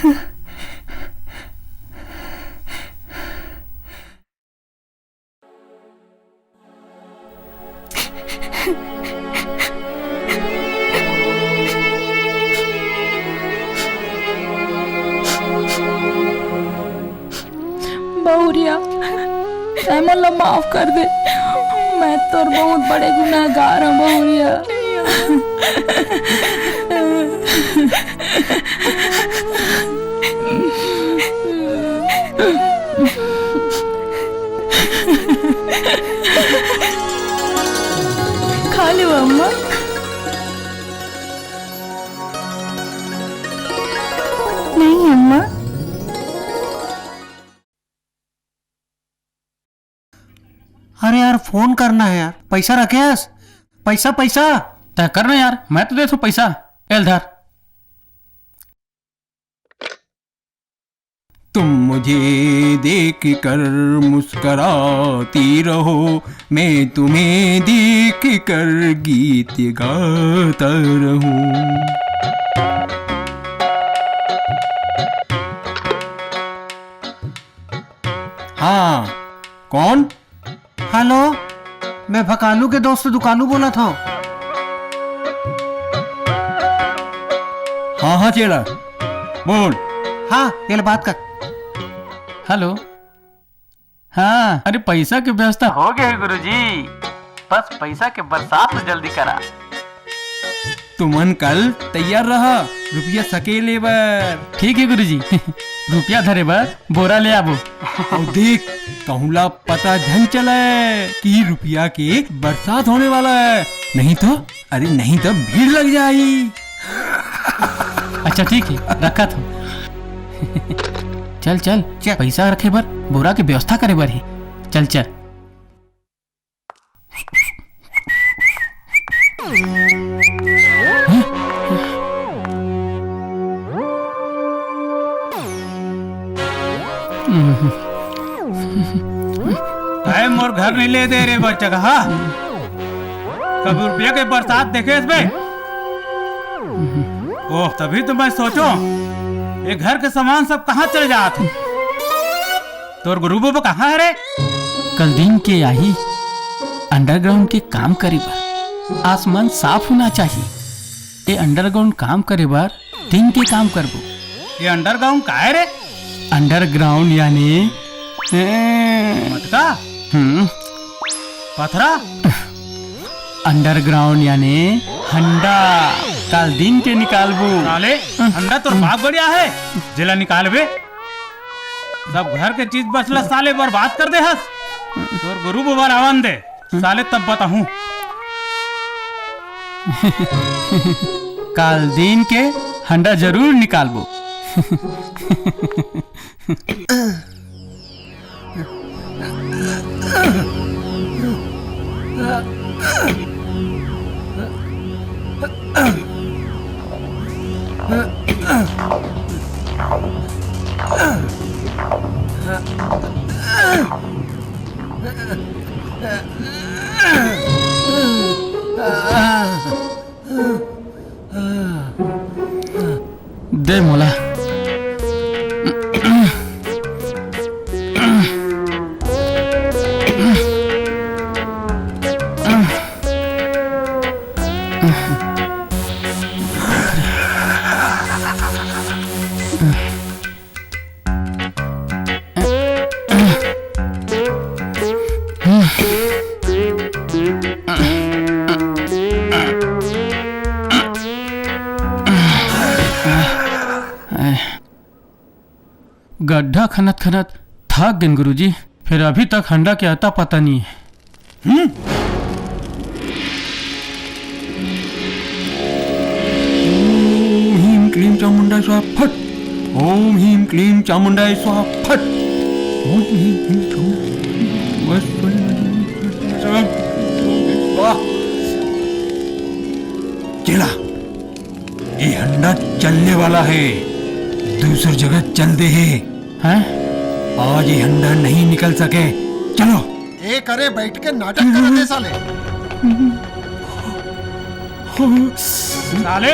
बहुरिया, तैं मोला माफ कर दे। मैं तोर बहुत बड़े गुनाहगार हूँ, बहुरिया। खा ले अम्मा। नहीं अम्मा। अरे यार, फोन करना है यार। पैसा रखे हस? पैसा, पैसा। तय कर ना यार, मैं तो देथों पैसा। एल धर। तुम मुझे देख कर मुस्कुराती रहो, मैं तुम्हें देख कर गीत गाता रहूं। हाँ, कौन? हेलो, मैं भकालू के दोस्त दुकालू बोलत हंव। हाँ, हाँ, चेला, बोल। हाँ, ये ले बात कर। हेलो। हाँ, अरे, पैसा के व्यवस्था हो गए हे, गुरुजी। बस पैसा के बरसात ल जल्दी करा। तुमन कल तैयार रहा, रुपया सकेले बर। ठीक हे गुरुजी, रुपया धरे बर बोरा ले आबो। अउ देख, कहूँ ला पता झन चले कि रुपया के बरसात होने वाला हे, नहीं तो, अरे नहीं तो भीड़ लग जाही। अच्छा ठीक हे, रखत हंव। चल चल, चल। पैसा रखे बर बोरा के व्यवस्था करे बर हे। चल चल। भाई, मोर घर नहीं ले दे रे बच्चा का, हाँ? कभी रुपया के बरसात देखे हस बे? ओह, तभी तो मैं सोचों, ये घर के सामान सब कहाँ चले जात हे? तोर गुरु बाबा कहाँ हे रे? कल दिन के आही underground के काम करे बर। आसमान साफ होना चाहिए। ए underground काम करे बर दिन के काम करबो। ये underground का हे रे? Underground यानी, ए, मटका? हम्म। पथरा? Underground यानी हंडा। काल दिन के निकालबो। साले, हंडा तोर बाप गड़िया हे, जेला निकालबे। सब घर के चीज बस ला साले बर्बाद कर दे हस। तोर गुरु बाबा ल आवन दे, साले तब बताहूँ। काल दिन के हंडा जरूर निकालबो। दे मोला। गड्ढा खनत खनत थक गेन गुरुजी, फेर अभी तक हंडा के अता पता नहीं हे। हम्म? ओम ह्रीं क्लीं चामुंडाय स्वाहा फट्। ओम ह्रीं क्लीं चामुंडाय स्वाहा फट्। ओम ह्रीं क्लीं चामुंडाय स्वाहा। चेला, ये हंडा चलने वाला हे, दूसर जगह चल दे हे। हैं? आज ये हंडा नहीं निकल सके। चलो। ए करे, बैठ के नाटक करत हे साले। साले,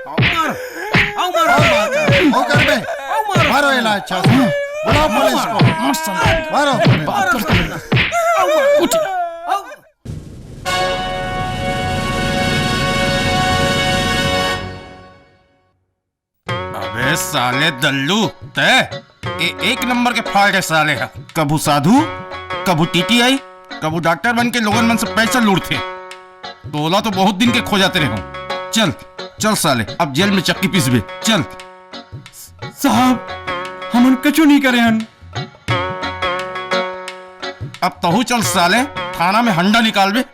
आओ मार, आओ मार, आओ मार, आओ कर बे। आओ मार, मारो इलाज अच्छा से। बुलाओ पुलिस को। मारो। बात करते हैं। आओ मार। उठ। अबे साले दल्लू, तै ए-, एक नंबर के फाड़ है साले हा। कभू साधु, कभू टीटीआई, कभू डॉक्टर बन के लोगन मन से पैसा लूटथे। तोला तो बहुत दिन के खोजत रहे हूँ। चल, चल साले, अब जेल में चक्की पीसबे। चल। साहब, हमन कछु नहीं करे हन। अब तहू चल साले, थाना में हंडा निकालबे।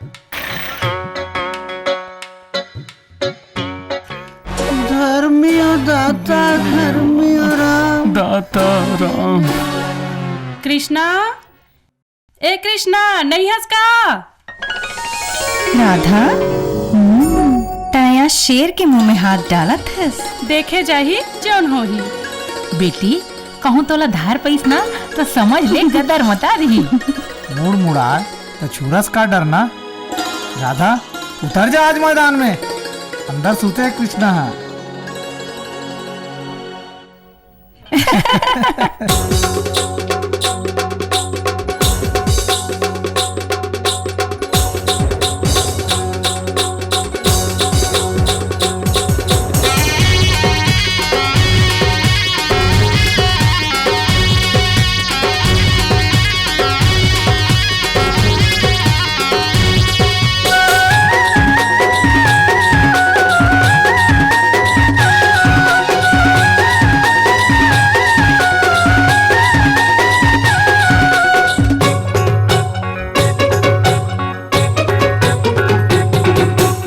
धर्मिया दाता, धर्मिया राम। दाता राम। कृष्णा, ए कृष्णा, नई हस का? राधा, हम्म, तैं या शेर के मुंह में हाथ डालत हस। देखे जाही, जौन होही। बेटी, कहूँ तोला धार पईस ना, तो समझ ले गदर मता रही। मुड़ मुड़ा त छुरस का डरना। राधा, उतर जा आज मैदान में। अंदर सूते हे कृष्णा हा।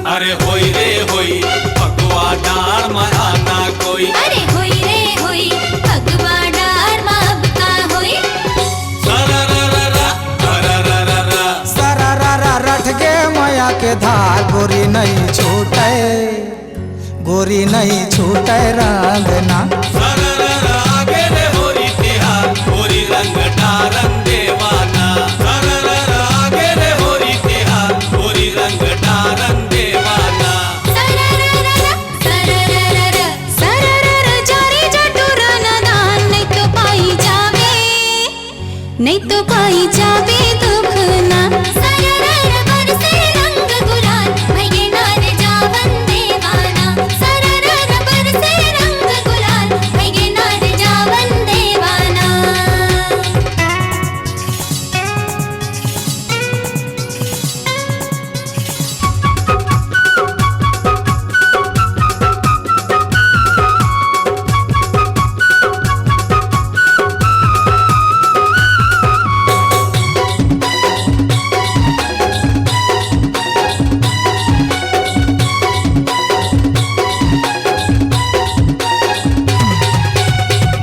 अरे होई रे होई, पकवा डार मराना कोई। अरे होई रे होई, पकवा डार मा अब का होई। सरारारारा, सरारारारा। सरारारा रट गे मया के धार, गोरी नहीं छूटे, गोरी नहीं छूटे रंगना। सरारारा आगे रे होरी तिहार, होरी रंग डारन देवाना। सरारारा आगे रे होरी तिहार, होरी रंग डारन देवाना। सररररर, सररररर, सरररर, जा रे जा टुरा नादान, नहीं तो पाई जावे, नहीं तो पाई जावे दुख ना। सरररर बरसे रंग गुलाल, भैये नार जावन देवाना। सरररर बरसे रंग गुलाल, भैये नार जावन देवाना।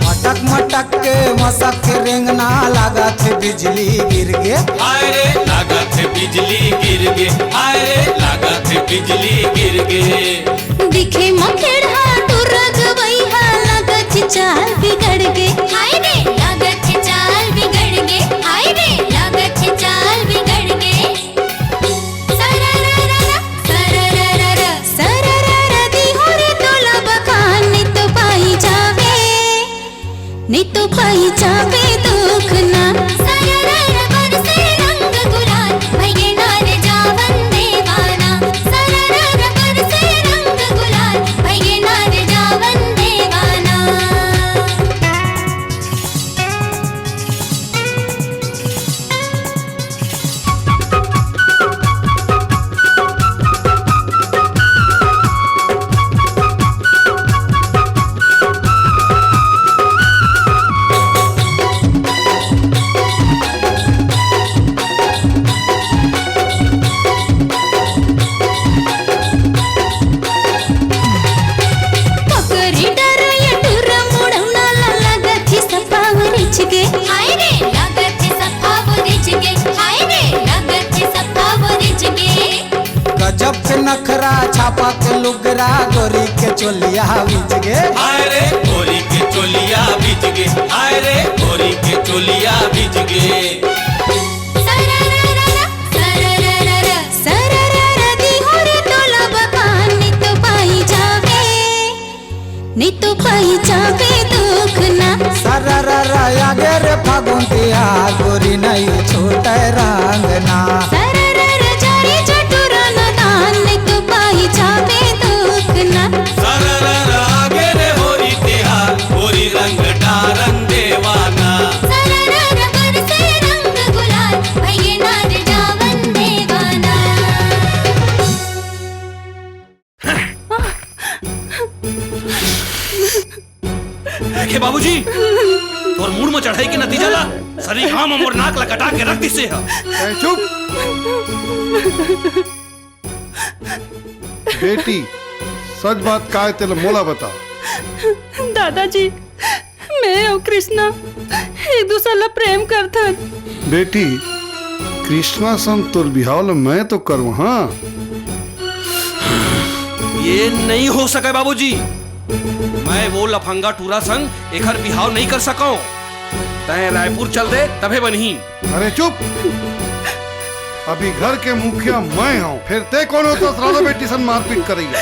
मटक मटक के मसक के रेंगना, लागत हे बिजली गिर गे। हाय रे, लागत हे बिजली गिर गे। हाय रे, लागत हे बिजली गिर गे। दिखे मखेड़हा टुरा गवई हा, लागत हे चाल बिगड़ गे। हाय रे, लागत हे चाल बिगड़ गे। हाय रे, लागत हे चाल बिगड़ गे। सररररर, सररररर, सररररर, दिहोरे तोला बखान, नहीं तो पाई जावे, नहीं तो पाई जावे दुख ना। सरररर बरसे रंग गुलाल, भैये नार जावन देवाना। सरररर बरसे रंग गुलाल, भैये नार जावन देवाना। नखरा छापा के लुगरा, गोरी के चोलिया भीज गे। हाय रे गोरी के चोलिया भीज गे, हाय रे गोरी के चोलिया भीज गे। सररररर, सररररर, सररररर, दिहोरे तोला बपान, नितो पाई जाबे, नितो पाई जाबे दुख ना। सरररर, आगे रे फागुन तिहार, गोरी नहीं छूटे रंग ना। सरररर, जारी जटुरा नदान, नितो पाई जाबे दुख ना। सरररर, आगे रे होरी तिहार, होरी रंग डारन देवाना। सरररर, बरसे रंग गुलाल, भइये नाच जावन देवाना। देखे बाबूजी, तोर मूड़ म चढ़ई के नतीजा ला सरीखा म मोर नाक ला कटा के रख दिसे ह। ए, चुप। बेटी, सच बात का हे तेला मोला बता। दादाजी, मैं अउ कृष्णा एक दूसर ला प्रेम करथन। बेटी, कृष्णा संग तोर बिहाव ला मैं तो करूँ, हाँ? ये नहीं हो सके बाबूजी, मैं वो लफंगा टूरा संग एखर बिहाव नहीं कर सकौं। तैं रायपुर चल दे, तभे बनही। अरे चुप! अभी घर के मुखिया मैं हूँ, फिर तैं कौन होथस राधा बेटी सन मारपीट करइया?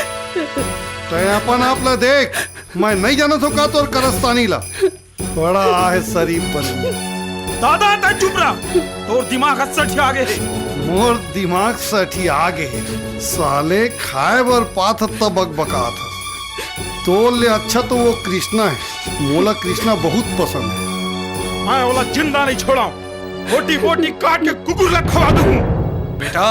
तैं अपन आप ला देख, मैं नहीं जानत हूँ का तोर करस्तानी ला। बड़ा आहे शरीफ बन। दादा, तैं चुप रह, तोर दिमाग ह सठिया गे हे। मोर दिमाग सठिया गे हे। साले खाए बर पात ह त बकबकात ह। तोर ले अच्छा तो वो कृष्णा हे, मोला कृष्णा बहुत पसंद हे। मैं ओला जिंदा नहीं छोड़ाऊं, बोटी बोटी काट के कुकुर ला खवा दूं। बेटा,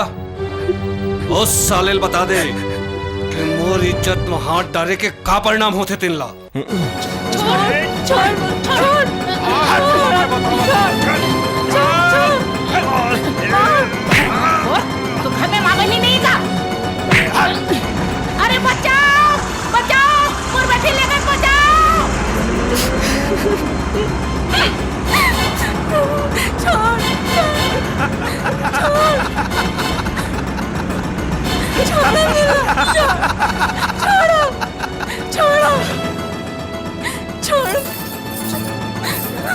उस साले ल बता दे कि मोर इज्जत म हाथ डारे के का परिणाम होथे तेन ला। छोड़, छोड़, छोड़, छोड़, छोड़, छोड़। तू घर में माँ बहनी नहीं का? अरे बचाओ, बचाओ, मोर बेटी लेकर बचाओ। छोड़, छोड़, छोड़। छोड़ो, छोड़ो, छोड़ो। छोड़।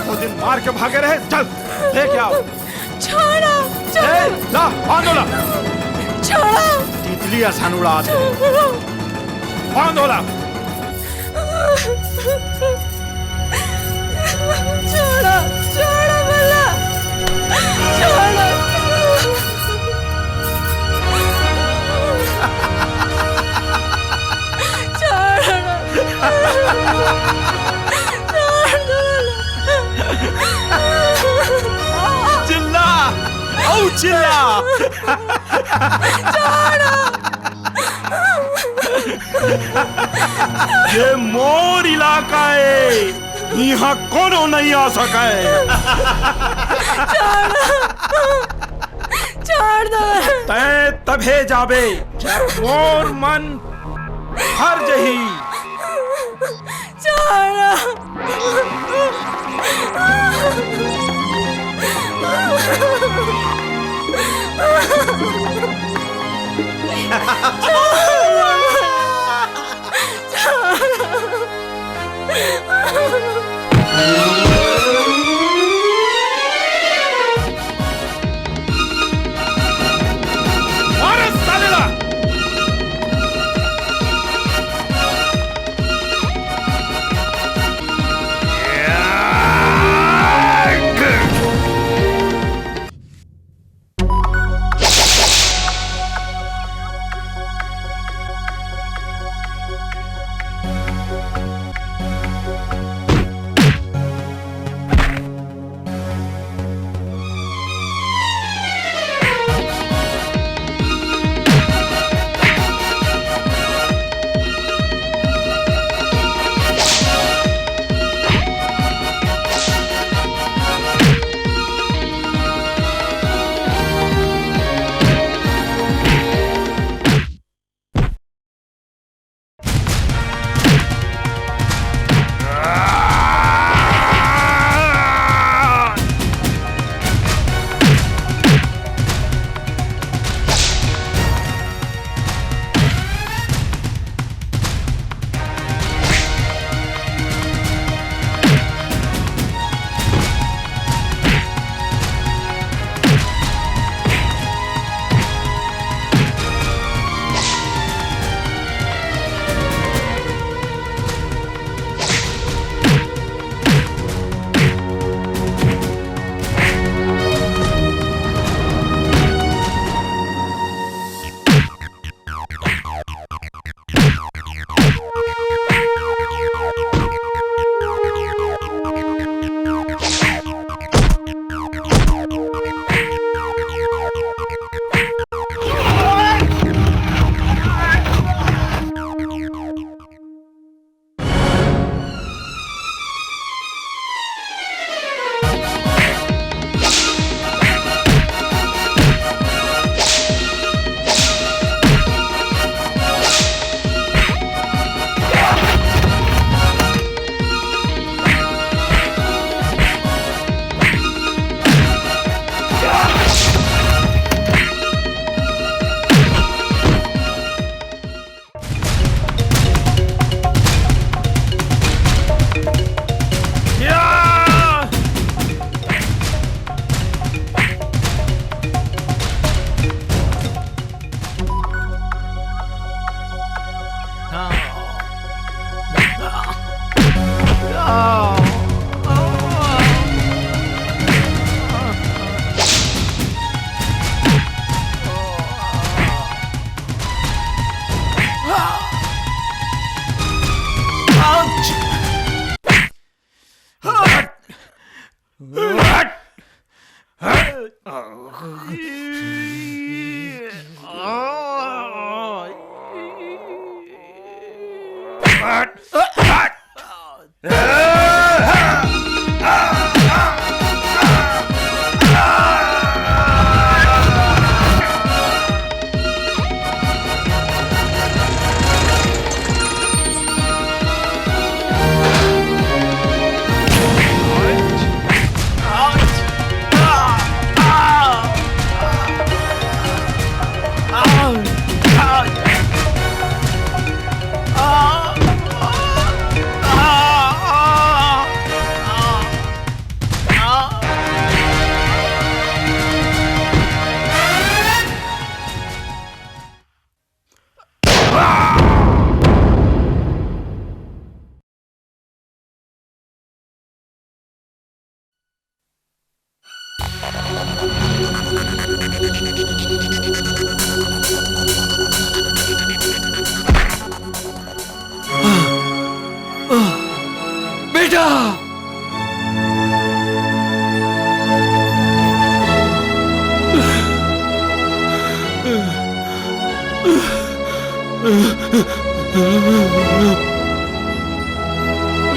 वो दिन मार के भागे रहे, चल, लेके आओ। छोड़ो, छोड़ो। ए, ला, बांध ओला। छोड़ो। तितली असन उड़ात हे। छोड़ो। बांध ओला। छोड़ो, छोड़ो मोला। छोड़ो। छोड़ो। छोड़ दो। चिल्ला, अउ चिल्ला। छोड़ो। ये मोर इलाका हे, इहाँ कोनो नहीं आ सके। छोड़ दो। तैं तभे जाबे, जब मोर मन हर जही। छोड़ो। मारो साले ला।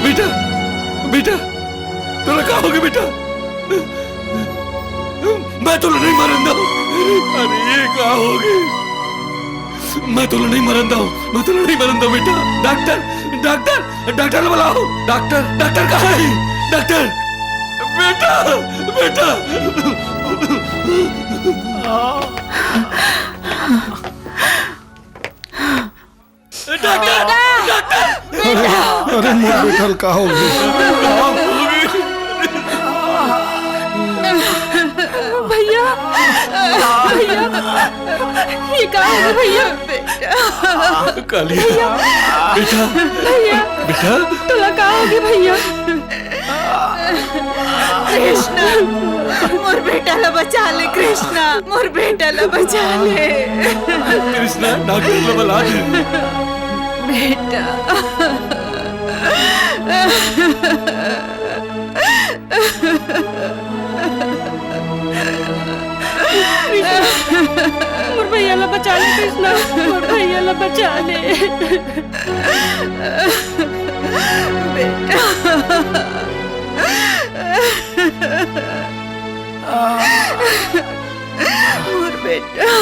बेटा, बेटा, तोला का होगे बेटा? मैं तोला नहीं मरन दंव। अरे ये का होगे? मैं तोला नहीं मरन दंव, मैं तोला नहीं मरन दंव बेटा। डॉक्टर, डॉक्टर, डॉक्टर ला बुलाओ। डॉक्टर, डॉक्टर कहाँ है? डॉक्टर, बेटा, बेटा। Doctor, doctor. अरे, अरे, मोर बेटा ल का होगे? भैया, भैया, ये का होगे भैया? कालिया, बेटा, भैया, बेटा। तोला का होगे भैया? कृष्णा, मोर बेटा ला बचा ले कृष्णा, मोर बेटा ला बचा ले। कृष्णा, डॉक्टर ला बुला दे। बेटा। कृष्णा, मोर भैया ला बचा ले कृष्णा, मोर भैया ला बचा ले। बेटा। मोर बेटा।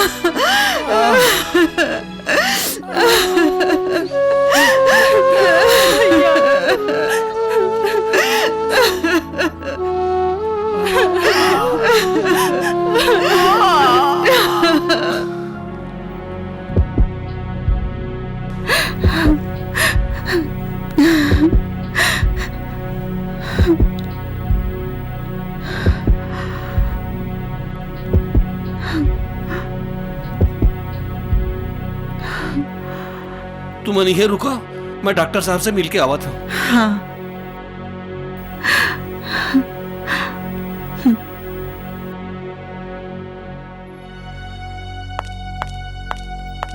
तुमन इहें रुका, मैं डॉक्टर साहब से मिलके आवत हूँ। हाँ।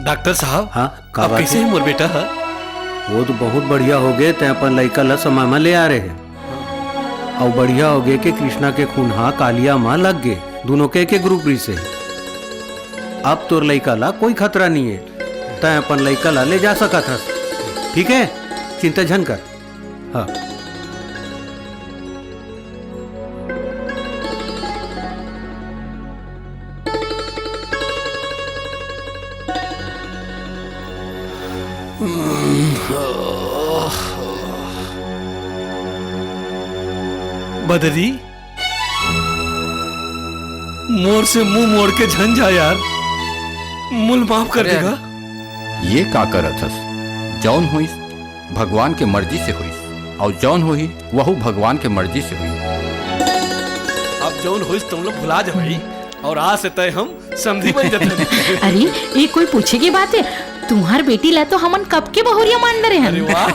डॉक्टर साहब, हाँ, का अब बात कइसे हे? हे मोर बेटा ह? वो तो बहुत बढ़िया होगे, तैं अपन लइका ला समय म ले आ रहे। अउ बढ़िया होगे कि कृष्णा के खून ह कालिया म लग गे, दूनों के एके ग्रुप रिहिसे। अब तोर लइका ला कोई खतरा नइ हे, तैं अपन लइका ला ले जा सकत हस, ठीक हे? चिंता झन कर। हाँ। बदरी, मोर से मुंह मोड़ के झन जा यार, मोला माफ कर अरे दे गा। ये का करत हस? जौन होइस, भगवान के मर्जी से होइस, अउ जौन होही, वहू भगवान के मर्जी से होही। अब जौन होइस, तुम लोग भुला जा भाई, अउ आज से तय हम समधी बन जाते हैं। अरे, ये कोई पूछे के बात हे? तुम्हार बेटी ला तो हमन कब के बहुरिया मान डरे हन। अरे वाह।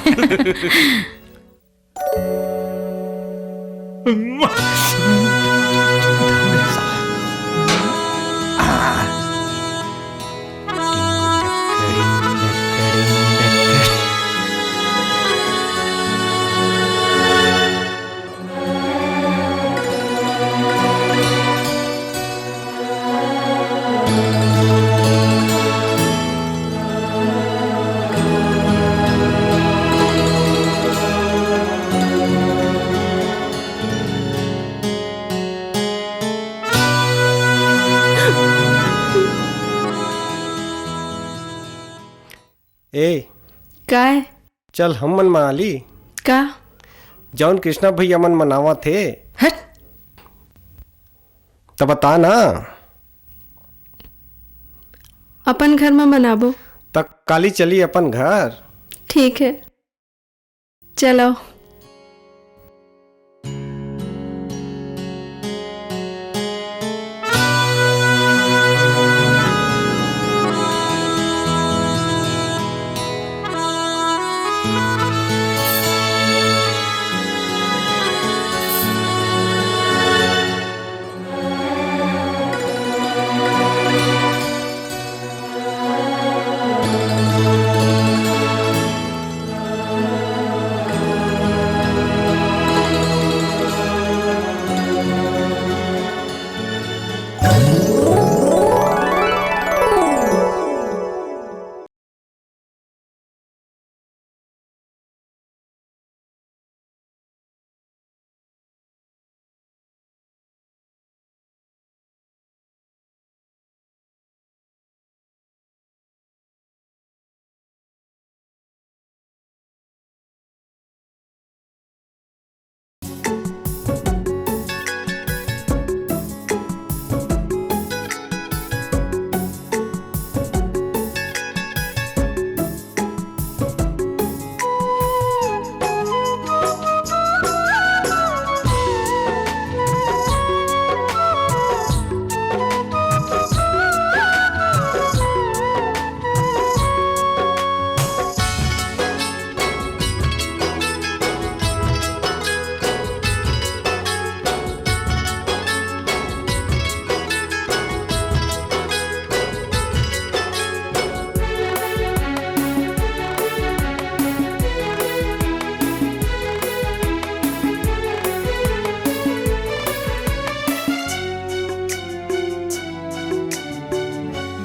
ए, काय? चल, हमन मना ली। का? जौन कृष्णा भैया मन मनावत हे। हट। त बता ना। अपन घर म मनाबो। त काली चली अपन घर। ठीक हे, चलो।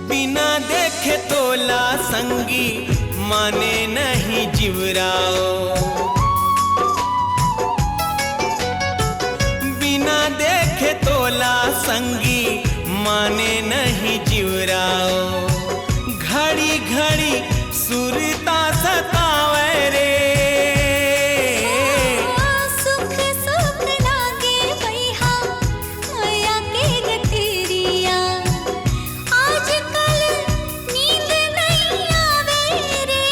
बिना देखे तोला संगी माने नहीं जिवराओ। बिना देखे तोला संगी माने नहीं जिवराओ। घड़ी घड़ी सुरता सतावे रे। सुख सुख लागे बइहा मया के गठरिया। आजकल नींद नइ आवे रे।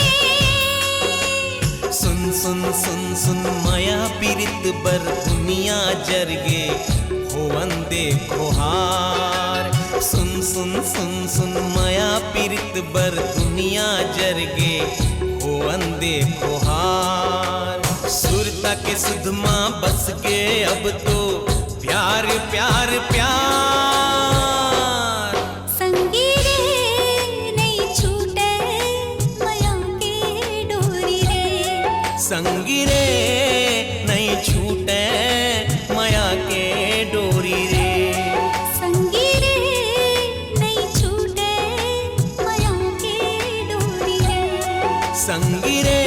सुन सुन सुन सुन मया पीरित बर दुनिया जरगे, होवन दे खोहार। सुन सुन सुन सुन मया पीरित बर दुनिया जरगे, होवन दे खोहार। सुरता के सुध मा बस गे अब तो प्यार प्यार प्यार। संगी रे नइ छूटे मया के डोरी रे। संगी रे नइ छूटे मया के डोरी रे। संगी रे नइ छूटे मया के डोरी रे। संगी रे